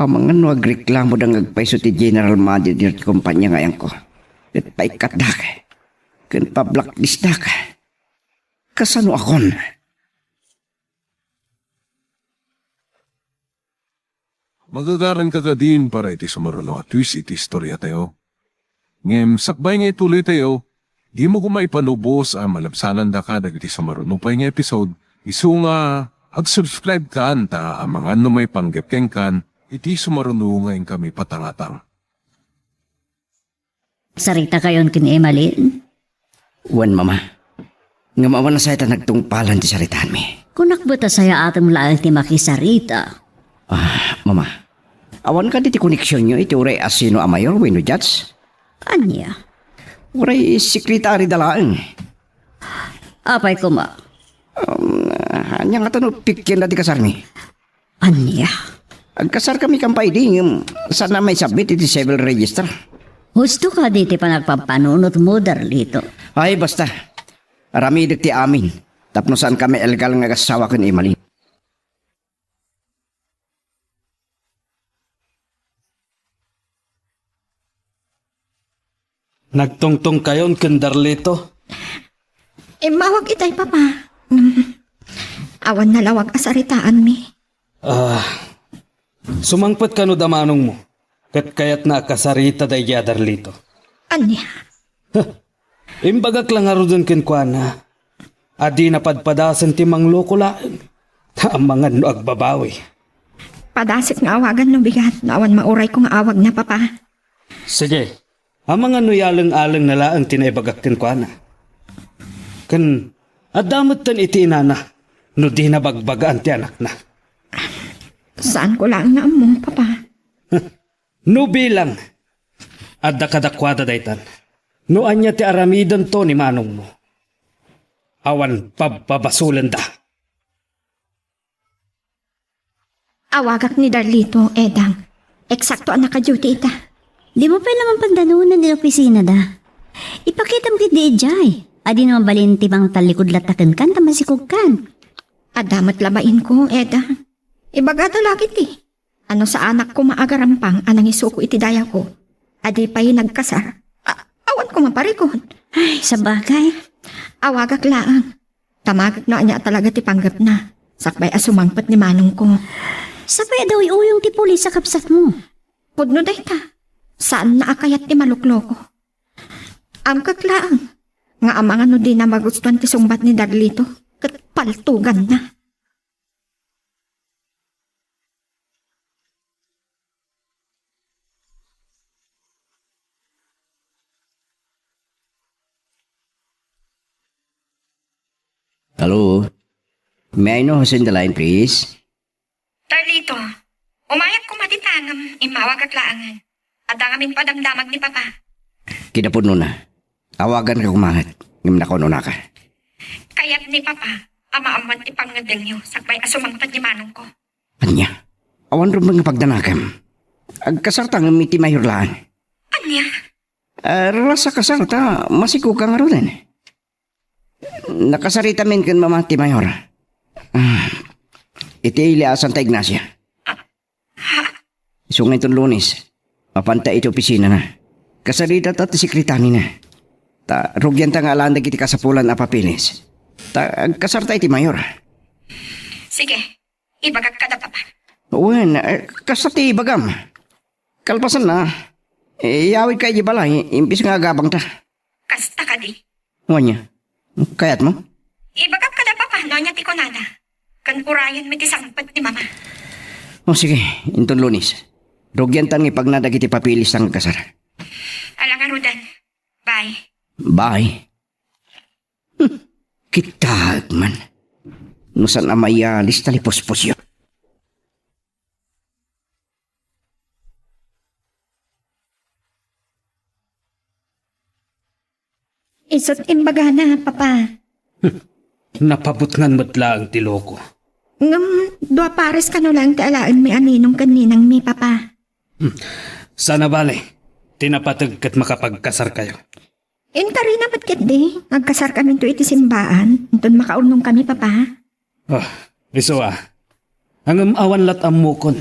Amangan no agreklamo da nga agpayso ti general manager ti kompania nga ayanko. Ket paikkatdak. Ken pablaklistak. Kasano akon? Magagaranka kadin para iti sumaruno a twist iti istoriatayo. Ngem sakbay nga ituloytayo, dimo koma ipanubos a malabsanandaka dagiti sumaruno pay nga episode, isu nga ag-subscribe kan ta amangan no maipanggep kenkan iti sumaruno nga inkami patangatang. Saritakayon ken Emalin? Wen, Mama. Ngem awan a sayaat a nagtungpalan ti saritaanmi. Kunak met a sayaatem laeng ti makisarita. Ah, Mama. Awan kadi ti koneksionyo iti uray asino a mayor wenno judge? Ania? Uray sekretari da laeng. Apay koma? Um, ania ngata no pikienna ti kasarmi? Ania? Agkasarkami kan pay idi, ngem saan a maisubmit iti civil register. Husto kadi ti panagpampanunotmo, Darlito? Ay, basta. Aramidek ti amin. Tapno saankami illegal nga agassawa ken Emalin. Nagtungtongkayon ken Darlito? Immawag itay, Papa. Mm. Awan nalawag a saritaanmi. Ah, sumangpet kano da manongmo, ket kayatna a kasarita daydiay a Darlito. Ania? Huh. Imbagak la ngaruden kenkuana a dina padpadasen ti mangloko laeng. Amangan no agbabawi. Padasek nga awagan no bigat no awan maurayko nga awagna, Papa. Sige, amangan no ialeng-alengna laeng ti naibagak kenkuana. Ken adda metten iti inana no dina bagbagaan ti anakna. Saanko laeng nga ammo, Papa. No bilang, adda kadakuada daytan. No ania ti aramidento ni manongmo, awan pabbabasolenda. Awagak ni Darlito, Edang. Eksakto a naka-duty ita. Dimo pay la mapan danonen iti opisinada. Ipakitam ketdi idiay. Adino mabalin ti mangtallikud latta kenkan ta masikogkan. Adda met la bainko, Edang. Ibagada la ketdi. A no saanak koma a garampang a nangisuko iti dayawko a di pay nagkasar, a-, awan koma parikut. Ay, sabagay. Awagak laeng. Tamagek no ania talaga ti panggepna, sakbay a sumangpet ni manongko. Sapay a daw uyong ti pulis a kabsatmo. Pudno dayta. Saanna a kayat ti malukloko. Amkek laeng nga amangan no dina magustuan ti sungbat ni Darlito ket paltuganna. Hello? May I know who's in the line, please? Darlito, umayat koma dita ngem immawagak laengen. Adda ngamin padamdamag ni Papa. Kinapudnona. Awaganka koma met, ngem nakaun-unaka. Kayat ni Papa a maammuan ti pangngeddengyo sakbay a sumangpet ni manongko. Ania? Awan rumbeng nga pagdanagem. Agkasarta ngem iti mayor laeng. Ania? Ah, ras a kasar ta masikoka ngaruden. Nakasaritamin ken Mama ti mayor. Ah, iti ili a Santa Ignacia. Isu nga inton Lunes, mapanta iti opisinana. Kasaritata ti sekretarina. Ta rugianta nga alaen dagiti kasapulan a papeles. Ta agkasarta iti mayor. Sige, ibagak kada, Papa. Wen, eh, kasta ti ibagam. Kalpasanna, eh, iyawidka iti balay, imbes nga agabangta. Kasta kadi? Wen, ania? Kayatmo? Ibagak kada, Papa, no ania ti kunada. ken urayenmi ti sangpet ni Mama. O, sige, inton Lunes. Rugiantan nga ipagna dagiti papeles ta agkasar. Ala ngaruden. Bye. Bye. Hmm, kitaek man. No saan a mayalis, talipuspusyo. Isut' imbagana, Papa. Napabutngan met laeng ti loko. Ngem dua pares kano laeng ti alaenmi a ninong ken ninangmi, Papa. Hmm. Saan a bale, ti napateg ket makapagkasarkayo. Inkarina met ketdi, agkasarkaminto iti simbaan, inton makaurnongkami, Papa. Ah, isu a. Ngem awan lat' ammokon.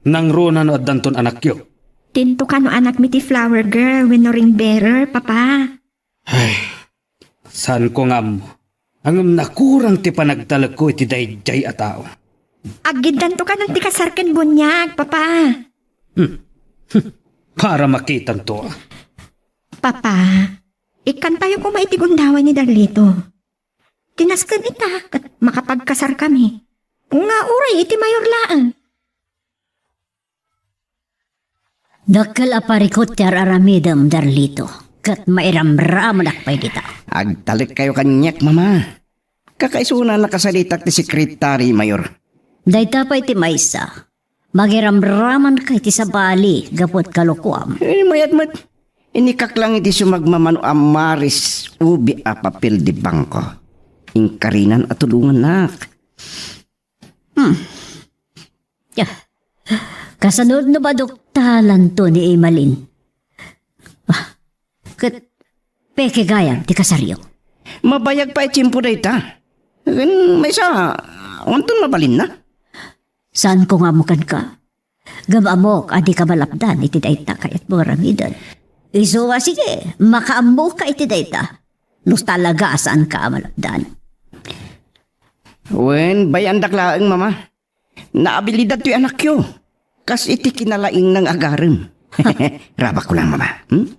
Nangruna no addanton anakyo. Dinto kano anakmi ti flower girl wenno ring bearer, Papa. Ay, saanko nga ammo. Ngem nakurang ti panagtalekko iti daydiay a tao. Aggiddanto kano ti kasar ken buniag, Papa. Hmm. Para makitanto. Papa, ikkantayo koma iti gundaway ni Darlito. Ti nasken ita, ket makapagkasarkami. Nga uray iti mayor laeng. Dakkel a parikut ti ar-aramidem, Darlito, ket mairamramanak pay dita. Agtalekkayo kaniak, Mama. Kakaisuna nakasaritak ti sekretari, Mayor. Dayta pay ti maysa. Magiramramanka iti sabali gapu iti kalokuam. Eh, mayat met. Inikak lang iti sumagmamano a Maris Ubi a papel de bangko. Inkarinan a tulongannak. Hmm. Ah. Kasano no baduktalanto ni Emalin? Ah, ket peke gayam ti kasaryo. Mabayag pay a tiempo dayta. Ken maysa, awanton mabalinna? Saanko nga ammo kenka. Ngem ammok a dika malapdan iti dayta kayatmo nga aramiden. Isu a sige, makaammoka iti dayta. No talaga a saanka a malapdan. Wen, bay-andak laeng, Mama. Naabilidad toy anakyo. Kas iti kinalaingna nga agarem. Rabakko lang, Mama. Hmm?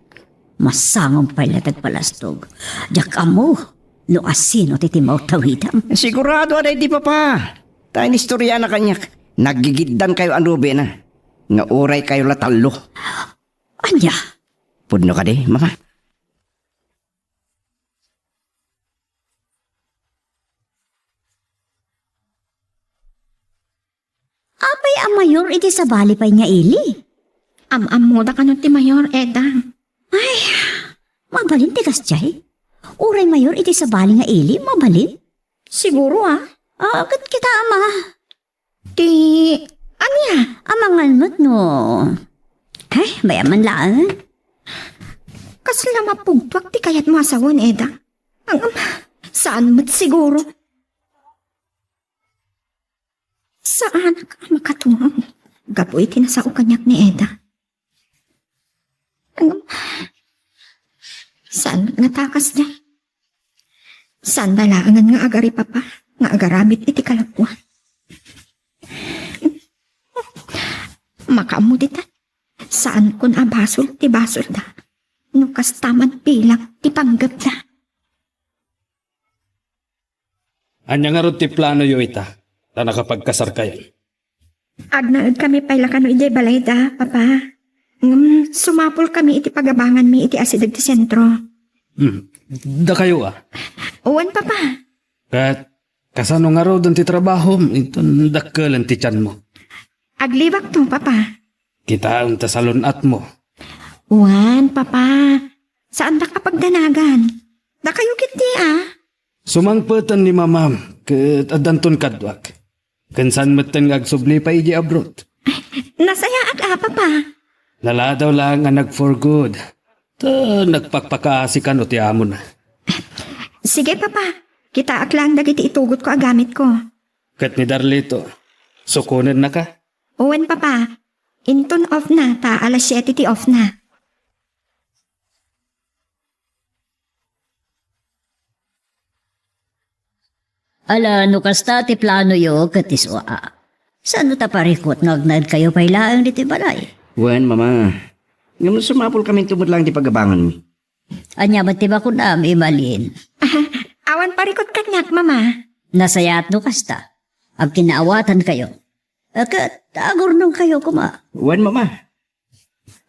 Masangom pay la ti agpalastog. Diak ammo no asino ti timmawtawidam. Sigurado a daydi, Papa. Ta inistoryanak kaniak. Naggigiddankayo a nobiana. Nga uraykayo la tallo. Ania? Pudno kadi, Mama? Apay a mayor iti sabali pay nga ili? Am-ammoda kano ti mayor, Eda. Ay, mabalin ti kasdiay? Uray mayor iti sabali nga ili, mabalin? Siguro, ah. Ah, ket kita, Ama. Ti, ania? Amangan met no. Ay, bay-am man laeng. Kasla mapugtuak ti kayatmo a sawen, Eda. Ang, saan met siguro? Saanak a makatulong gapu iti nasao kaniak ni Eda. Ngem, saan met nga takasda? Saan da laengen nga agari-papa nga agaramid iti kalakuan? Makaammo dita, saankon a basol ti basolda no kasta man bilang ti panggepda. Ania ngarud ti planoyo ita, ta nakapagkasarkayon? Agnaedkami pay la kano idiay balayda, Papa. Ngem sumapulkami iti pagabanganmi iti asideg ti sentro. Hmm. Dakayo a? Wen, Papa. Ket kasano ngaruden ti trabahom inton dakkelen ti tianmo? Aglibakto, Papa. Kitaem ta salun-atmo. Wen, Papa. Saandak a pagdanagan. Dakayo ketdi a? Sumangpeten ni Mamam ket addanton kaduak. Ken saan metten nga agsubli pay idiay abroad. Nasayaat a, Papa. Naladaw laeng a nag-for good. Ta nagpakpakaasi kano ti amona. Sige, Papa. Kitaak laeng dagiti itugotko a gamitko. Ket ni Darlito, sukonennaka? Wen, Papa. Inton off na, ta alas siete ti off na. Ala, no kasta ti planoyo ket isu a, saanno ta parikut nga agnaedkayo pay laeng ditoy balay? Wen, Mama. Ngem sumapulkaminto met laeng ti pagabanganmi. Ania met ti bakunam, Emalin? Awan parikut kaniak, Mama. Nasayaat no kasta. Agkinaawatankayo. Ket agurnongkayo koma. Wen, Mama.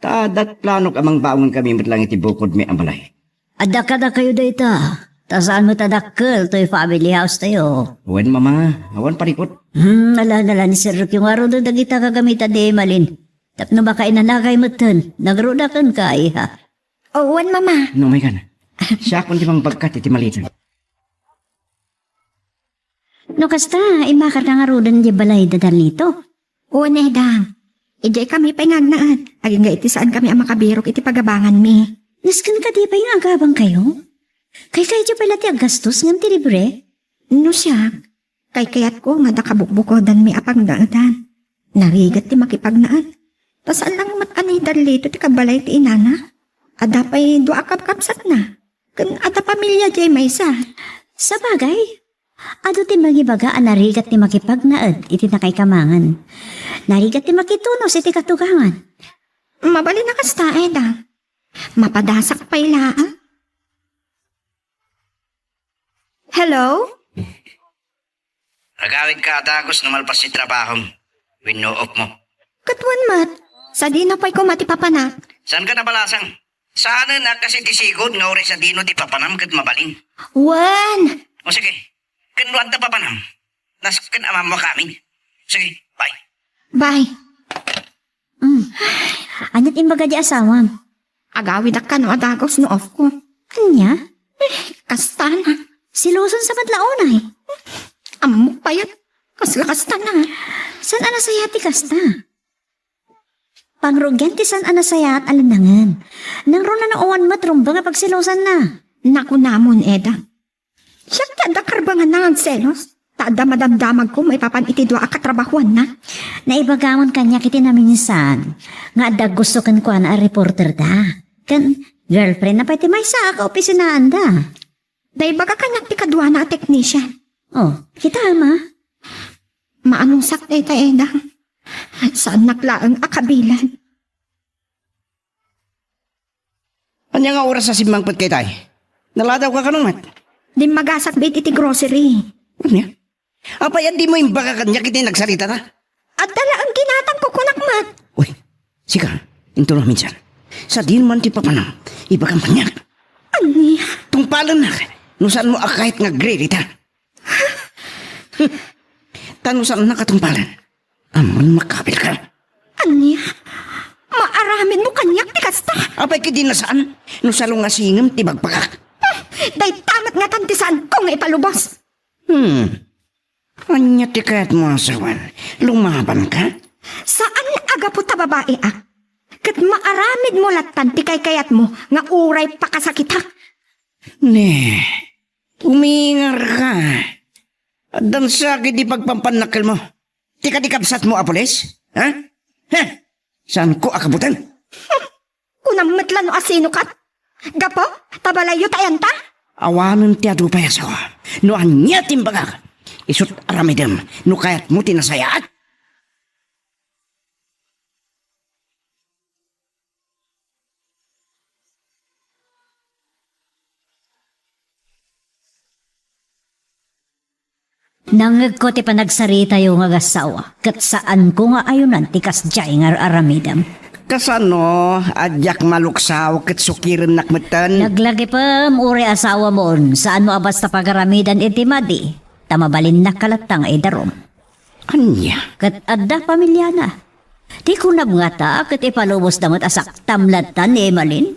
Ta adda planok a mangbaongenkami met laeng iti bukodmi a balay. Adda kadakayo dayta. Ta saan met a dakkel toy family house tayo. Wen, Mama. Awan parikut. Hmm, ala, ala, ni Sir Roque, ngaruden dagita gagamitan ni Emalin. Tapno makainanakay metten, nagrudaken ka, iha. O, wen, Mama. No, may kan. Siakon ti mangbagkat iti malita. No kasta, immakat ka ngaruden di balay da Darlito. Wen, Edang. Idiay kami pay nga agnaed. Agingga iti saan kami a makabirok iti pagabanganmi. Nasken kadi pay nga agabangkayo? Kaykayatyo pay la ti aggastos ngem ti libre? No siak, kaykayatko nga adda kabukbukodanmi a pagnaedan. Narigat ti makipagnaed. Ta saan lang met a ni Darlito ti kabbalay ti inana. Adda pay dua a kabkabsatna. Ken adda pamilia diay maysa. Sabagay, adu ti mangibaga a narigat ti makipagnaed iti nakaikamangan. Narigat ti makitunos iti katugangan. Mabalin a kasta, Eda. Mapadasak pay laeng. Hello? Agawidka a dagus no malpas ti trabahom wenno off mo. Ket wen met, sadino pay koma ti papanak? Saanka nabalasang? Saanen a kas iti sigud nga uray sadino ti papanam ket mabalin. Wen! O sige, ken no adda papanam, nasken a mammuak amin. Sige, bye. Bye. Mm. Ania ti imbaga di asawam? Agawidak kano a dagus no off ko. Ania? Eh, kastana. Siloson sa met la unay. Ammok payat. Kasla kastana. Saan a nasayaat ti kasta? Pangrugian ti saan a nasayaat a lennangen. Nangruna no awan met rumbeng a pagsilosanna. Nakunamon, Eda. Siak ti adda karbenganna nga agselos, ta adda madamdamagko maipapan iti dua a katrabahuanna. Naibagamon kaniak iti naminsan nga adda aggusto kenkuana a reporterda. Ken girlfriendna pay ti maysa a kaopisinaanda. Naibaga kaniak ti kaduana a technician. Oh, kitam a. Maanusak dayta, Eda. Saannak laeng a kabilan. Ania nga oras a simmangpet kaytay? Naladawka kano met? Dimmagasakmi iti grocery. Ania? Apay a dimo imbaga kaniak iti nagsaritata? Adda laeng ginatangko, kunak met. Uy, sika, inton maminsan. Sadino man ti papanam, ibagam kaniak. Ania? Tungpalennak, no saanmo a kayat nga agririta. Ta no saannak a tungpalen, ammon makabilka. Ania? Maaramidmo kaniak ti kasta? Apay ket di nasaan no salungasingem ti bagbagak. Dayta met ngatan ti saanko nga ipalubos. Hmm. Ania ti kayatmo a sawen? Lumabanka? Saan a gapu ta babaiak. Ket maaramidmo lattan ti kaykayatmo nga uray pakasakitak. Ne, umingarka. Addan sa ket di pagpampannakkelmo. Ti kadi kabsatmo a pulis? Ha? Ha? Saanko a kabuten? Kunam met la no asino kat? Gapu ta balayyo ta ayanta? Awanen ti adu pay a sao. No ania ti imbagak, isut' aramidem no kayatmo ti nasayaat. Nangngegko ti panagsaritayo nga agassawa, ket saanko nga ayonan ti kasdiay nga ar-aramidem. Kasano a diak maluksaw ket sukirennak metten? Laglagipem, uray asawamon, saanmo a basta pagaramidan iti madi, ta mabalinnak latta nga idarum. Ania? Ket adda pamiliana. Ti kunam ngata ket ipalubosda met a saktam latta ni Emalin?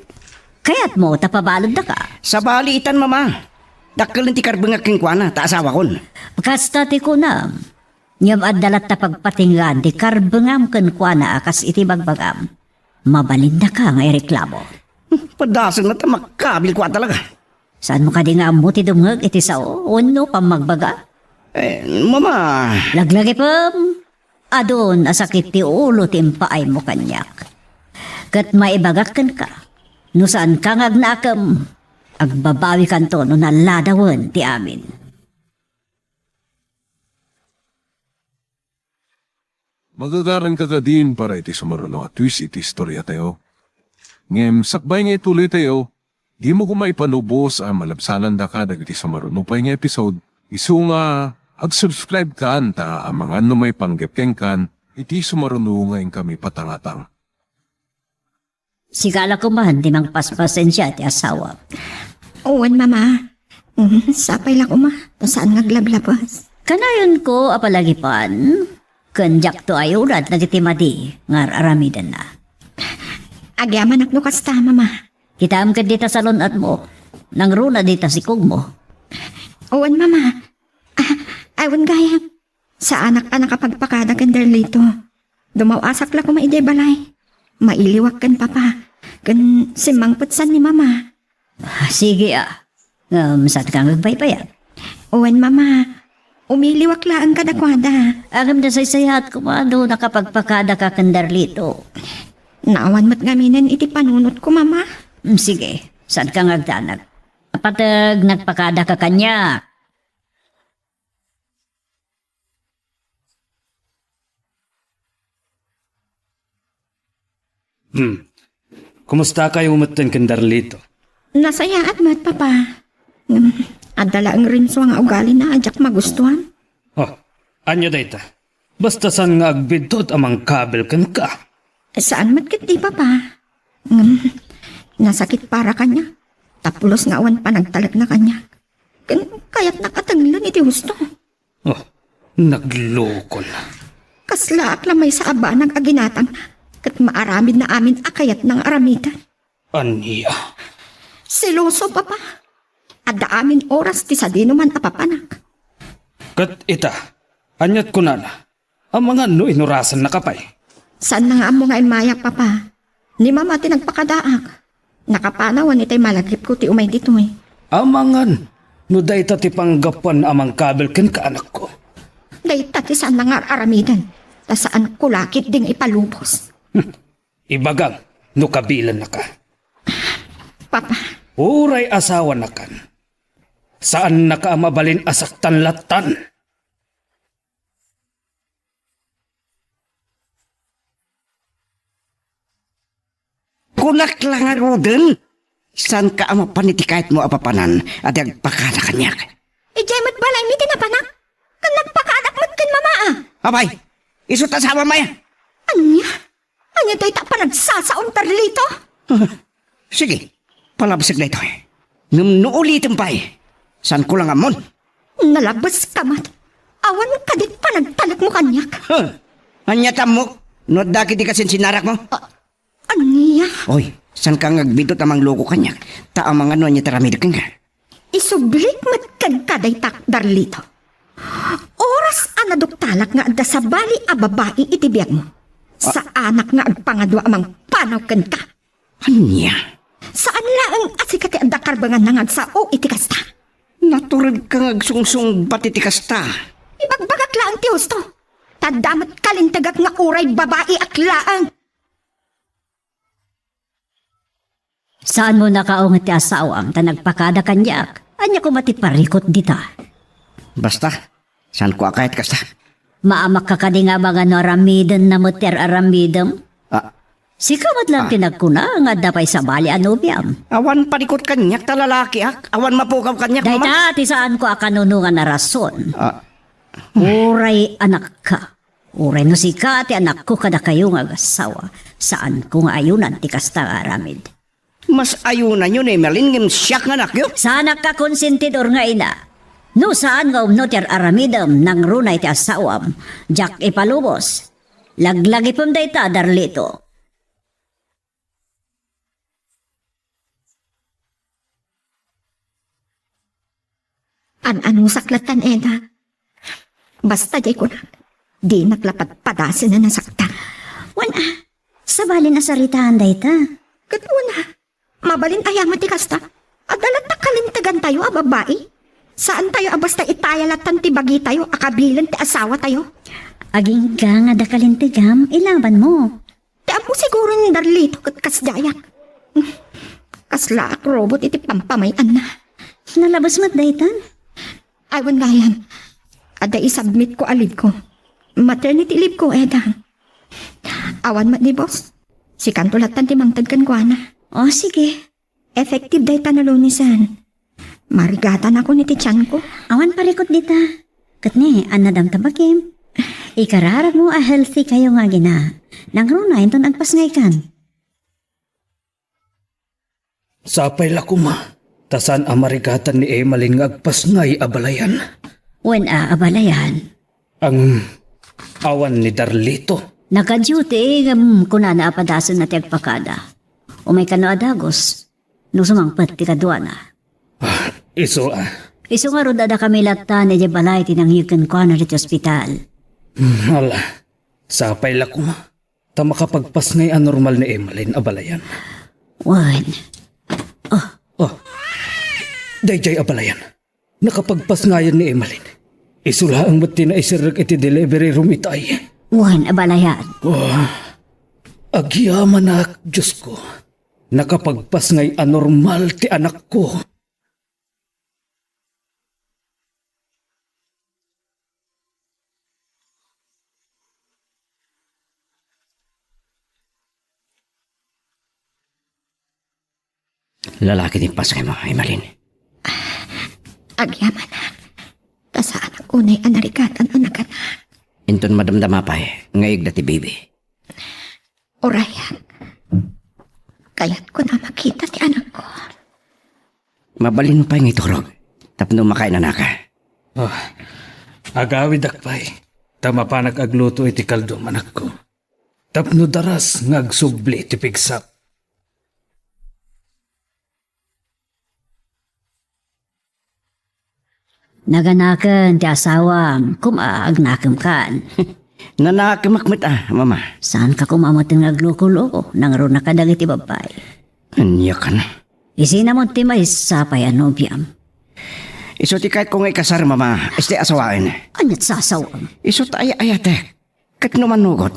Kayatmo ta pabaloddaka? Sabali itan, Mama. Dakkel ti karbengak kenkuana, ta asawakon. Kasta ti kunam. Ngem adda latta pagpatinggaan ti karbengam kenkuana a kas iti bagbagam. Mabalinnaka nga ireklamo. Hmm, padasenna ta makabil kua talaga. Saanmo kadi nga ammo ti dumngeg iti sao wenno pammagbaga? Eh, Mama. Laglagipem, adun a sakit ti ulo ti impaaymo kaniak. Ket maibagak kenka, no saanka nga agnaakem, agbabawikanto no naladawen ti amin. Magagaranka kadin para iti sumaruno a twist iti istoriatayo. Ngem sakbay nga ituloytayo, dimo koma ipalubos a malabsanandaka dagiti sumaruno pay nga episode, isu nga Ag-subscribe kan ta amangan no maipanggep kenkan iti sumaruno nga inkami patangatang. Sika la koma ti mangpaspasensia ti asawa. Wen, Mama. Mm, sapay la koma, ta saan nga aglablabas. Kanayonko a palagipan, ken diakto ayunan dagiti madi nga ar-aramidenna. Agyamanak no kasta, Mama. Kitaem ket dita salun-atmo. Nangruna dita sikogmo. Wen, Mama. Ah, awan gayam. Saanak a nakapagpakada ken Darlito. Dumaw-asak la koma idiay balay. Mailiwak ken Papa. Ken simmangpetsan ni Mama. Ah, sige, ah. Ngem, saan ka nga agbaybayag? Wen, Mama. Umiliwak laeng kadakuada. Ngem nasaysayaat koma no nakapagpakada ka ken Darlito. Naawan met ngaminen iti panunotko, Mama. Mm, sige, saan ka nga agdanag? Apateg, nagpakada ka kaniak. Hmm. Kumusta kayo metten ken Darlito? Nasayaat met, Papa. Ngem, adda laeng rinso nga ugalina a diak magustuan. Oh, ania dayta? Basta saan nga agbiddut a mangkabil kenka? Saan met ketdi, Papa. Ngem, nasakit para kaniak. Ta pulos nga awan panagtalekna kaniak. Ken kayatnak a tenglen iti husto. Oh, naglokon. Kaslaak la maysa a banag a ginatangna, ket maaramidna amin a kayatna nga aramiden. Ania? Seloso, Papa. Adda amin oras ti sadinoman a papanak. Ket ita, aniat kunana? Amangan no inurasannaka pay. Saanna nga ammo nga immayak, Papa. Ni Mama ti nagpakadaak. Nakapanawan itay malagipko ti umay ditoy. Amangan no dayta ti panggapuan a mangkabil kenka, anakko. Dayta ti saanna nga ar-aramiden. Ta saanko la ketdi nga ipalubos. Ibagam no kabilennaka. Papa. Uray asawanakan. Saannaka a mabalin a saktan lattan. Kunak la ngaruden, saanka a mapan iti kayatmo a papanan a di agpakada kaniak? Idiay met balaymi ti napanak, ken nagpakadak met ken Mama a. Apay, isu ti asawam aya? Ania? Ania dayta a panagsasaom, Darlito? Sige, palabsek daytoy. Ngem no ulitem pay, saanko la nga ammon. Nalabeska met. Awan kadi panagtalekmo kaniak. Huh! Ania ti ammok no adda ketdi kasinsinnarakmo? A-, ania? Oy, saanka nga agbiddut a mangloko kaniak, ta amangan no ania ti aramidek kenka. Isublik met kenka dayta, Darlito. Oras a naduktalak nga adda sabali a babai iti biagmo, saanak nga agpangadua a mangpanaw kenka. Ania? Saan laeng a sika ti adda karbenganna nga agsao iti kasta. Naturedka nga agsungsungbat iti kasta. Ibagbagak laeng ti husto. Ta adda met kalintegak nga uray babaiak laeng. Saanmo nakaunget ti asawam ta nagpakada kaniak? Ania koma ti parikut dita? Basta, saanko a kayat kasta. Maamakka kadi nga amangan no aramidenna met ti ar-aramidem? Ah. Sika met laeng ti nagkuna nga adda pay sabali a nobiam. Awan parikut kaniak ta lalakiak. Awan mapukaw kaniak, Mama. Dayta ti saanko a kanunongan a rason. Ah. Uray anakka. Uray no sika ti anakko kadakayo nga agasawa, saanko nga ayunan ti kasta nga aramid. Mas ayunanyo ni Emeline ngem siak nga anakyo? Saanak a konsentidor nga ina. No saan nga umno ti ar-aramidem, nangruna iti asawam, diak ipalubos. Laglagipem dayta, Darlito. An-anusak lattan, Eda. Basta diay kunak, dinak la padpadasen a nasaktan. Wen a, sabalin a saritaan dayta. Ket wen a, mabalin aya met ti kasta? Adda latta kalintegantayo a babbai. Saantayo a basta itaya lattan ti bagitayo a kabilen ti asawatayo. Agingga nga adda kalintegam, ilabanmo. Ti ammo siguro ni Darlito ket kasdiayak. Kaslaak robot iti pampamay-anna. Nalabes met dayta? Ay, wen gayam. Adda isubmitko a leave ko. Maternity leave ko, Eda. Awan met ni boss. Sikanto lattan ti mangted kenkuana. O, sige. Effective dayta no Lunesan. Marigatanakon iti tianko. Awan parikut dita. Ket ni, annadam ta bagim. Ikararagmo a healthy kayo nga agina. Nangruna inton agpasngaykan. Sapay la koma, ta saan a marigatan ni Emalin nga agpasngay a balayan. Wen a, a balayan? Ang awan ni Darlito. Naka-duty, ngem kunana a padasenna ti agpakada. Umay kano a dagus, no sumangpet ti kaduana. Ah, isu a. Isu ngarud, adda kami latta idiay balay ti nangyeg kenkuana iti ospital. Hmm, ala, sapay la koma. Ta makapagpasngay a normal ni Emalin a balayan. Wen. Oh. Oh. Daydiay a balayan. Nakapagpasngayan ni Emalin. Isu laeng met ti naiserrek iti delivery room itay. Wen a balayan. Oh. Agyamanak, Diosko. Nakapagpasngay a normal ti anakko. Lalaki ti pasngaymo, Emalin. Agyamanak. Ta saanak unay a narigatan a nagana. Inton madamdama pay nga igda ti baby. Urayan. Kayatko a makita ti anakko. Mabalin pay nga iturog tapno makainanaka. Ah, agawidak pay, ta mapanak agluto iti kaldom, anakko. Tapno daras nga agsubli ti pigsap. Naganaken ti asawam, koma, agnakemkan. Nanakemak met a, Mama. Saanka koma met nga agloko-loko, nangruna kadagiti babbay. Ania kan? Isina met ti maysa pay a nobiam. Isu ti kayatko nga ikasar, Mama, isu ti asawaen. Aniat sasawam? Isu ti ay-ayatek. Ket no manugot,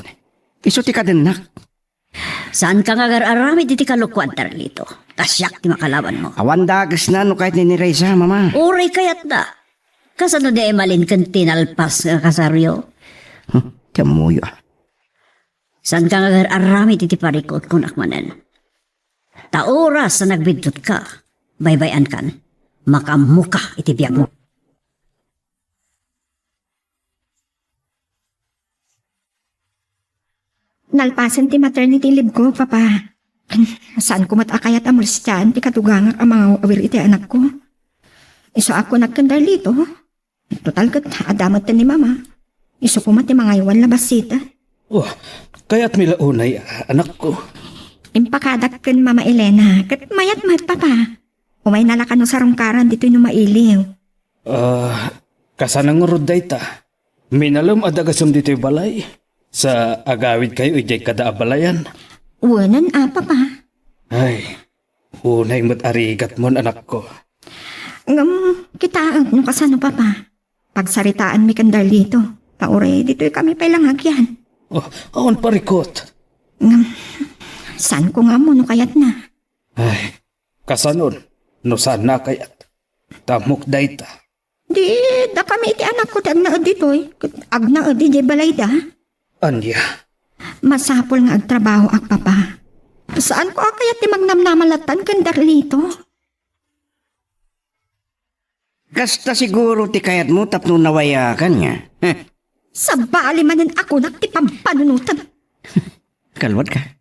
isu ti kadennak. Saanka nga agar-aramid iti kalokuan, Darlito. Ta siak ti makalawanmo. Awan dagesna no kayat ni Nerissa, Mama. Uray kayatna. Kasano ni Emalin ken ti nalpas nga kasaryo? Hmm, ti ammoyo. Saanka nga agar-aramid iti parikut, kunak manen. Ta oras a nagbiddutka, baybay-ankan. Makaammoka iti biagmo. Nalpasen ti maternity leave ko, Papa. Saanko met a kayat a molestiaan ti kadugangak a mangawawir iti anakko. Isu a kunak ken Darlito. Total ket adda met ni Mama. Isu koma ti mangaywan la bassit. Oh, kayatmi la unay, anakko. Impakadak ken Mama Elena, ket mayat met, Papa. Umayna la kano sarungkaran ditoy no mailiw. Ah, kasano ngarud dayta? Minalem a dagasem ditoy balay, sa agawidkayo idiay kada a balayan. Wen a, Papa. Ay, unay met a rigatmon, anakko. Ngem, kitaek no kasano, Papa. Pagsaritaanmi ken Darlito, ta uray ditoy kami pay la nga agyan. Oh, awan parikut. Ngem, saanko nga ammo no kayatna. Ay, kasanon, no saanna a kayat. Ta ammok dayta. Di, dakami iti anakko ti agnaed ditoy, ket agnaed idiay balayda. Ania? Masapul nga agtrabahoak, Papa. Saanko a kayat ti magnamnama lattan ken Darlito. Kasta siguro ti kayatmo tapno nawayakan nga. Heh. Sabali manen a kunak ti pampanunotem. Kalwadka.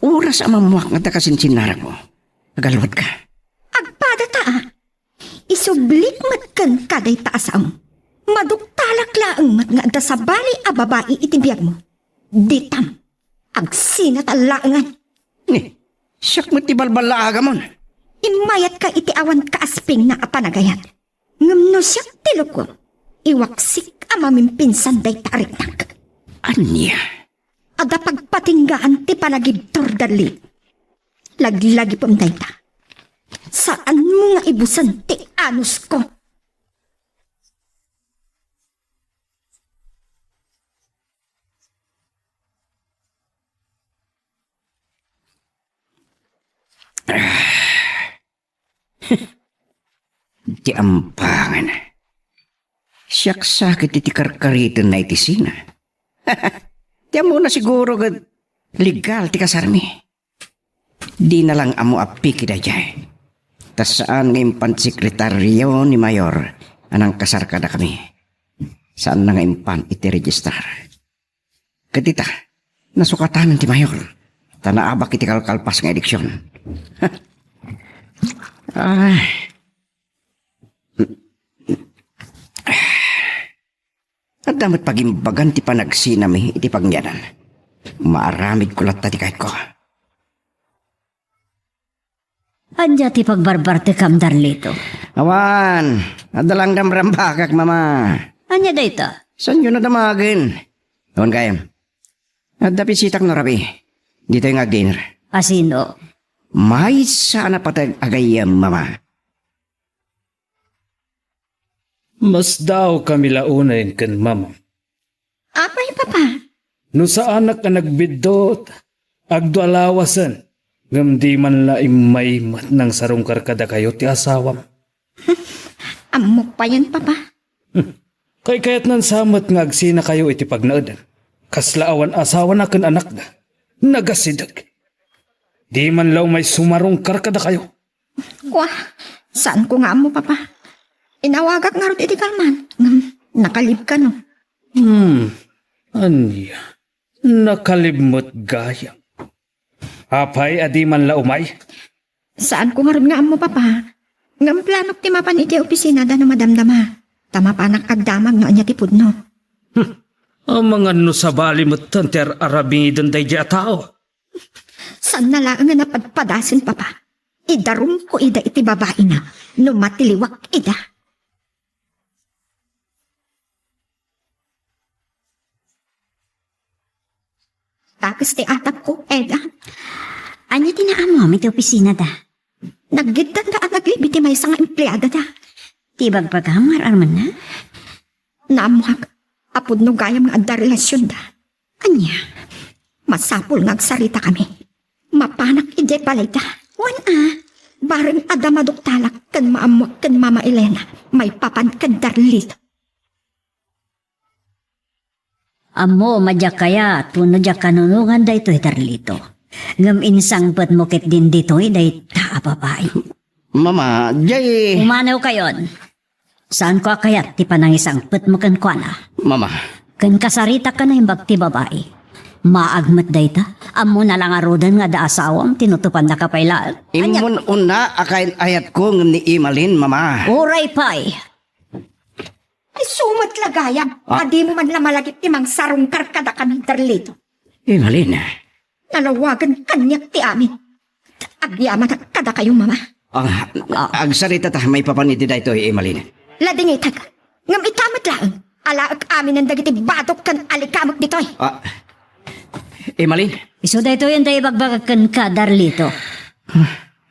Oras a mammuak nga ta kasinsinnarakmo. Agalwadka. Agpadata, a. Isublik met kenka dayta a saom. Maduktalak laeng met nga adda sabali a babai iti biagmo. Ditam. Agsinata laengen. Ni, siak met ti balbalaagamon. Immayatka iti awan kaaspingna a panagayat. Ngem no siak ti luko, iwaksik a mamimpinsan dayta a riknak. Ania? Adda pagpatinggaan ti panagibtur, Darli. Laglagipem dayta. Saanmo nga ibusen ti anusko. Ti ampangan. Siak sakit iti karkaritenna iti sina. Ti ammona siguro ket legal ti kasarmi. Dina lang ammo a piki daydiay. Ta saan nga impan ti sekretario ni Mayor a nangkasar kadakami. Saanna nga impan iti registrar. Ket ita, nasukatanen ti mayor, ta naabak iti kalkalpas nga eleksion. Ay. Adda met pagimbagan ti panagsinami iti pagyanan. Maaramidko latta ti kayatko. Ania ti pagbarbartekam, Darlito? Awan, adda lang ramrambakak, Mama. Ania dayta? Saanyo a damagen? Awan gayam. Adda bisitak no rabii. Ditoy nga agdinner. A sino? Maysa a napateg a gayyem, Mama. Masdaawkami la unay ken Mama. Apay, Papa? No saanak a nagbiddut, agdua lawasen, ngem di man la immay met nangsarungkar kadakayo ti asawam. Ammok payen, Papa. Kaykayatnan sa met nga agsinakayo iti pagnaedan. Kasla awan asawana ken anakda. Nagasideg. Di man la umay sumarungkar kadakayo. Kua, saanko nga ammo, Papa. Inawagak ngarud iti kalman, ngem nakalib kano. Hmm, ania? Nakalib met gayam. Apay a di man la umay? Saanko ngarud nga ammo, Papa. Ngem planok ti mapan iti opisina da no madamdama. Ta mapanak agdamag no ania ti pudno. Hmm. Amangan no sabali metten ti ar-aramiden daydi a tao. Saanna laeng a napadpadasen, Papa. Idarumko ida iti babaina no matiliwak ida. Dakes ti atapko, Eda. Ania ti naammoam iti opisinada? Naggiddanda a naglib iti maysa nga empleadada. Ti ibagbagam nga ar-armenna? Naammoak a pudno gayam nga adda relasionda. Ania? Masapul nga agsaritakami. Mapanak idiay balayda. Wen a, bareng adda maduktalak ken maammoak ken Mama Elena maipapan ken Darlito. Ammom a diak kayat wenno diak kanunongan daytoy Darlito. Ngem insangpetmo ketdin ditoy dayta a babai. Mama, diay... Umanawkayon. Saanko a kayat ti panangisangpetmo kenkuana. Mama. Ken kasaritak a naimbag ti babai. Maag met dayta. Ammona la ngaruden nga adda asawam, tinutupannaka pay laeng. Ania? Immon unna a kain-ayatko ngem ni Emalin, Mama. Uray pay. Isu met la gayam, ah, a dimo man la malagip ti mangsarungkar kadakami, Darlito. Emalin. Nalawagen kaniak ti amin. Agyamanak kadakayo, Mama. Ah, ah, agsaritata maipapan iti daytoy, Emalin. Ladingitek. Ngem ita met laeng, alaek aminen dagiti badok ken alikamek ditoy. Ah, Emalin. Isu daytoy anda ibagbagak kenka, Darlito.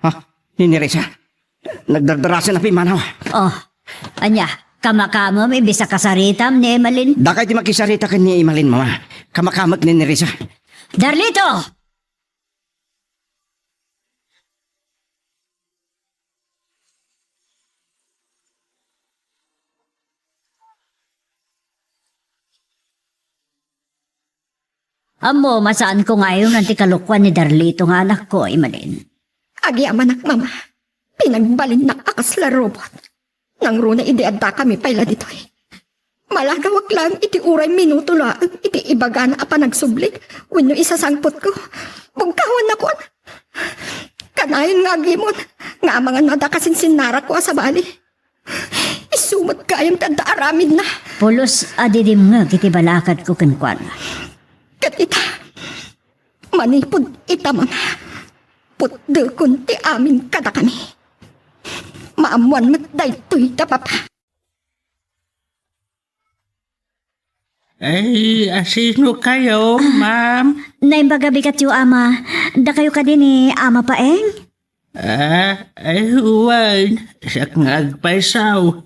Ah, ni, ni Risa. Nagdardarasen a pimmanaw. Oh, ania, kamakamem, ibisa kasaritam ni Emalin? Dakay ti makisarita ken ni Emalin, Mama. Kamakamek ni, ni Risa. Darlito! Ammom a saanko nga ayunan ti kalokuan ni Darlito nga anakko, Emalin. Agyamanak, Mama. Pinagbalinnak a kasla robot. Nangruna idi addakami pay la ditoy. Maladawak laeng iti uray minuto laeng iti ibagana a panagsubli wenno isasangpetko. Bugkawannakoan. Kanayon nga agimon nga amangan no adda kasinsinnarakko a sabali. Isu met gayam ti adda aramidna. Pulos a didimngeg iti balakadko kenkuana. Ket ita, manipud ita, Mama, putdekon ti amin kadakami. Maammoan met daytoy da Papa. Ay, asino kayo, ma'am? Naimbag a bigatyo, Ama. Dakayo kadi ni Ama Paeng? Ah, ay, wen, siak nga agpayso.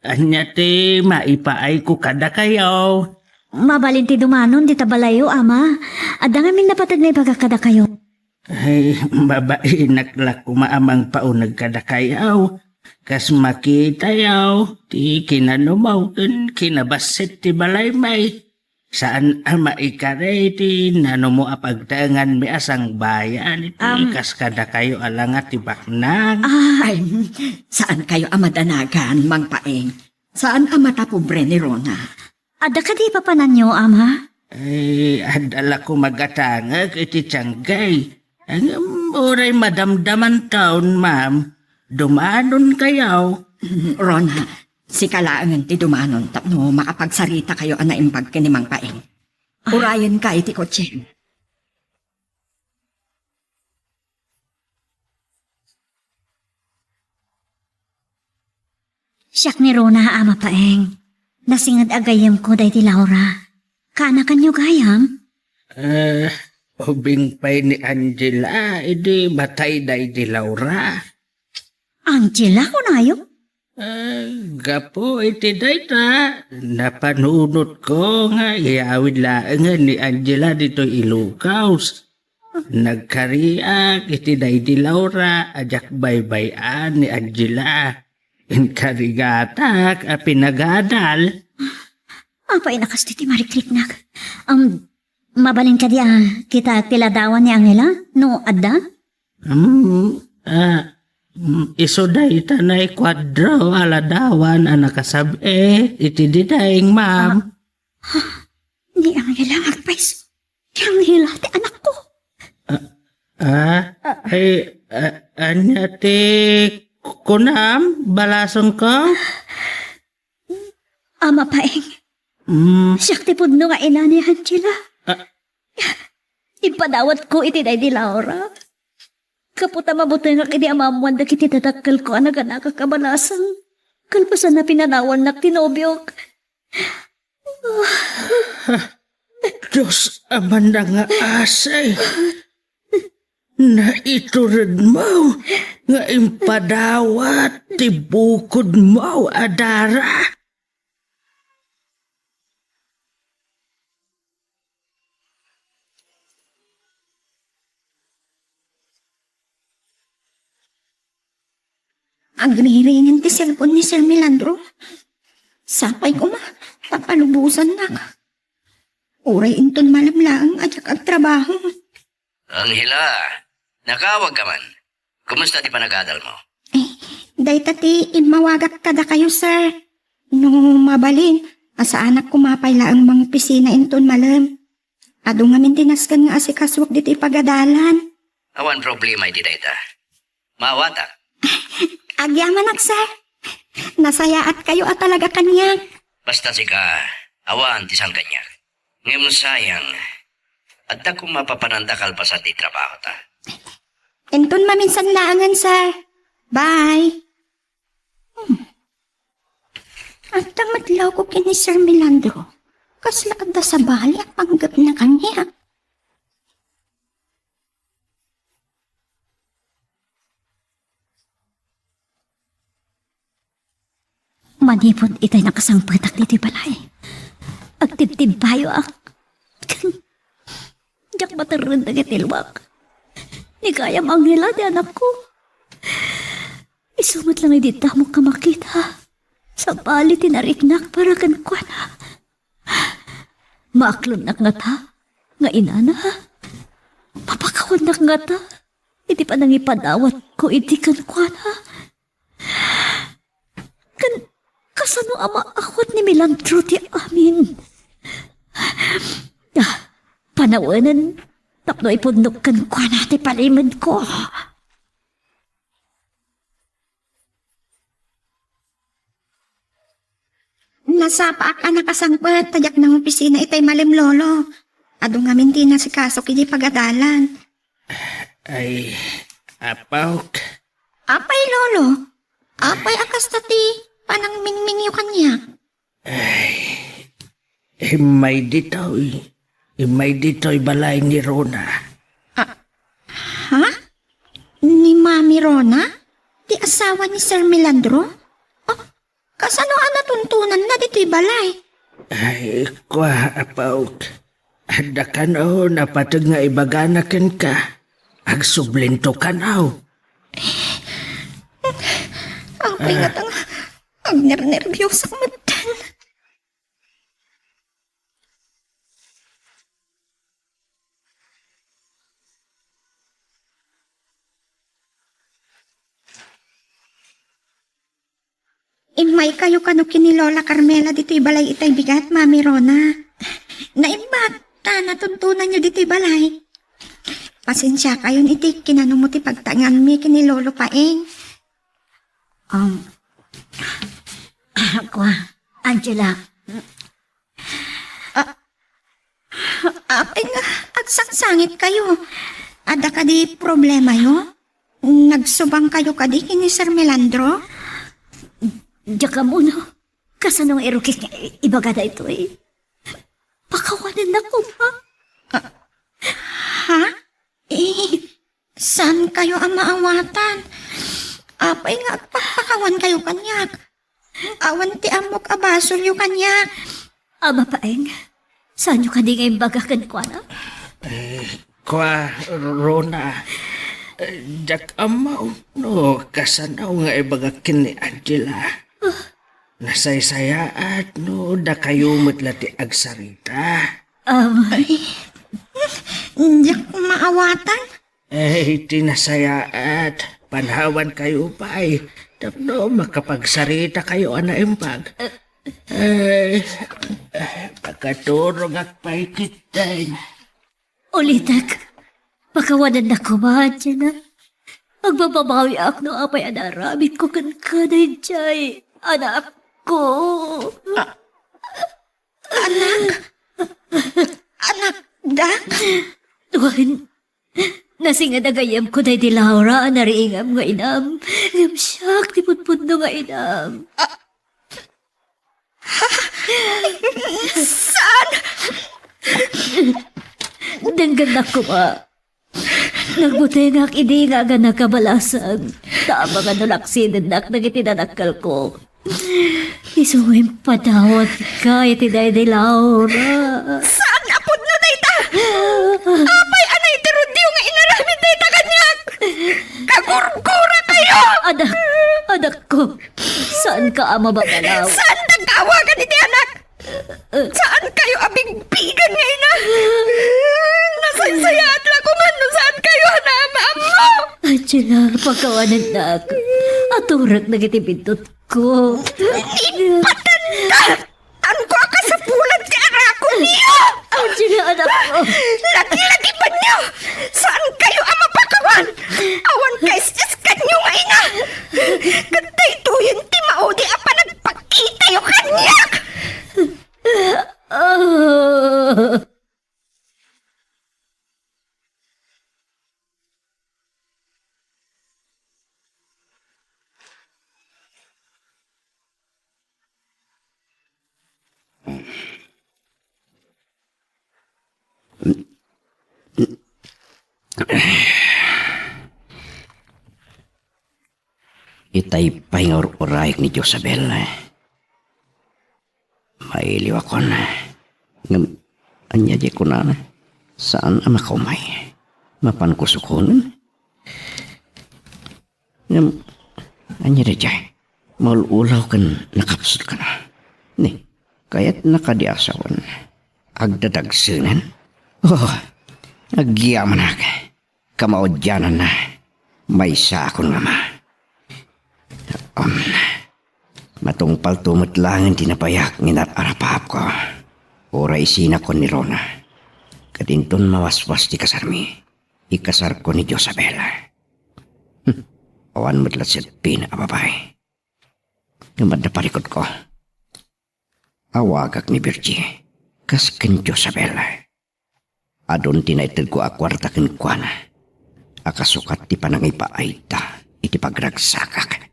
Ania ti maipaayko kadakayo? Mabalin ti dumanon dita balayyo, Ama. Adda ngamin napateg nga ibagak kadakayo. Ay, mabainak la koma a mangpauneg kadakayo. Kas makitayo, ti kinanumaw ken kinabassit ti balaymi. Saan a maikari ti nanumo a pagtaenganmi a sangbayan iti Am- kas kadakayo a langa ti baknang. Ah, ay, saan kayo a madanagan, Mang Paeng? Saan a matapobre ni Rona? Adda kadi papananyo, Ama? Ay, adda la ko magatangek iti tianggay. Ngem uray madamdamanton, ma'am, dumanonkayo. Rona, sika laengen ti dumanon tapno makapagsaritakayo a naimbag ken ni Mang Paeng. Ay. Urayenka iti kotsem. Siak ni Rona, Ama Paeng. Nasinged a gayyemko daydi Laura. Kaanakanyo gayam? Eh, ubing pay ni Angela, idi matay daydi Laura. Angela, kunayo? Eh, gapu iti dayta, napanunotko nga iyawid laengen ni Angela ditoy Ilocos. Nagkariak iti daydi Laura a diak baybay-an ni Angela. Inkarigatak a pinagadal. Apay a kas ti marikriknak? Am, mabalin kadi a kitaek ti ladawan ni Angela? No adda? Hmm, ah, hmm, isu dayta naikuadro a ladawan a nakasab-et iti diding, ma'am. Ah, ni Angela nga agpayso. Ni Angela ti anakko. Ah, ah, ay, ah, ania ti kunam, balasongko? Ama Paeng. Mm. Siak ti pudno nga ina ni Angela. Ah. Impadawatko iti daydi Laura. Gapu ta mabutengak idi ammoan dagiti dadakkelko a naganakak a balasang. Kalpasan a pinanawannak ti nobiok. Dios a manangaasi. Naituredmo nga impadawat ti bukodmo a dara. Agriringen ti cellphone ni Sir Melandro. Sapay koma, ta palubosannak. Uray inton malem laeng a diak agtrabaho. Angela, nakaawagka man. Kumusta ti panagadalmo? Eh, dayta ti immawagak kadakayo, sir. No mabalin, a saanak koma pay laeng mangopisina inton malem. Adu ngamin ti nasken nga asikasuak ditoy pagadalan. Awan problema iti dayta. Maawatak. Agyamanak, sir. Nasayaatkayo a talaga kaniak. Basta sika, awan ti saan kaniak. Ngem sayang, adda koma papananta kalpasan ti trabahota. Inton maminsan laengen, sir. Bye. Hmm. Adda met lawko ken ni Sir Melandro. Kasla adda sabali a panggepna kaniak. Manipud itay nakasangpetak ditoy balay, agtibtibbayoak. Diak materren dagiti luak. Ni gayam Angela ti anakko. Isu met laeng idi ammok a makita, sabali ti nariknak para kenkuana. Maaklonak ngata nga inana? Mapakawannak ngata iti panangipadawatko idi kenkuana? Ken kasano a maawat ni Melandro ti amin? Ah, panawenen tapno ipudnok kenkuana ti palimedko. Nasapaak a nakasangpet ta diak nangopisina itay malem, Lolo. Adu ngamin ti inasikasok idiay pagadalan. Ay, apok. Apay, Lolo? Apay a kasta ti panangmingmingyo kaniak? Ay, immay ditoy. Immay ditoy balay ni Rona. Ah, ha? Ni Mami Rona? Ti asawa ni Sir Melandro? Ah, kasano a natuntonanna ditoy balay? Ay, kua, apok. Adda kano napateg nga ibagana kenka. Agsublinto kano. Apay, ah, ngata nga agnernerbiosak metten. Immaykayo kano ken ni Lola Carmela ditoy balay itay bigat, Mami Rona. Naimbag ta natuntonanyo ditoy balay. Pasensiakayon iti kinanamo ti pagtaenganmi ken ni Lolo Paeng. Um, kua, Angela. Ah, apay nga agsangsangitkayo? Adda kadi problemayo? Nagsubangkayo kadi ken ni Sir Melandro? Diak ammo no kasano nga irukis nga i-, ibaga daytoy. Pakawanennak koma. Ah, ha? Eh, saankayo a maawatan? Apay nga agpakpakawankayo kaniak? Awan ti ammok a basolyo kaniak. Ama Paeng, saanyo kadi nga imbaga kenkuana? Eh, kua, Rona, eh, diak ammo no kasano nga ibaga ken ni Angela. Nasaysayaat no dakayo met la ti agsarita. Um, Ay, diak maawatan. Eh, ti nasayaat, panawankayo pay tapno makapagsaritakayo a naimbag. Eh, pakaturogak pay ketdin. Ulitek, pakawanennak koma, Angela. Agbababawiak no apay a naaramidko kenka daydiay anakko. Ah, anak? Anakda? Wen, nasinged a gayyemko daydi Laura a nariingam nga inam, ngem siak ti pudpudno nga inam. Ah, saan? Denggennak koma. Nagbutengak idi nga agana kabalasag, ta amangan no laksidennak dagiti nanakkelko. Isu nga impadawatka iti daydi Laura. Saan a pudno dayta? Apay a naiturodyo nga inaramid dayta kaniak? Kagurgurakayo! Anak, anakko, saanka a mabagalaw. Saandak nga awagan iti anak? Saankayo a bigbigen nga ina? Nasaysayaat la koma no saankayo a naam-ammo. Angela, pakawanennak. Aturek dagiti bindutko. Ipatanda! Saanko a kasapulan ti arakonyo! Angela, anakko. Laglagibanyo! Saankayo a mapakawan! Awan kaisiskanyo nga ina! Ket daytoyen ti maudi a panagpakitayo kaniak! Ah. Itay pay nga ur-urayek ni Josabel. Mailiwakon. Ngem, ania diay kunana? Saan a makaumay? Mapanko sukonen? Ngem, ania daydiay? Maul-ulaw ken nakapsut kano. Ni, kayatna kadi a sawen? Agdadagsenen? Oh, agyamanak. Kamaudiananna, maysaakon nga ama. Um, matungpalto met laeng ti napayak nga inar-arapapko. Uray isinakon ni Rona. Ket inton mawaswas ti kasarmi, ikasarko ni Josabel. Hmm, awan met la setpin a babai. Ngem adda parikutko. Awagak ni Virgie, kas ken Josabel. Adun ti naitedko a kuarta kenkuana a kasukat ti panangipaayda iti pagragsakak.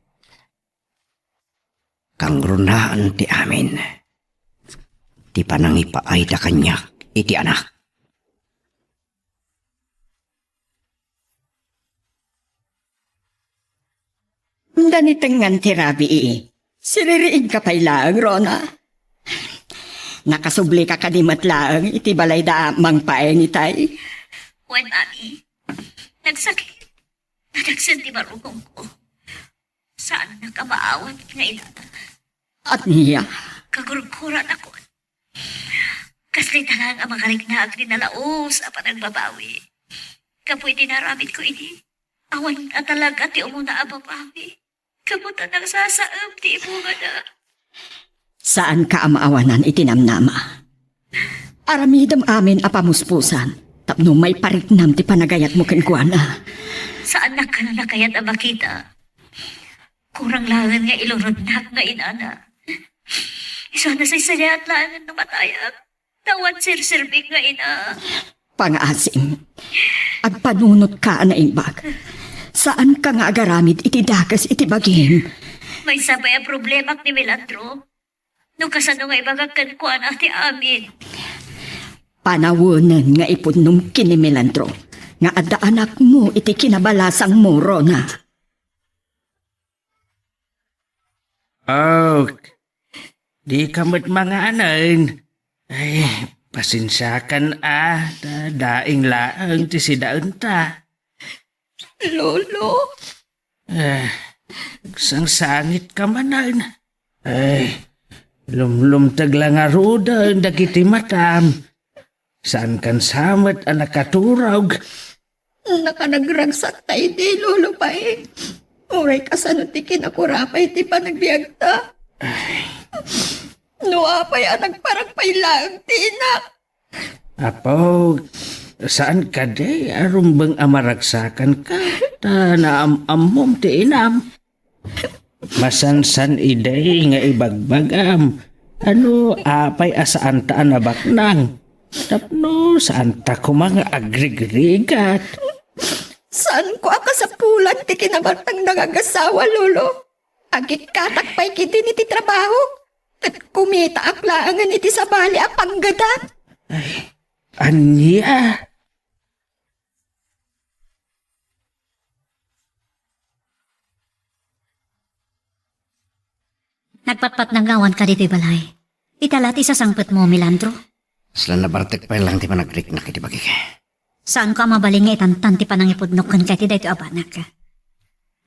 Kangrunaan ti amin ti panangipaayda kaniak iti anak. Danitengan ti rabii. Siririigka pay laeng, Rona. Nakasublika kadi met laeng iti balay da Mang Paeng itay? Wen, Mami. Nagsakit. Nadagsen ti barukongko. Saannak a maawat nga inana. Ania? Kagurguranakon. Kas dayta laeng a makariknaak ti nalaus a panagbabawi. Gapu iti naramidko idi, awan a talaga ti umuna a babawi. Gapu ta nagsasaem ti ibungana. Saanka a maawanan iti namnama. Aramidem amin a pamuspusan tapno maipariknam ti panagayatmo kenkuana. Saannak kano nakayat a makita. Kurang laeng nga ilurotnak nga inana. Isu a nasaysayat laengen no matayak. Awan serserbik nga ina. Pangaasim, agpanunotka a naimbag. Saanka nga agaramid iti dakes iti bagim. Maysa pay a problemak ni Melandro. No kasano nga ibagak kenkuana ti amin. Panawenen nga ipudnom ken ni Melandro nga adda anakmo iti kinabalasangmo, Rona. Oh, dika met manganen. Ay, pasensiakan a, ta daing laeng ti sidaenta. Lolo? Ah, sangsangit ka manen. Ay, lumlumteg la ngaruden dagiti matam. Saankan sa met a nakaturog. Nakanagragsakta idi, Lolo Paeng. Uray kasano ti kinakurapay ti panagbiagta. No apay a nagparang pay laeng ti inak. Apo, saan kadi a rumbeng a maragsakanka? Ta naam-ammom ti inam. Masansan idi nga ibagbagam, ano apay a saanta a nabaknang? Tapno saanta koma nga agrigrigat. Saanko a kasapulan ti kinabaknang nga agasawa, Lolo. Agikkatak pay ketdin iti trabaho, ket kumitaak laengen iti sabali a panggedan. Ay, ania? Nagpatpatnang nga awanka ditoy balay. Ita la ti sasangpetmo, Melandro. Kasla nabartek pay lang ti panagriknak iti bagik. Saanko a mabalin nga itantan ti panangipudnok kenka iti daytoy a banag.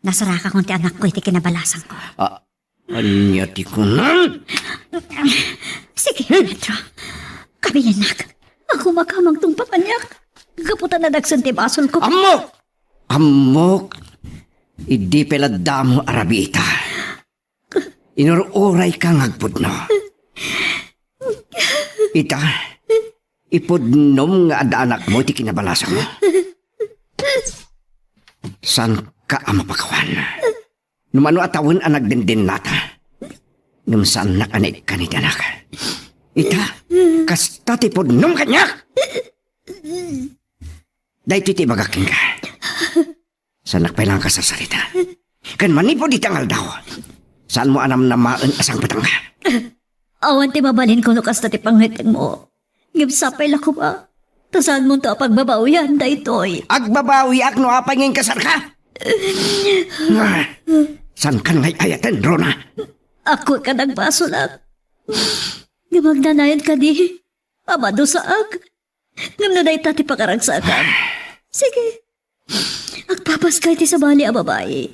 Nasarakakon ti anakko iti kinabalasangko. Ah, ania ti kunam? Sige, Melandro. Kabilennak. Agumakamang tungpakaniak. Gapu ta nadagsen ti basolko. Ammok! Ammok! Idi pay la damo a rabiita. Inur-urayka nga agpudno. Ita, ipudnom nga adda anakmo ti kinabalasangmo. Saanka a mapakawan. No mano a tawen a nagdendennata, ngem saannak a naikkan iti anak. Ita, kasta ti pudnom kaniak! Daytoy ti ibagak kenka. Saannak pay lang a kasarsarita. Ken manipud ita nga aldaw, saanmo a namnamaen a sangpetenka. Awan ti mabalinko no kasta ti pangngetengmo. Ngem sapay la koma, ta saanmonto a pagbabawian daytoy. Agbabawiak no apay nga inkasarka. Ah, saankan nga ay-ayaten, Rona? Akwek a nagbasolak. Ngem agnanayon kadi a madusaak. Ngem no dayta ti pakaragsakam, sige, agpapaska iti sabali a babai.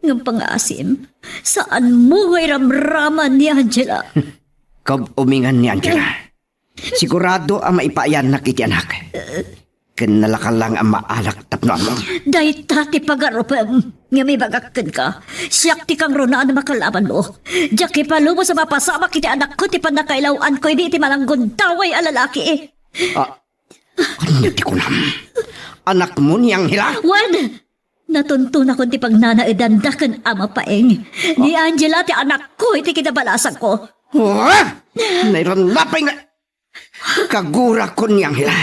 Ngem pangaasim, saanmo nga iramraman ni Angela. Kab-umingan ni Angela. Sigurado a maipaayannak iti anak. Ken nalaka lang a maalak tapno ammom. Dayta ti pagarupem. Ngem ibagak kenka, siak ti kangrunaan a makalabanmo. Diak ipalubos a mapasamak iti anakko ti pannakailaw-anko idi iti mananggundaway a lalaki. Ah, ania ti kunam? Anakmo ni Angela? Wen, natuntonakon ti pagnanaedanda ken Ama Paeng. Ni Angela ti anakko iti kinabalasangko. Ah! Nairannapay nga kagurakon ni Angela.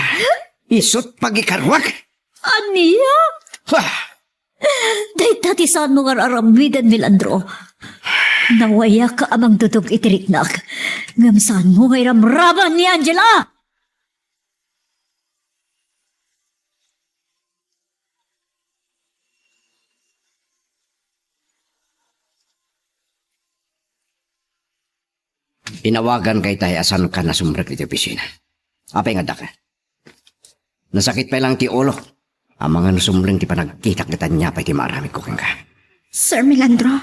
Isut' pagikaruak. Ania? Ah! Dayta ti saanmo nga ar-aramiden, Melandro. Nawayak a mangdudog iti riknak, ngem saanmo nga iramraman ni Angela. Inawaganka itay a saanka nasumrek iti opisina. Apay nga addaka? Nasakit pay lang ti ulok. Amangan no sumreng ti panagkitak ket ania pay ti maaramidko kenka. Sir Melandro,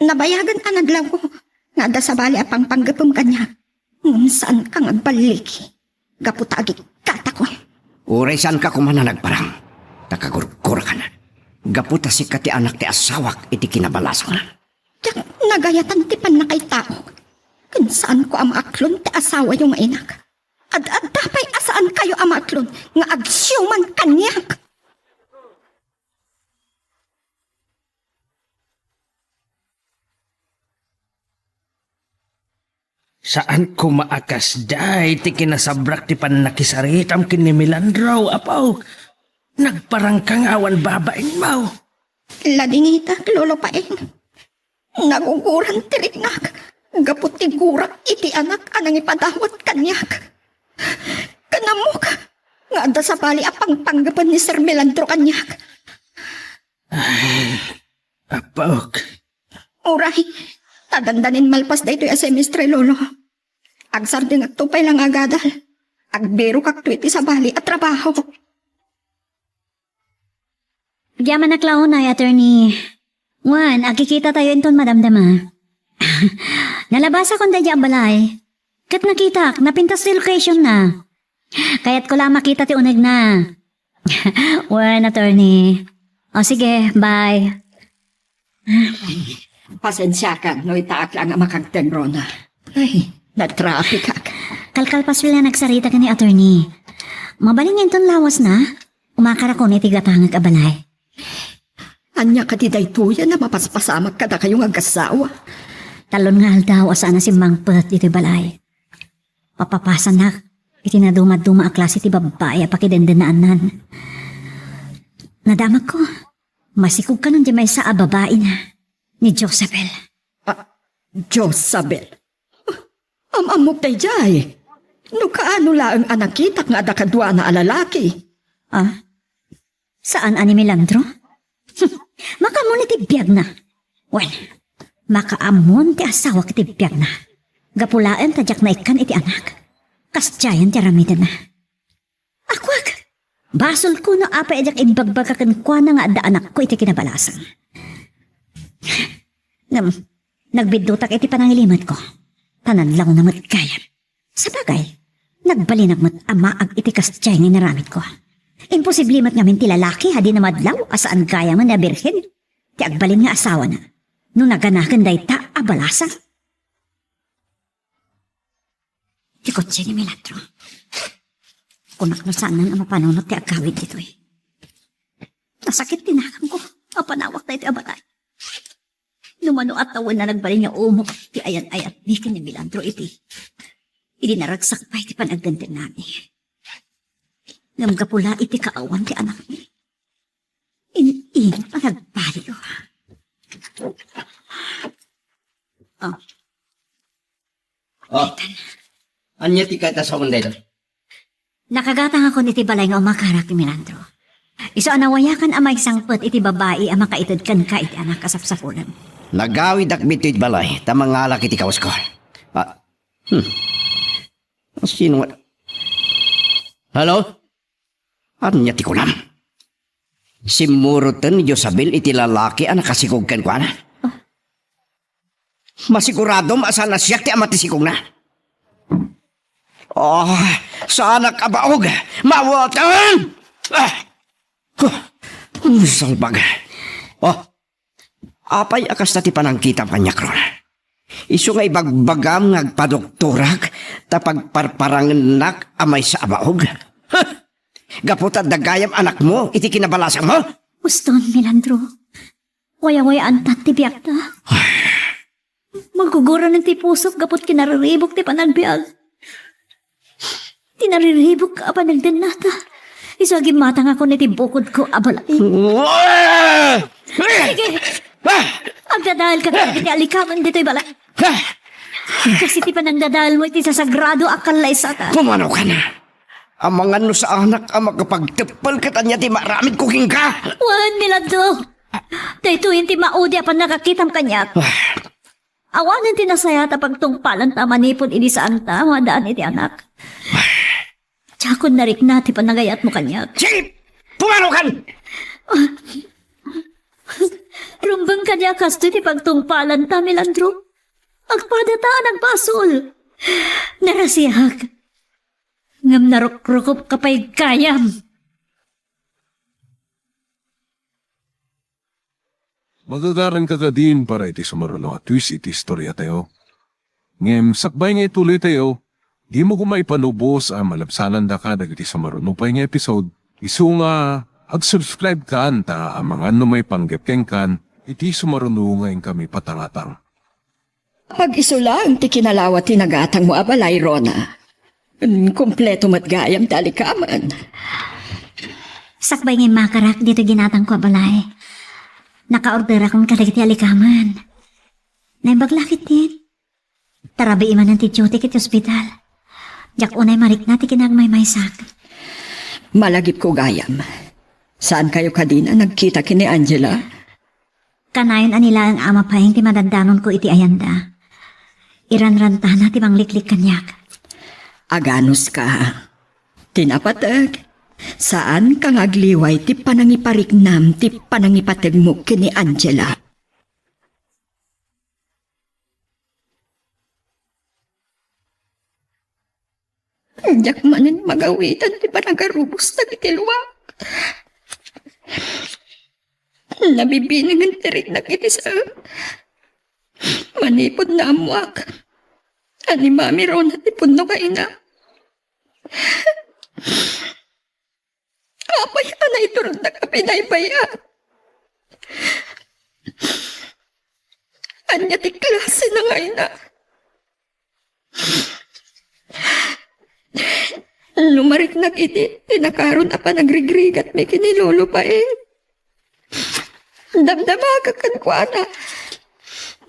nabayagen a nadlawko nga adda sabali a pangpanggepem kaniak. Ngem saanka nga agballigi gapu ta agikkatakon. Uray saanka koma a nagparang, ta kagurgurakan. Gapu ta sika ti anak ti asawak iti kinabalasangna. Nagayatan ti pannakaitaok. Ken saanko a maaklon ti asawayo nga inak. Ad-adda pay a saankayo a maaklon nga agsiuman kaniak. Saan koma a kasdiay ti kinasabrak ti pannakisaritam ken ni Melandro, apo. Nagparangka nga awan babainmo. Ladingitak, Lolo Paeng. Naguguran ti riknak gapu ti gurak iti anak a nangipadawat kaniak. Ken ammok nga adda sabali a pangpanggepen ni Sir Melandro kaniak. Ay, apok. Uray, ta dandanin malpas daytoy a semestre, Lolo. Agsardengakto pay la nga agadal. Agbirokakto iti sabali a trabaho. Agyamanak la unay, attorney. Wen, agkikitatayo inton madamdama. Nalabasakon daydiay a balay. Ket nakitak, napintas ti location na. Kayatko la a makita ti unegna. Wen, attorney. O sige, bye. Pasensiakan no itaak la nga makagtengrona. Ay, natrapikak. Kalkalpaso la nagsarita ken ni attorney. Mabalin nga inton lawasna, umakarakon iti gatangek a balay. Ania kadi daytoyen a mapaspasamak kadakayo nga agassawa? Talon nga aldaw a saan a simmangpet ditoy balay. Papapasanak iti nadumaduma a klase ti babbai a pakidendennaannan. Nadamagko, masikog kanon diay maysa a babaina, ni Josabel. Ah, Josabel? Am-ammok daydiay. No kaano laeng a nakitak nga adda kaduana a lalaki? Ah? Saan a ni Melandro? Makaammo iti biagna. Wen, makaammo ti asawak iti biagna. Gapu laeng ta diak naikkan iti anak. Kasdiayen ti aramidenna. Akuak! Basolko no apay a diak imbagbaga kenkuana nga adda anakko iti kinabalasang. Ngem, nagbiddutak iti panangilimetko, ta nadlawna met gayam. Sabagay, nagbalinak met a maag iti kasdiay nga inaramidko. Imposible met ngamin ti lalaki a di namadlaw a saan gayamen a birhen ti agbalin nga asawana no naganaken dayta a balasang. Ti kotse ni Melandro. Kunak no saanen a mapanunot ti agawid ditoy. Nasakit ti naganko a panawak daytoy a balay. No mano a tawen a nagbalin nga umok ti ayan-ayat ni ken ni Melandro iti, idi naragsak pay ti panagdendennami. Ngem gapu la iti kaawan ti anakmi, in-init a nagbaliw. Ah. Ah. Ania ti kayat a sawen dayta? Nakagatangakon iti balay nga umakarak ni Melandro. Isu a nawayakan a maisangpet iti babai a makaited kenka iti anak a sapsapulen. Nagawidak ditoy balay ta mangalak iti kawasko. Ah, hmm. Sino nga? Hello? Ania ti kunam? Simmuroten ni Josabel iti lalaki a nakasikog kenkuana. Masiguradom a saan a siak ti ama ti sikogna. Oh, saanak a baog! Maawatan! Ah! Huh! Salbag! Oh, apay a kasta ti panangkitam kaniak, Ron? Isu nga ibagbagam nga agpadoktorak ta pagparparangennak a maysa a baog? Huh! Gapu ta adda gayam anakmo iti kinabalasangmo? Uston, Melandro. Wayawayaan ta ti biagta. Maguguran ti pusok gapu ti kinariribuk ti panagbiag. Ti nariribuk a panagdennata. Isu a gimmatangakon iti bukodko a balay. Sige. Ah! Agdadaelka iti alikamen ditoy balay. Ah! Kas iti panagdadaelmo iti sasagrado a kallaysata. Pumanaw ka na. Amangan no saanak a makapagteppel ket ania ti maaramidko kenka? Wen, Melandro. Daytoyen ti maudi a pannakakitam kaniak. Ah. Awanen ti nasayaat a pagtungpalanta manipud idi saanta a maadaan iti anak. Diakon narikna ti panagayatmo kaniak. Sige! Pumanaw kan! Rumbeng kadi a kastoy ti pagtungpalanta, Melandro. Agpadata a nagbasol. Narasiak. Ngem narukrukotka pay gayam. Magagaranka kadin para iti sumaruno a twist iti istoriatayo. Ngem sakbay nga ituloytayo, dimo koma ipanubos a malabsanandaka dagiti sumaruno pay nga episode. Isu nga ag-subscribe kan ta amangan no maipanggep kenkan iti sumaruno nga inkami patangatang. Pag-isu laeng ti kinalawa ti nagatangmo a balay, Rona. Mm, kompleto met gayam ti alikamen. Sakbay nga immakarak ditoy ginatangko a balay, nakaorderakon kadagiti alikamen. Naimbag la ketdin. Ta rabii manen ti duty iti ospital. Diak unay marikna ti kinagmaymaysak. Malagipko gayam. Saankayo kadin a nagkita ken ni Angela? Kanayon a ni laeng a mapaeng ti madandanonko iti ayanda. Iranrantana ti mangliklik kaniak. Aganuska. Ti napateg, saanka nga agliway ti panangipariknam ti panangipategmo ken ni Angela. Diak manen magawitan ti panagarubos dagiti luak. Nabibinengen ti riknak iti sao. Manipud naammoak a ni Mami Rona ti pudno nga ina. Apay a naiturognak a pinaybay-an? Ania ti klase na nga ina? No mariknak iti tinakaron a panagrigrigatmi ken ni Lolo Paeng, damdamagak kenkuana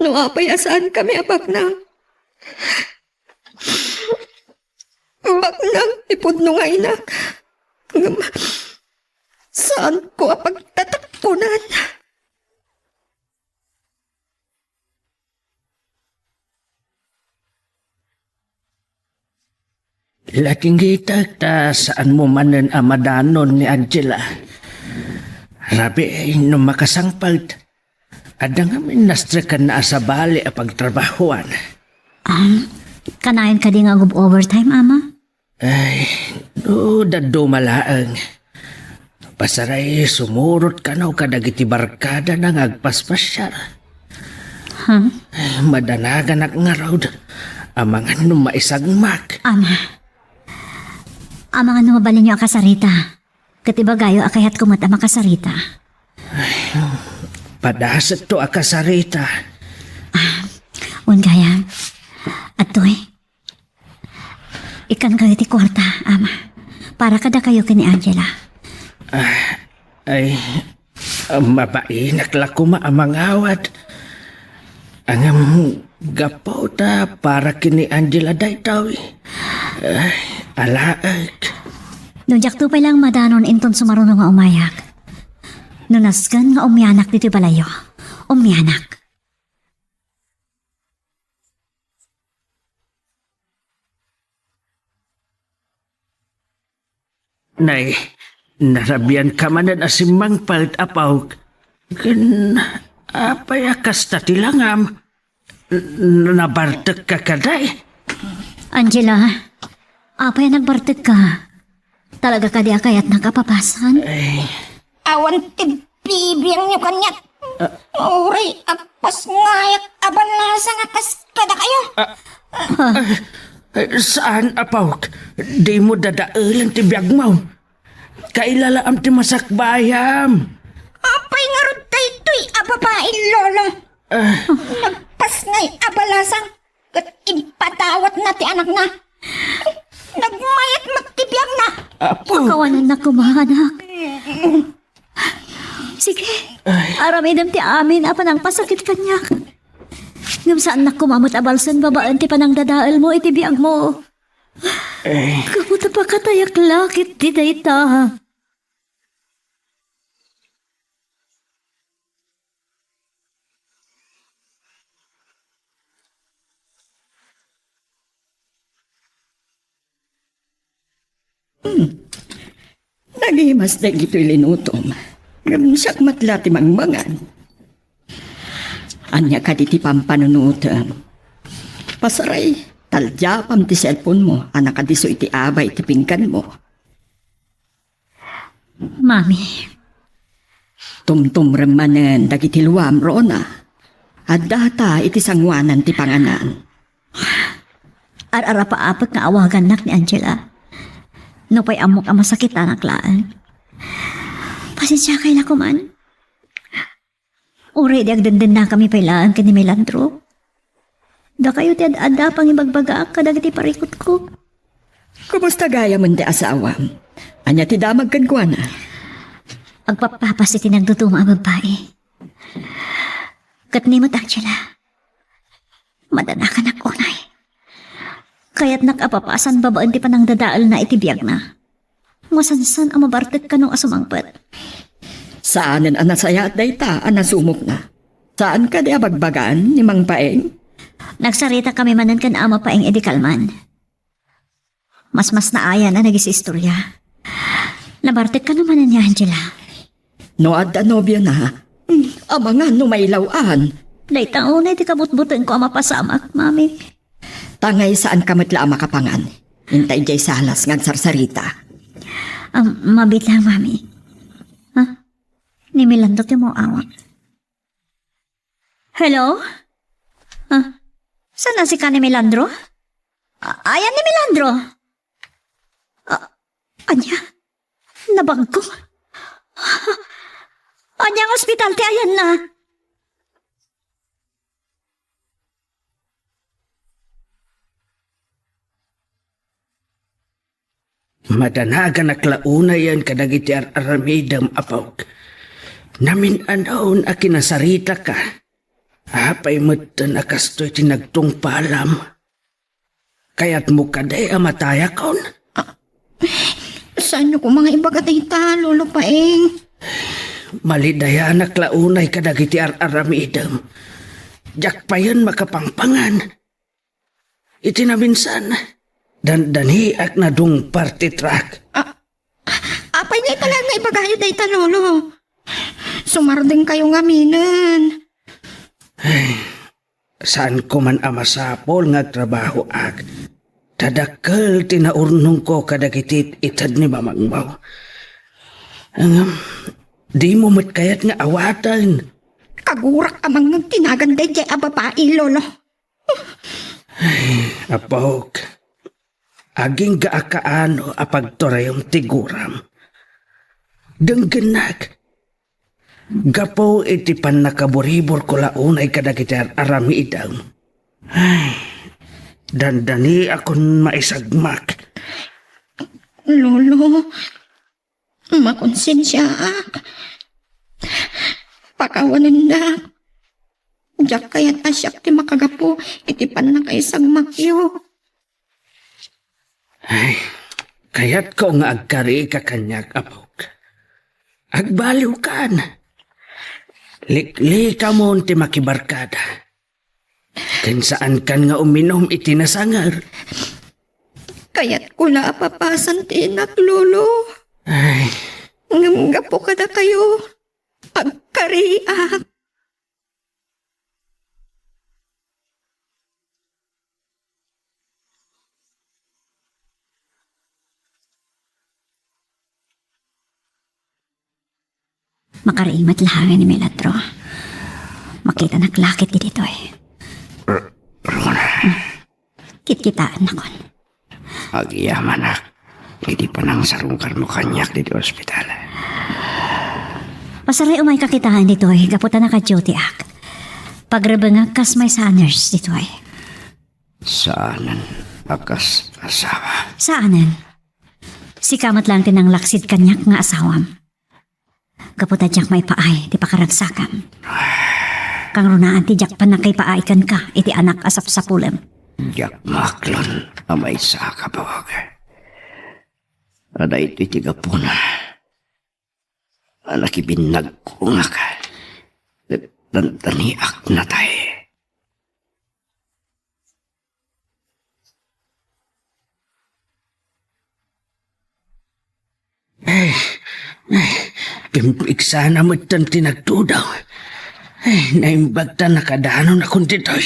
no apay a saankami a baknang. Baknang ti pudno nga inak. Ngem saanko a pagtatakkonan. Latingitek ta saanmo manen a madanon ni Angela. Rabii no makasangpet, adda ngamin nastreken a sabali a pagtrabahoan. Am, kanayon kadi nga ag-overtime, Ama? Ay, no dadduma laeng. Pasaray sumurot kano kadagiti barkadana nga agpaspasiar. Ha? Ay, madanaganak ngarud. Amangan no maisagmak. Ama. Amangan no mabalinyo a kasarita. Ket ibagayo a kayatko met a makasarita. Padasetto a kasarita. Ah, wen gayam. Adtoy. Ikkankayo ti kuarta, Ama. Para kadakayo ken ni Angela. Ah, ay, mabainak la koma a mangawat. Ngem gapu ta para ken ni Angela daytoy. Ay, alaek. No diakto pay laeng madanon inton sumaruno nga umayak. No nasken nga umianak ditoy balayyo, umianak. Nay, narabianka manen a simmangpet, apok. Ken apay a kasta ti langam? N-, nabartekka kadi? Angela, apay a nagbartekka? Talaga kadi a kayatnak a papasan? Ay. Awan ti bibiangyo kaniak. Ah. Uray agpasngayak a balasang a kas kadakayo. Ah. Ah. Ay, saan, apok? Dimo dadaelen ti biagmo. Kailalaam ti masakbayam. Apay ngarud daytoy a babai, Lolo? Ah. Nagpasngay a balasang ket impatawatna ti anakna. Nagmayat met ti biagna. Apo. Pakawanennak koma, anak. Sige, aramidem ti amin a panangpasakit kaniak. Ngem saannak koma met a balsen babaen ti panangdadaelmo iti biagmo. Eh. Gapu ta pakatayak la ketdi dayta. Hmm. Nagimas dagitoy linutom. Ngem siak met la ti mangmangan. Ania kadi ti pampanunotem? Pasaray, taldiapam ti cellphone-mo a nakadisso iti abay ti pingganmo. Mami, Tumtumrem manen dagiti luam, Rona. Addata iti sangoanan ti panganan. Ar-arapaapek nga awagannak ni Angela. Nupay ammok a masakitanak laeng. Pasensiakay la koman. Uray di agdendennakami pay laeng ken ni Melandro. Dakayo ti ad-adda pangibagbagaak kadagiti parikutko. Kumusta gayam ti asawam? Ania ti damag kenkuana? Agpappapas iti nagduduma a babbai. Ket ni met, Angela, madanakanak unay. Kayatnak a papasan babaen ti panangdadaelna iti biagna. Masansan a mabartek kano a sumangpet. Saanen a nasayaat dayta a nasumokna. Saan kadi a bagbagaan ni Mang Paeng? Nagsaritakami manen ken Ama Paeng idi kalman. Masmasnaayan a nagis-istorya. Nabartek kano manen ni Angela? No adda nobiona, hmm, amangan no mailaw-an. Dayta unay ti kabutbutengko a mapasamak, Mami. Tangay saanka met la a makapangan. Inta idiay salas nga agsarsarita. Am, mabiit lang, Mami. Ha? Ni Melandro ti umawag. Hello? Ah, saan a sika ni Melandro? A-, ayan ni Melandro? A-, ania? Nabagko? Ania nga ospital ti ayanna? Madanaganak la unayen kadagiti ar-aramidem, apok. Namin-anon a kinasaritaka. Apay metten a kastoy ti nagtungpalam? Kayatmo kadi a matayakon? Ah, saanyo koma nga ibaga dayta, Lolo Paeng? Malidayanak la unay kadagiti ar-aramidem. Diak payen makapangpangan. Iti naminsan, dandaniak nadungpar ti truck. Ah, apay nga ita laeng nga ibagayo dayta, Lolo? Sumardengkayo ngaminen. Ay, saanko man a masapul nga agtrabahoak. Ta dakkel ti naurnongko kadagiti ited ni Mamangbaw. Ngem, dimo met kayat nga awaten. Kagurak a mangngeg ti nagan daydiay a babai, Lolo. Ay, apok, agingga a kaano a pagturayom ti guram. Denggennak, gapu iti pannakaburiburko la unay kadagiti ar-aramidem. Ay, dandaniakon maisagmak. Lolo, makonsensiaak. Pakawanennak. Diak kayat a siak ti makagapu iti pannakaisagmakyo. Ay, kayatko nga agkarika kaniak, apok. Agbaliwkan. Liklikamon ti makibarkada. Ken saankan nga uminum iti nasanger. Kayatko la a papasan ti inak, Lolo. Ay. Ngem gapu kadakayo, agkariak. Makariing met laengen ni Melandro. Makitanak la ketdi ditoy. Rona. Kitkitaennakon. Agyamanak iti panangsarungkarmo kaniak ditoy ospital. Pasaray umayka kitaen ditoy gapu ta naka-dutyak. Pagrebengak kas maysa a nurse ditoy. Saanen a kas asawa? Saanen. Sika met laeng ti nanglaksid kaniak nga asawam. Gapu ta diak maipaay ti pakaragsakam. Kangrunaan ti diak pannakaipaay kenka iti anak a sapsapulem. Diak maaklon a maysa a kabawag. Adda iti ti gapuna a nakibinnag kunaka. Dandaniak natay. Ay, ay, pimpigsana metten ti nagtudaw. Ay, naimbag ta nakadanonakon ditoy.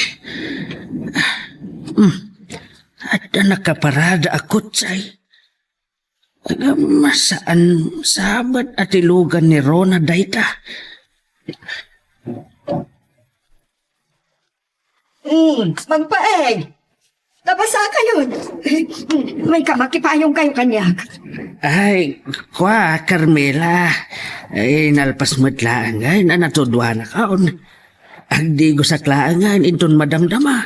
Hmm, adda nakaparada a kotsay. Ngem saan sabet a ti lugan ni Rona dayta. Hmm, Mangpaeng. Nabasakayon. Mayka, makipayongkayo kaniak. Ay, kua, Carmela. Ay, nalpas met laeng ngay a natuduanakon. Agdigosak laeng ngay inton madamdama.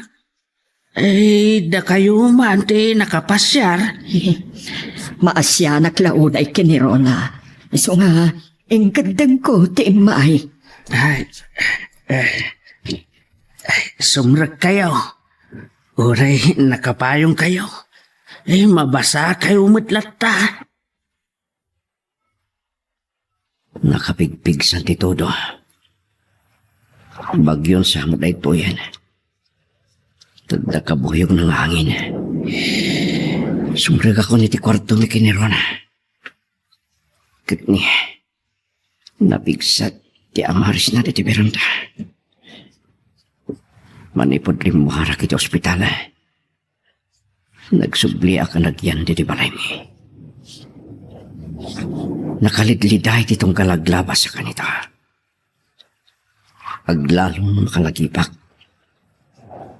Ay, dakayo man ti nakapasiar. Maasianak la unay ken ni Rona. Isu nga, inkeddengko ti immay. Ay, ay, ay, sumrekkayo. Uray nakapayongkayo. Ay, mabasakayo met latta. Nakapigpigsa ti tudo. Bagyon sa met daytoyen. Tagda kabuyogna nga hangin. Sumrekakon iti kuartomi ken ni Rona. Ket ni, napigsa ti amarisna ditoy berenta. Manipud rimmuarak iti ospital, nagsubliak a nagyan ditoy balaymi. Nakalidliday ti tunggal aglabas a kanita. Aglalon makalagipek.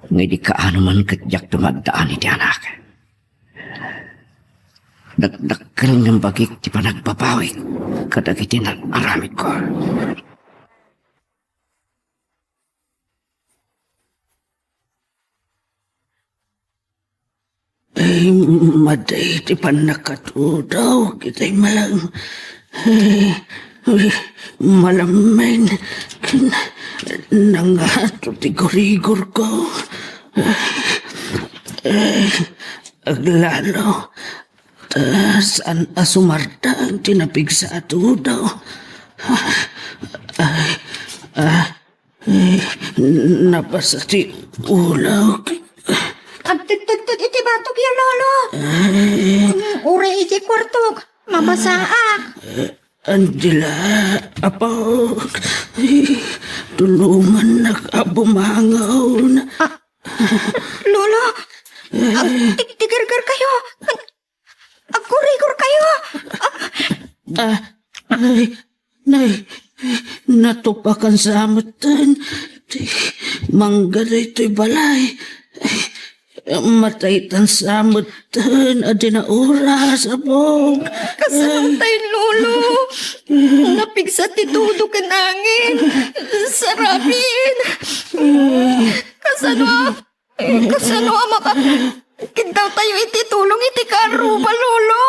Nga idi kaano man ket diak dumaddaan iti anak. Dakdakkel nga imbagik ti panagbabawik kadagiti naaramidko. Ay, madi ti pannakatudaw, kitay malang. Ay, ay, malammen. Nangato ti gurigorko. Ay, aglalo. Ta saan a sumardang ti napigsa a tudo. Ay, ah, Eh, nabasa ti ulawko. Agtedtedted iti batokyo, Lolo. Ay. Mm, uray iti kuartok. Mabasaak. Angela, apok. Tulungannak a bumangon. Ah, Lolo, agtigtigergerkayo. Agkurigorkayo. Ah, ay, nay, natupakan sa metten ti mangga daytoy balay. Mataytan sa metten a di naoras, apok. Kasano tay, Lolo? Napigsa ti tudo ken angin. Sarabin. Kasano a Kasano a maka-, kiddawtayo iti tulong iti kaarruba, Lolo?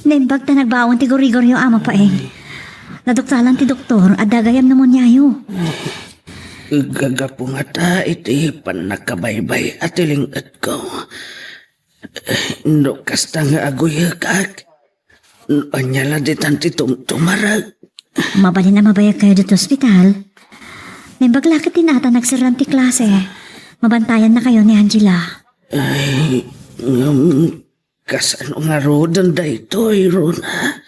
Naimbag ta nagbaon ti gurigoryo, Ama Paeng. Naduktalan ti doktor, adda gayam pneumonia-yo. Gagapu ngata iti pannakabaybay-a ti ling-etko. No kasta nga aguyekak, no ania la ditan ti tumtumarek. Mabalin a mabayagkayo ditoy ospital. Naimbag la ket ti natan, nagserraan ti klase. Mabantayannakayo ni Angela. Ay, ngem, kasano ngaruden daytoy, Rona?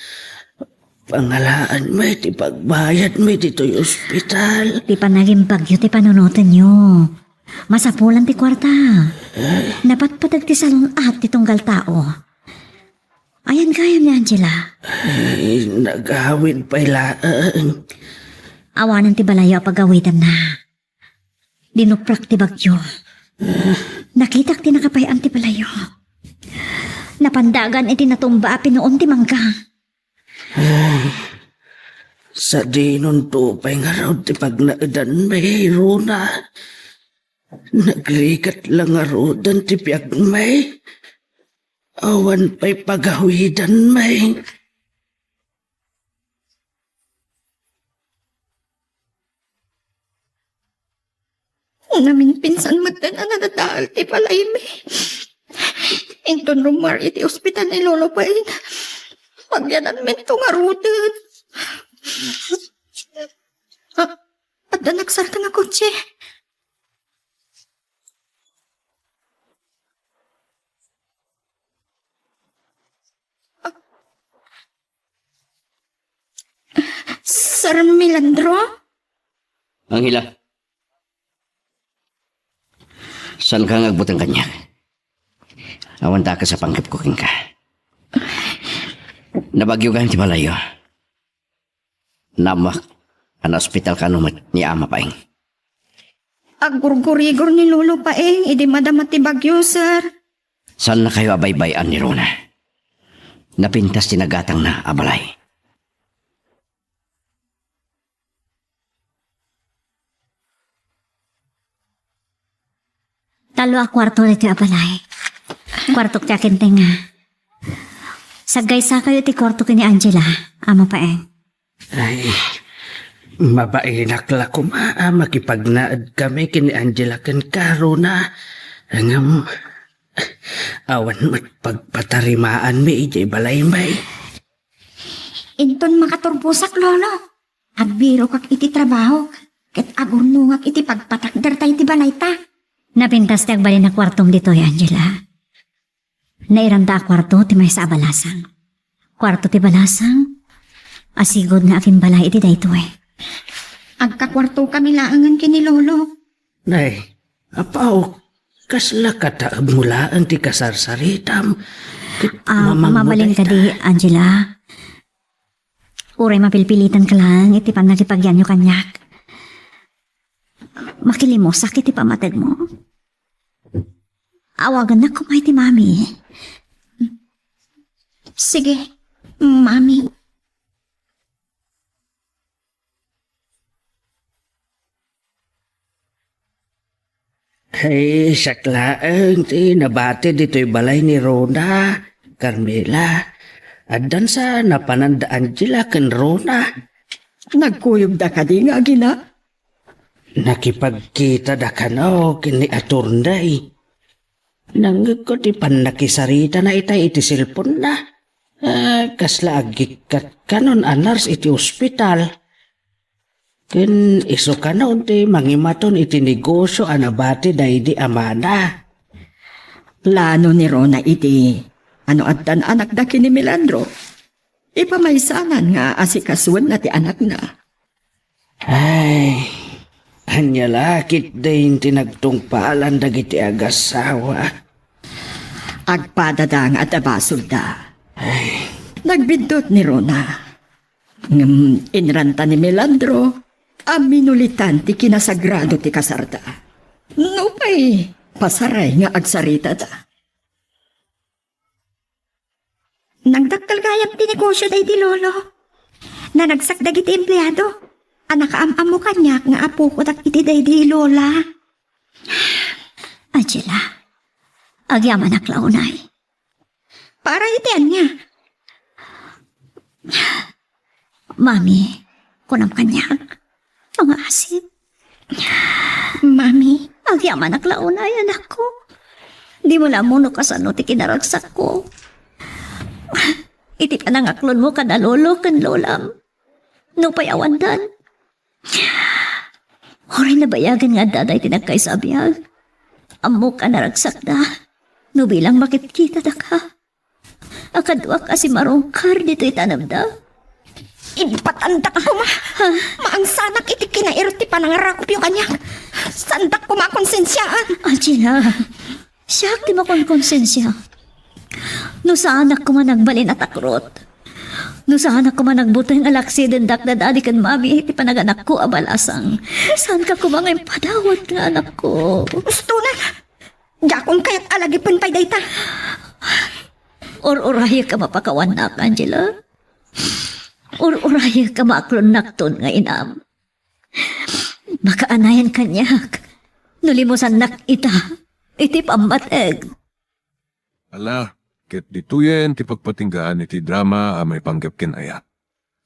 Pangalaanmi ti pagbayadmi ditoy ospital. Ti panagimbagyo ti panunotenyo. Masapulan ti kuarta. Napatpateg ti salun-at ti tunggal tao. Ayan gayam ni Angela. Ay, nagawid pay laeng. Awanen ti balayyo a pagawidanna. Dinuprak ti bagyo. Nakitak ti nakapay-an ti balayyo. Napandagan iti natumba a pinuon ti mangga. Ay, sadinonto pay ngarud ti pagnaedanmi, Rona. Nagrigat la ngaruden ti biagmi. Awan pay pagawidanmi. Naminpinsan metten a nadadael ti balaymi. Inton rummuar iti ospital ni Lolo Paeng, agyananminto ngaruden. Ah, adda nagsarta nga kotse. Mister Milandro? Angela, saanka nga agbuteng kaniak? Awan dakes a panggepko kenka. Nabagyo gayam ti balayyo. Naammoak a naospital kano met ni Ama Paeng. Aggurgurigor ni Lolo Paeng idi madama ti bagyo, sir. Saannakayo a baybay-an ni Rona. Napintas ti nagatangna a balay. Tallo a kuarto ditoy a balay. Kuartok ti akintenga. Saggaysakayo ti kuarto ken ni Angela, Ama Paeng. Ay, mabainak la koma a makipagnaed kami ken ni Angela ken Rona. Ngem, awan met pagpatarimaanmi idiay balaymi. Inton makaturbosak, Lolo. Agbirokak iti trabahok, ket agurnongak iti pagpatakder ta iti balayta. Napintas ti agbalin a kuartom ditoy, Angela. Nairanta a kuarto ti maysa a balasang. Kuarto ti balasang, asigud nga agimbalay iti daytoy. Agkakuartokami laengen ken ni Lolo. Nay, apo, kasla kataebmo laeng ti kasarsaritam? Ket Ah, mamangmo mabalin dayta. Kadi, Angela. Uray mapilpilitan ka laeng iti pannakipagyanyo kaniak. Makilimosak iti pammategmo. Awagannak koma iti mami. Sige, mami. Ay, siak laeng ti nabati ditoy balay ni Rona, Carmela. Addan sa napanan da Angela ken Rona. Nagkuyogda kadi nga agina? Nakipagkitada kano ken ni Attorney. Nangngegko ti pannakisaritana itay iti cellphone-na. Ah, kasla agikkat kanon a nurse iti ospital. Ken isu kanon ti mangimaton iti negosio a nabati daydi amana. Plano ni Rona idi, ano addan anakda ken ni Milandro, ipamaysanan nga asikasoenna ti anakna. Ay, ania la ketdin ti nagtungpalan dagiti agassawa? Agpadada nga adda basolda. Ay. Nagbiddut ni Rona. Ngem inranta ni Milandro a minulitan ti kinasagrado ti kasarda. Nupay pasaray nga agsaritada. Nagdakkel gayam ti negosio daydi lolo. Naragsak dagiti empleado a nakaam-ammo kaniak nga apoko dagiti daydi lola. Angela, agyamanak la unay. Para iti ania? Mami, kunam kaniak, pangasim. Mami. Agyamanak la unay, anakko. Dimo la ammo no kasano ti kinaragsakko. Iti panangaklonmo kada lolo ken lolam. Nupay awandan. Uray nabayagen nga adda daydi nagkaysa a biag. Ammok a naragsakda. No bilang makitkitadaka. A kaduak a simarungkar ditoy tanabda. Impatandak koma. Ha? Maangsanak iti kinairut ti panangarakupyo kaniak. Saandak koma a konsensiaan. Angela, siak ti makonkonsensia. No saanak koma nagbalin a takrot. No saanak koma nagbuteng a laksidendak da dadi ken mami iti panaganakko a balasang. Saanka koma nga impadawat nga anakko. Ustonak! Diakon kayat a lagipen pay dayta. Ur-urayek a mapakawannak, Angela. Ur-urayek a maaklonnakton nga inam. Makaanayan kaniak no limusannak ita iti pammateg. Ala, ket ditoyen ti pagpatinggaan iti drama a maipanggep ken ayat.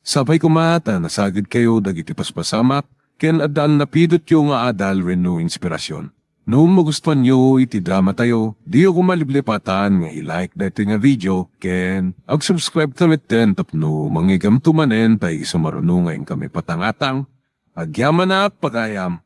Sapay koma ta nasagidkayo dagiti paspasamak ken adda a napidotyo nga adal wenno inspirasyon. No magustuanyo iti dramatayo, diyo koma liplipatan nga i-like daytoy nga video ken ag-subscribe ta metten tapno mangigamto manen ta isu maruno nga inkami patangatang. Agyamanak pagayam.